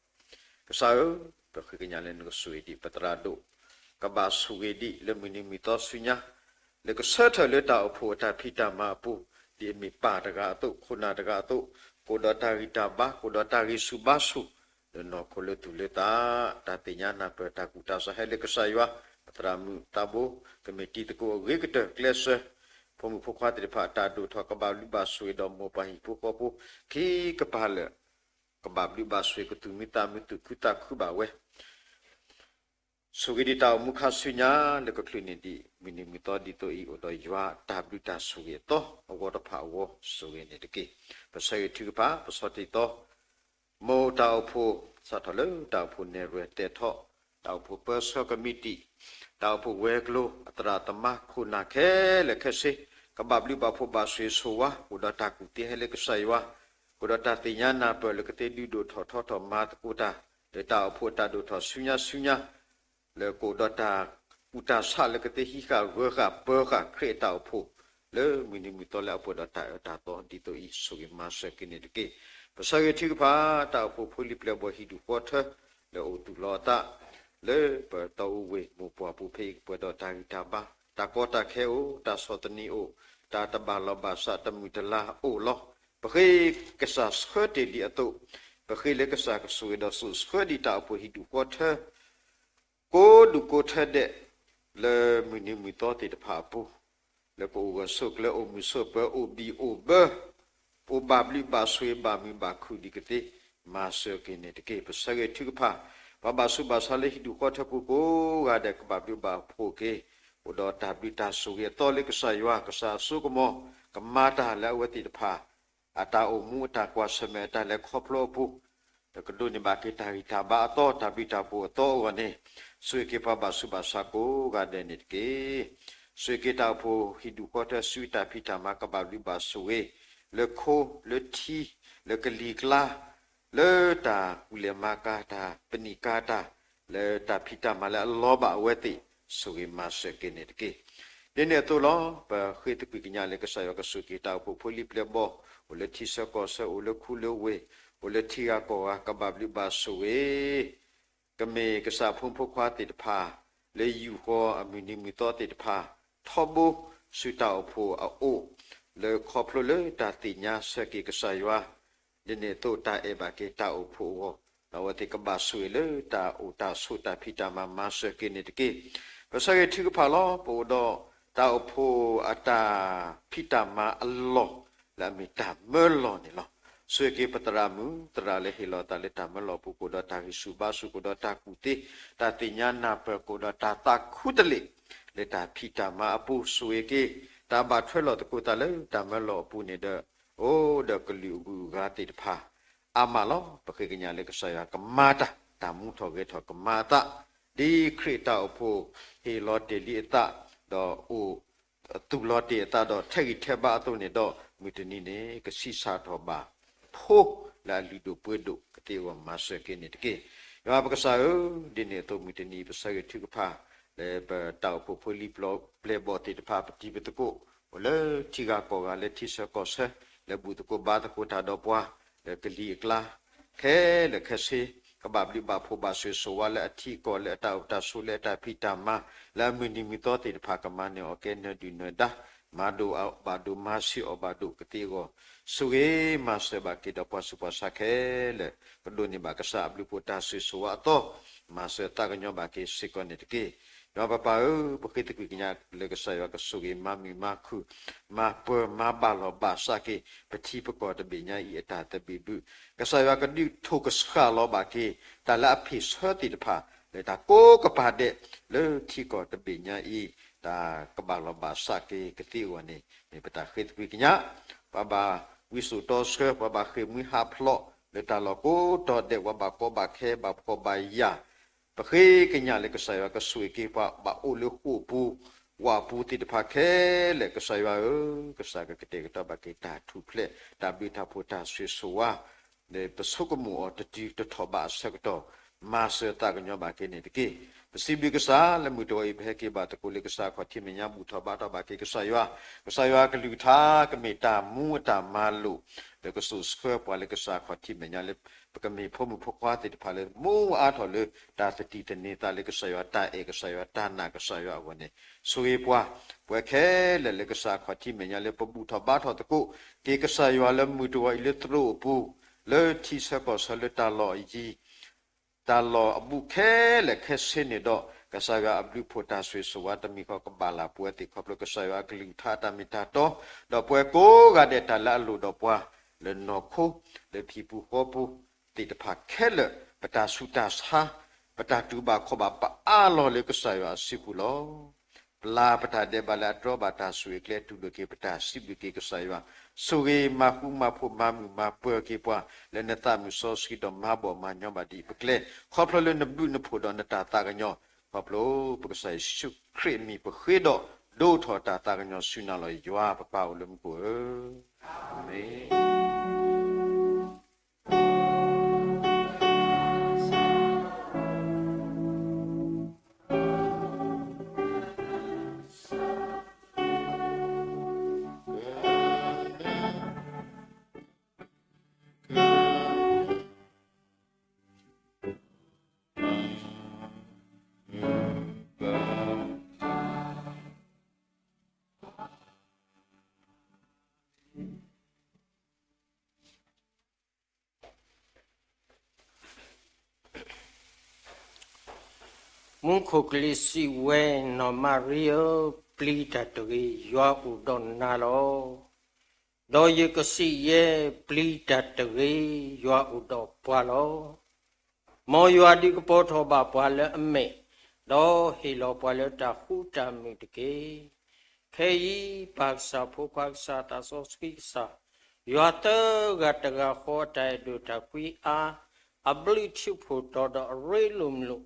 ကစၢ်ဧၢ, ပဃ့ကညးလၢနကဆိၣ်ဂ့ၤဒံးပသရၣ်ဒိၣ်, ကဘၣ်ဆိၣ်ဂ့ၤဒံးလၢမုၢ်နံၤမုၢ်သီဆူညါ, လၢကဆၢထၢၣ်လၢတၢ်အိၣ်ဖှိၣ်အတၢ်ဖံးတၢ်မၤအပူၤ, ဒ်အမ့ၢ်ပၢ်တဂၤအသိး ခိၣ်နၢ်တဂၤအသိး, ကအိၣ်ဒီးတၢ်ဂံၢ်တၢ်ဘါ ကအိၣ်ဒီးတၢ်ဂံၢ်ဆူၣ်ဘါဆူၣ်, လၢနီၢ်ခိလၢသူၣ်လၢသး, တၢ်သ့ၣ်ညါနၢ်ပၢၢ်တၢ်ကူၣ်တၢ်ဆးဟဲလၢကစၢ်ယွၤ, ပသရၣ်မုၣ်သးဘိ, ကမ့ၢ်တံၤသကိးအဂ့ၤကတၢၢ်ကျဲးစၢး, ဖိမုၣ်ဖိခွါသ့ၣ်တဖၣ်အတၢ်ဒိၣ်ထီၣ် ကဘၣ်ဘျုးဘၣ်ဆိၣ်ဂ့ၤဒီးမိၢ်ပၢ်ဟံၣ်ဖိဃီဖိ, ခံကပၤလၢာ် ကဘၣ်ဘျုးဘၣ်ဆိၣ်ဂ့ၤ ကသူၣ်မံသးမံသူၣ်ခုသးခုဘၣ်ဝဲ ဆိၣ်ဂ့ၤဒံးတၢ်အိၣ်မူခါဆူညါ လၢကချုးန့ၢ်ဒံးမုၢ်နံၤမုၢ်သီဒ်သိးအံၤ အိၣ်ဒီးယွၤတၢ်ဘျုးတၢ်ဆိၣ်ဂ့ၤအသီ အဂီၢ်တဖၣ်အဂီၢ် ဆိၣ်ဂ့ၤန့ၣ်တက့ၢ်. ပဆၢဂ့ၤထုကဖၣ် ပဆီၣ်တံၢ်သီ မိၢ်တၢ်အိၣ်ဖှိၣ် စးထီၣ်လၢတၢ်အိၣ်ဖှိၣ်နဲၣ်ရွဲၣ်တဲာ်ထီၣ်, တၢ်အိၣ်ဖှိၣ်ပၢဆှၢကမံးတံာ်, တၢ်အိၣ်ဖှိၣ်ဝဲၤကျိၤ အသရၣ်သမါခိၣ်နၢ်ခဲလၢာ်ခဲဆ့, ကဘၣ်ဘျုးဘၣ်ဖှိၣ်ဘၣ်ဆိၣ်ဂ့ၤဆိၣ်ဝါ ကအိၣ်ဒီးတၢ်ကူၣ်သ့ဟဲလၢကစၢ်ယွၤ, ကအိၣ်ဒီးတၢ်သ့ၣ်ညါနၢ်ပၢၢ်လၢကသ့ဒုးဒိၣ်ထီၣ်ထီထီၣ်မၤသကိးတၢ်, လၢတၢ်အိၣ်ဖှိၣ်အတၢ်ဒိၣ်ထီၣ်ဆူညါဆူညါ လၢကအိၣ်ဒီးတၢ်ကူၣ်တၢ်ဆးလၢကသ့ဟံးဃာ်ဂၢၤဃာ်ပၢၤဃာ်ခရံာ်အတၢ်အိၣ်ဖှိၣ် လၢမုၢ်နံၤမုၢ်သီလၢအပှဲၤဒီးတၢ်အၢတၢ်သီဒ်သိးအံၤ ဆိၣ်ဂ့ၤမၤစၢၤက့ၤန့ၣ်တက့ၢ်. ပဆၢဂ့ၤထုကဖၣ် တၢ်အိၣ်ဖှိၣ်ဖိလံၤပျဲၢ်ဘီၣ်ဟံၣ်ဒူၣ်ဃီထၢ လၢအိၣ်သူၣ်လီၤအသး လၢပတီၢ်အိၣ်ဝ့ၢ်မိၢ်ပှၢ်ပူၤဖဲအံၤ ကပှဲၤဒီးတၢ်ဂံၢ်တၢ်ဘါ တၢ်ကီတၢ်ခဲအိၣ် တၢ်ဆီၣ်သနံးအိၣ် တၢ်တဘၣ်လီၢ်ဘၣ်စးတမုာ်တလၤအိၣ်လီၤ. ပဃ့ကစၢ်ဆှၢတ့ၢ်လံအသိး ပဃ့လၢကစၢ်ကဆိၣ်ဂ့ၤဒီးစိာ်ဆှၢဒံးတၢ်အိၣ်ဖှိၣ်ဟံၣ်ဒူၣ်ဃီထၢ ကိးဒူၣ်ကိးထၢဒဲး လၢမုၢ်နံၤမုၢ်သီသ့ၣ်တဖၣ်အပူၤ လၢကအိၣ်ဂၢၢ်ဆိးကျၢၤ အိၣ်မုာ်ဆိးပၢၤ အိၣ်ဘံၣ်အိၣ်ဘၢ အိၣ်ဘၣ်ဘျုးဘၣ်ဆိၣ်ဂ့ၤ ဘၣ်မုာ်ဘၣ်ခုၣ်ဒံးကသ့ မၤစၢၤက့ၤန့ၣ်တက့ၢ်. ပဆၢဂ့ၤထုကဖၣ် ပှၤဘၣ်ဆူးဘၣ်ဆါလၢဟံၣ်ဒူၣ်ဃီထၢပူၤကိးဂၤဒဲး ကဘၣ်ဘျုးဘၣ်ဖှိၣ်က့ၤ အိၣ်ဒီးတၢ်ဘျုးတၢ်ဆိၣ်ဂ့ၤအသီလၢကစၢ်ယွၤ ကစၢ်အစိကမီၤ ကမၤတၢ်လၢအဝဲသ့ၣ်တဖၣ် အတၢ်အိၣ်မူအတၢ်ကွၢ်ဆၢၣ်မဲာ်အတၢ်လဲၤခီဖျိအပူၤ ဒီးကဒိးန့ၢ်ဘၣ်က့ၤတၢ်ဂံၢ်တၢ်ဘါအသီ တၢ်ဘျုးတၢ်ဖှိၣ်အသီအဂီၢ်န့ၣ် ဆိၣ်ဂ့ၤက့ၤပှၤဘၣ်ဆူးဘၣ်ဆါကိးဂၤဒဲးန့ၣ်တက့ၢ်. ဆိၣ်ဂ့ၤက့ၤတၢ်အိၣ်ဖှိၣ်ဟံၣ်ဒူၣ်ဃီထၢ ဆူတၢ်ဖံးတၢ်မၤ ကဘၣ်ဘျုးဘၣ်ဆိၣ်ဂ့ၤ လၢခိလၢထံ လၢကလံၤကျါ လၢတၢ်ကူၣ်လဲၤမၤကၤတၢ် ပနံာ်ကၤတၢ် လၢတၢ်ဖံးတၢ်မၤလၢအလီၤဘၣ်အဝဲသ့ၣ် ဆိၣ်ဂ့ၤမၤစၢၤက့ၤန့ၣ်တက့ၢ်. ဒ်န့ၣ်အသိးလီၤ ပဃ့သကွံာ်ကညးလၢကစၢ်ယွၤကဆိၣ်ဂ့ၤက့ၤတၢ်အိၣ်ဖှိၣ်ဖိလံၤပျဲၢ်ဘီၣ် အိၣ်လၢထံဆၢကီၢ်ဆၢ အိၣ်လၢခူလၢဝ့ၢ် အိၣ်လၢထံဂၤကီၢ်ဂၤ ကဘၣ်ဘျုးဘၣ်ဆိၣ်ဂ့ၤ ကမ့ၢ်ကစၢ်ဖိမုၣ်ဖိခွါသ့ၣ်တဖၣ် လၢယူၢ်ဃီအမုၢ်နံၤမုၢ်သီသ့ၣ်တဖၣ် ထီဘိဆူတၢ်အိၣ်ဖှိၣ်အအိၣ် လၢခီဖျိလၢတၢ်သ့ၣ်ညါဆၢက့ၤကစၢ်ယွၤ ဒ်န့ၣ်အသိးတၢ်အဲၣ်ဘၣ်က့ၤတၢ်အိၣ်ဖှိၣ်အဂီၢ် ဒီးအဝဲသ့ၣ်ကဘၣ်ဆိၣ်ဂ့ၤလၢတၢ်အိၣ်တၢ်ဆိးတၢ်ဖံးတၢ်မၤမၤစၢၤက့ၤန့ၣ်တက့ၢ်. ပဆၢဂ့ၤထုကဖၣ်လီၤ ပအိၣ်ဒီးတၢ်အိၣ်ဖှိၣ်အတၢ်ဖံးတၢ်မၤအလီၢ် လၢအမ့ၢ်တၢ်မၢလီၤန့ၣ်လီၤ. ဆိၣ်ဂ့ၤက့ၤပသရၣ်မုၣ်သရၣ်လၢဟ့ၣ်လီၤသးလၢတၢ်မၢလီၤအပူၤ ကအိၣ်ဒီးတၢ်ဂံၢ်ဆူၣ်ဘါဆူၣ် ကအိၣ်ဒီးတၢ်ကူၣ်သ့ တၢ်သ့ၣ်ညါနၢ်ပၢၢ် ကအိၣ်ဒီးတၢ်သးခူတလ့ၢ် လၢတၢ်ဖံးတၢ်မၤအပူၤ ဆိၣ်ဂ့ၤက့ၤ တၢ်ဘၣ်ထွဲလီၤသကိးသးလၢတၢ်မၢလီၤအပူၤန့ၣ်ဒီး အိၣ်ဒီးကလုာ်အဂုၤအဂၤသ့ၣ်တဖၣ် အါမးလီၤ. ပဃ့ကညးလၢကစၢ်ယွၤကမၤတၢ် တၢ်မူထီၣ်ဂဲၤထီၣ်ကမၤအသး ဒ်ခရံာ်တၢ်အိၣ်ဖှိၣ်ဟ့ၣ်လီၤတ့ၢ်လံအသး ဒီးအိၣ်သူၣ်လီၤတ့ၢ်အသးဒီးထဲးဂံၢ်ထဲးဘါအသိးန့ၣ်ဒီး မုၢ်တနံၤန့ၣ် ကဆံးစၢ်ထီၣ်ဘၣ်ဖိလၢအလုၢ်ဒိၣ်ပှ့ၤဒိၣ်ကသ့အဂီၢ် မၤစၢၤက့ၤန့ၣ်တက့ၢ်. ယွၤပကစၢ်ဧၢ, ဒ်န့ၣ်အသိးမုၢ်တနံၤအံၤ ပဆၢဂ့ၤထုကဖၣ် လၢပတၢ်အိၣ်ဖှိၣ်ဖိလံၤပျီပျဲၢ်ဘီၣ်သ့ၣ်တဖၣ် ပတံၤပသကိး အိၣ်လၢထံဂၤကီၢ်ဂၤ လၢထံဆၢကီၢ်ဆၢ လၢဘူၣ်သကိးဘါသကိးတၢ်ဒီးပှၤ လၢကလံၤအကျါ ခဲလၢာ်ခဲဆ့ ကဘၣ်ဘျုးဘၣ်ဖှိၣ်ဘၣ်ဆိၣ်ဂ့ၤဆိၣ်ဝါလၢအထံအကီၢ် လၢအတၢ်အိၣ်တၢ်ဆိး လၢအတၢ်ဖံးတၢ်မၤ လၢအမုၢ်နံၤမုၢ်သီသ့ၣ်တဖၣ် ကမၤန့ၢ်အီၣ်ကဲနၢၤဒုၣ်နၢၤဒါ မၤဒိၣ်အီၤဘၣ်ဒိၣ် မၤဆံးအီၤဘၣ်ဒိၣ်ကသ့အဂီၢ် ဆိၣ်ဂ့ၤမၤစၢၤဘၣ်က့ၤဒီးပှၤဆူးပှၤဆါခဲလၢာ် ကဒိးန့ၢ်ဘၣ်ကစၢ်အဘျုးဖှိၣ်တၢ်ဆိၣ်ဂ့ၤဆိၣ်ဝါအသီ မၤစၢၤသးကညီၤဘၣ်က့ၤစ့ၢ်ကီးန့ၣ်တက့ၢ်. ယွၤပပၢ်ဧၢ, ပဃ့သကွံၢ်ကညးလၢကစၢ်ယွၤကဆိၣ်ဂ့ၤမၤမုာ်မၤခုၣ် မၤပၢၤမၤဘၣ်လီၤဘၣ်စးက့ၤ ပထံပကီၢ်တဘ့ၣ်ညါအံၤအတၢ်သဘံၣ်ဘုၣ်, ကစၢ်ယွၤကဒုးထိၣ်ကဆှၣ်လီၤဘၣ်က့ၤ တၢ်လၢအဖ့ၣ်ဆၢသ့ၣ်တဖၣ် လၢတၢ်ကိးကပၤဒဲး လၢထံကီၢ်တဘ့ၣ်ညါအံၤ တၢ်ကဘၣ်လီၤဘၣ်စးက့ၤကသ့အဂီၢ်န့ၣ် မ့ၢ်ပတၢ်ဃ့သကွံၢ်ကညး, ပှၤဘၣ်ဝံစိာ်တီဆှၢ ပှၤဘၣ်ဃ့ၢ်မှံဟးဖျိး လၢတၢ်လီၢ်ကိးတီၤဒဲး ပှၤဘၣ်ကီဘၣ်ခဲ ဘၣ်ဖှီၣ်ဘၣ်ယာ် ပဃ့ကညးလၢကစၢ်ယွၤကဆိၣ်ဂ့ၤက့ၤပှၤဘၣ်အိၣ်လၢဃိာ်ပူၤ ဝၣ်ပူၤသ့ၣ်တဖၣ်ခဲလၢာ် ကစၢ်ယွၤဧၢ, ကစၢ်ကကတဲာ်ကတီၤဘၣ်က့ၤတၢ်ထူၣ်ဖျဲး တၢ်ဘျုးတၢ်ဖှိၣ်တၢ်ဆိၣ်ဂ့ၤဆိၣ်ဝါ လၢပဆိကမိၣ်အီၤတတုၤတထီၣ်ဘးအဆၢကတီၢ် မၤစၢၤသးကညီၤဘၣ်က့ၤန့ၣ်တက့ၢ်. ပစံးဘျုးကစၢ်လၢမုၢ်တဝီအံၤ ပဟဲက့ၤဘၣ်သကိးလၢကစၢ်အခီၣ်ထံးမဲာ်ညါ ဘူၣ်ထီၣ်ဘါထီၣ်ဘၣ်က့ၤကစၢ်ယွၤ, ကစၢ်ယွၤအကလုၢ်ကထါ ကမ့ၢ်တၢ်မူအတၢ်မၤလိာ် လၢကစိာ်ဆှၢပှၤလၢကစၢ်အခီၣ်ထံးမဲာ်ညါလၢ ပကမ့ၢ်ဖိမုၣ်ဖိခွါသ့ၣ်တဖၣ်လၢ မူအါထီၣ်လၢတၢ်သတံၢ်သန့ၤသးလၢကစၢ်ယွၤ တၢ်အဲၣ်ကစၢ်ယွၤ တၢ်နာ်ကစၢ်ယွၤအဂီၢ်န့ၣ် ဆိၣ်ဂ့ၤပှၤ, ပဝဲခဲလၢာ်လၢကစၢ်အခီၣ်ထံးမဲာ်ညါလၢ ပဘူၣ်ထီၣ်ဘါထီၣ်သကိးက့ၤကစၢ်ယွၤလၢမုၢ်တဝီအံၤလၢသရိာ်အပူၤ, လၢထံဆၢကီၢ်ဆၢလၢတၢ်လီၢ်အယံၤ တၢ်လီၢ်အဘူးခဲလၢာ်ခဲဆ့န့ၣ်ဒီး ကစၢ်ယွၤအဘျုးဖှိၣ်တၢ်ဆိၣ်ဂ့ၤဆိၣ်ဝါတမံၤဃီကဘၣ်လၢ်ပဝဲသ့ၣ်ခီဖျိကစၢ်ယွၤအကလုၢ်ကထါအတၢ်မ့ၢ်တၢ်တီ, ဒီးပဝဲကိးဂၤဒဲးတၢ်လၢအလိၣ်ဒီးပှၤ လၢနီၢ်ခိ လၢဟံၣ်ပူၤဃီပူၤသ့ၣ်တဖၣ်ခဲလၢာ် ပတၢ်ဆူးတၢ်ဆါ ပတၢ်တူၢ်ဘၣ်ခီၣ်ဘၣ်ပအါလီၤလၢကစၢ်ယွၤအစုပူၤလီၤ. ပျၢ်ပတၢ်ဒဲးဘးလၢအတြီဘၣ်တၢ်ဆိၣ်ဂ့ၤကျဲ တူၢ်လိာ်က့ၤပတၢ်စံးဘျုးက့ၤကစၢ်ယွၤ, ဆိၣ်ဂ့ၤမၤဃူမၤဖိးမၤမုာ်မၤပၢၤက့ၤပှၤ လၢနသးမုာ်စီဆှံဒီးမၤဘီၣ်မၤညီဘၣ်ဒံးပကျဲ, ခီဖျိလၢနဘျုးနဖှိၣ်ဒီးနတၢ်သးကညီၤ, ခီဖျိပကစၢ်ယ့ၣ်ၡူးခရံာ်အမံၤပဃ့ဒီး ဒိးထီၣ်တၢ်သးကညီၤဆူနၤလီၤ ယွၤပပၢ်အိၣ်လၢမူခိၣ်ဧၢ, အၤမ့ၣ်. မူခိၣ်ကလံၤစံးဝဲ, နီၢ်မၤရံဧၢ, ပျံၤတၢ်တဂ့ၤ, ယွၤအိၣ်ဒီးနၤလီၤ. ဒီးယကစံးယဲ, ပျံၤတၢ်တဂ့ၤ, ယွၤအိၣ်ဒီးပှၤလီၤ. မ်ယွၤဒုးကပီၤထီၣ်ဘၣ်ပှၤလၢအမဲာ်, ဒီးဟ့ၣ်လီၤပှၤလၢတၢ်ဃူတၢ်မုာ်တက့ၢ်. ခဲအံၤ ပၢ်ကစၢ် ဖိခွါကစၢ် သးစီဆှံကစၢ်, ယွၤသၢဂၤတဂၤဃီအတၢ်အဲၣ်ဒိၣ်တၢ်ကွံအါ, အဘျုးထံဖှိၣ်တီၤဒီးအရ့လိာ်မုာ်လိာ်,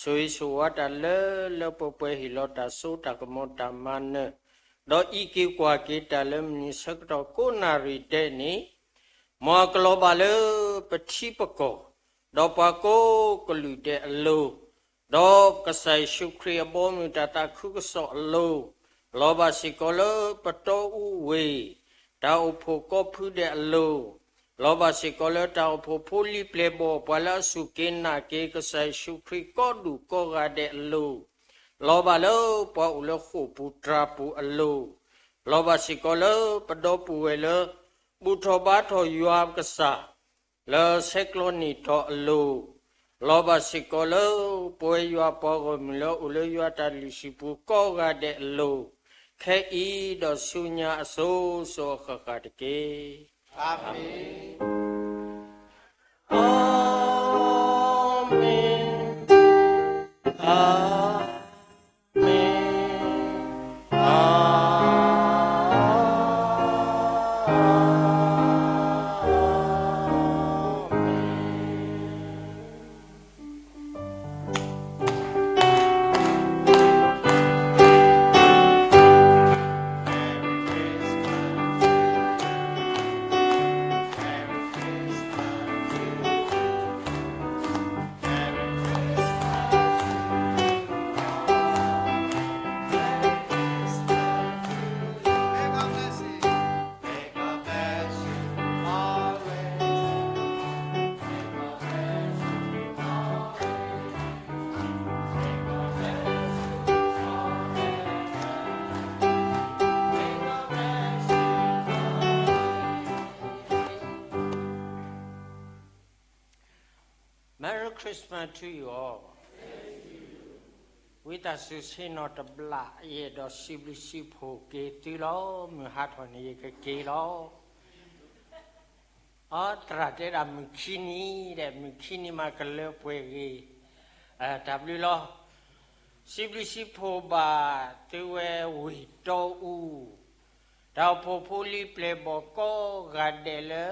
ဆိၣ်ဂ့ၤဆိၣ်ဝါတၢ်လၢလၢပှဲၤပှဲၤ ဟ့ၣ်လီၤတၢ်စိတၢ်ကမီၤတၢ်မၤနၢၤ, ဒီးအံးက့ၤကွၢ်က့ၤတၢ်လၢမုၢ်နံၤဆၢကတီၢ်ကိးနၣ်ရံၣ်ဒဲးန့ၣ် မ်အကလီၤဘၣ်လၢပထံပကီၢ်, ဒီးပှၤကိးကလုာ်ဒဲးအလိၤ, ဒီးကစၢ်ယ့ၣ်ၡူးခရံာ်အဘီအမုၢ်တၢ်သးခုကစီၣ်အလိၤ, လီၤဘၣ်စ့ၢ်ကီးလၢပတီအူဝ့ၢ်, တၢ်အိၣ်ဖှိၣ်ကိးဖုဒဲးအလိၤ, လီၤဘၣ်စ့ၢ်ကီးလၢတၢ်အိၣ်ဖှိၣ်ဖိလံၤပျဲၢ်ဘီၣ် ပှၤလၢအစူၢ်က့ၤနာ်က့ၤကစၢ်ယ့ၣ်ၡူးခရံာ်ကိးဒူၣ်ကိးဂၤဒဲးအလိၤ, လီၤဘၣ်လၢပှၤအိၣ်လၢဃိာ်ပူၤတြၤပူၤအလိၤ, လီၤဘၣ်စ့ၢ်ကီးလၢပဒီပုၢ်ဝဲၢ်လၢ ဘူၣ်ထီၣ်ဘါထီၣ်ယွၤကစၢ် လၢဆဲးကျိးနံၣ်တီၤအလိၤ, လီၤဘၣ်စ့ၢ်ကီးလၢ ပဝဲယွၤပှၤဂီၢ်မုၢ်လၢအိၣ်လၢယွၤတၢ်လုၢ်ဟံၣ်ပူၤကိးဂၤဒဲးအလိၤ, ခဲအံၤဒီးဆူညါအစိၤစိၤအဃၣ်ဃၣ်တက့ၢ်. အၤမ့ၣ်, အၤမ့ၣ်, အၤမ့ၣ်. Christmas to you all. ဝံသးစူၤဆ့ၣ်နီၤတဘျီ ယအဲၣ်ဒိးစံးဘျုးစံးဖှိၣ်က့ၤသုလီၤ. မုၢ်ဟါထီၣ်န့ၣ် ယကက့ၤလီၤ. အသရၣ်တဲဒၣ်မုၢ်ခံနံၤဒီး မုၢ်ခံနံၤမးကလၢပှဲၤဂ့ၤ, တၢ်ဘျုးလီၤ. စံးဘျုးစံးဖှိၣ်ဘၣ်သုဝဲဝ့ၢ်တီအူ တၢ်အိၣ်ဖှိၣ်ဖိလံၤပျဲၢ်ဘီၣ်ကိးဂၤဒဲးလၢ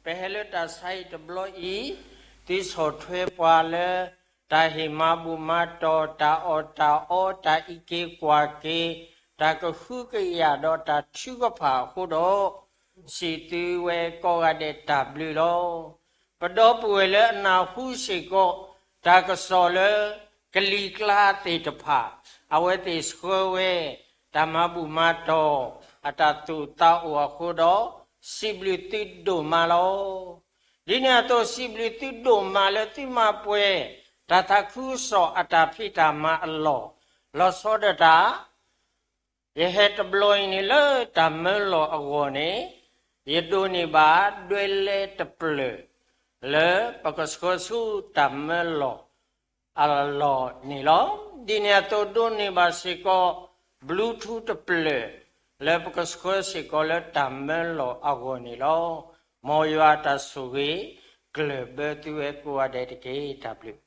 ပဟဲလၢတၢ်ဆါဟံၣ်တဘျီအံၤ, သုဆီၣ်ထွဲပှၤလၢ တၢ်ဟ့ၣ်မၤဘူၣ်မၤတီၢ်, တၢ်အီၣ်တၢ်အီ, တၢ်အံးက့ၤကွၢ်က့ၤ, တၢ်ကဟုကယာ်ဒီးတၢ်ထုကဖၣ်အဃိဒီး, စံးသုဝဲကိးဂၤဒဲးတၢ်ဘျုးလီၤ. ပဒီပုၢ်ဝဲၢ်လၢအနၢ်ဟူစ့ၢ်ကီး တၢ်ကစီၣ်လၢကလံၤကျါသ့ၣ်တဖၣ်, အဝဲသ့ၣ်ဆှၢဝဲ တၢ်မၤဘူၣ်မၤတီၢ် အတၢ်သိၣ်သးအိၣ်အဃိဒီး, စံးဘျုးသုဒိၣ်မးလီၤ. ဒ်န့ၣ်အသိး စံးဘျုးသုဒိၣ်မးလၢသုမၤပှဲၤ တၢ်သးခုကစီၣ်အတၢ်ဖံးတၢ်မၤအလီၢ်, လီၤဆီဒၣ်တၢ် ယဟဲတဘျီအံၤန့ၣ်လၢတၢ်မၢလီၢ်အဂီၢ်န့ၣ်, ယဒိးန့ၢ်ဘၣ်ဒွဲလဲတပျၢၢ် လၢပကဆှၢဆူတၢ်မၢလီၢ်အလီၢ်န့ၣ်လီၤ. ဒ်န့ၣ်အသိးဒိးန့ၢ်ဘၣ်စ့ၢ်ကီး Bluetooth တပျၢၢ် လၢပကဆှၢစ့ၢ်ကီးလၢတၢ်မၢလီၢ်အဂီၢ်န့ၣ်လီၤ. မ်ယွၤအတၢ်ဆိၣ်ဂ့ၤ ကျၢၢ်ဘၢသုဝဲကိးဂၤဒဲးတက့ၢ်. တၢ်ဘျုး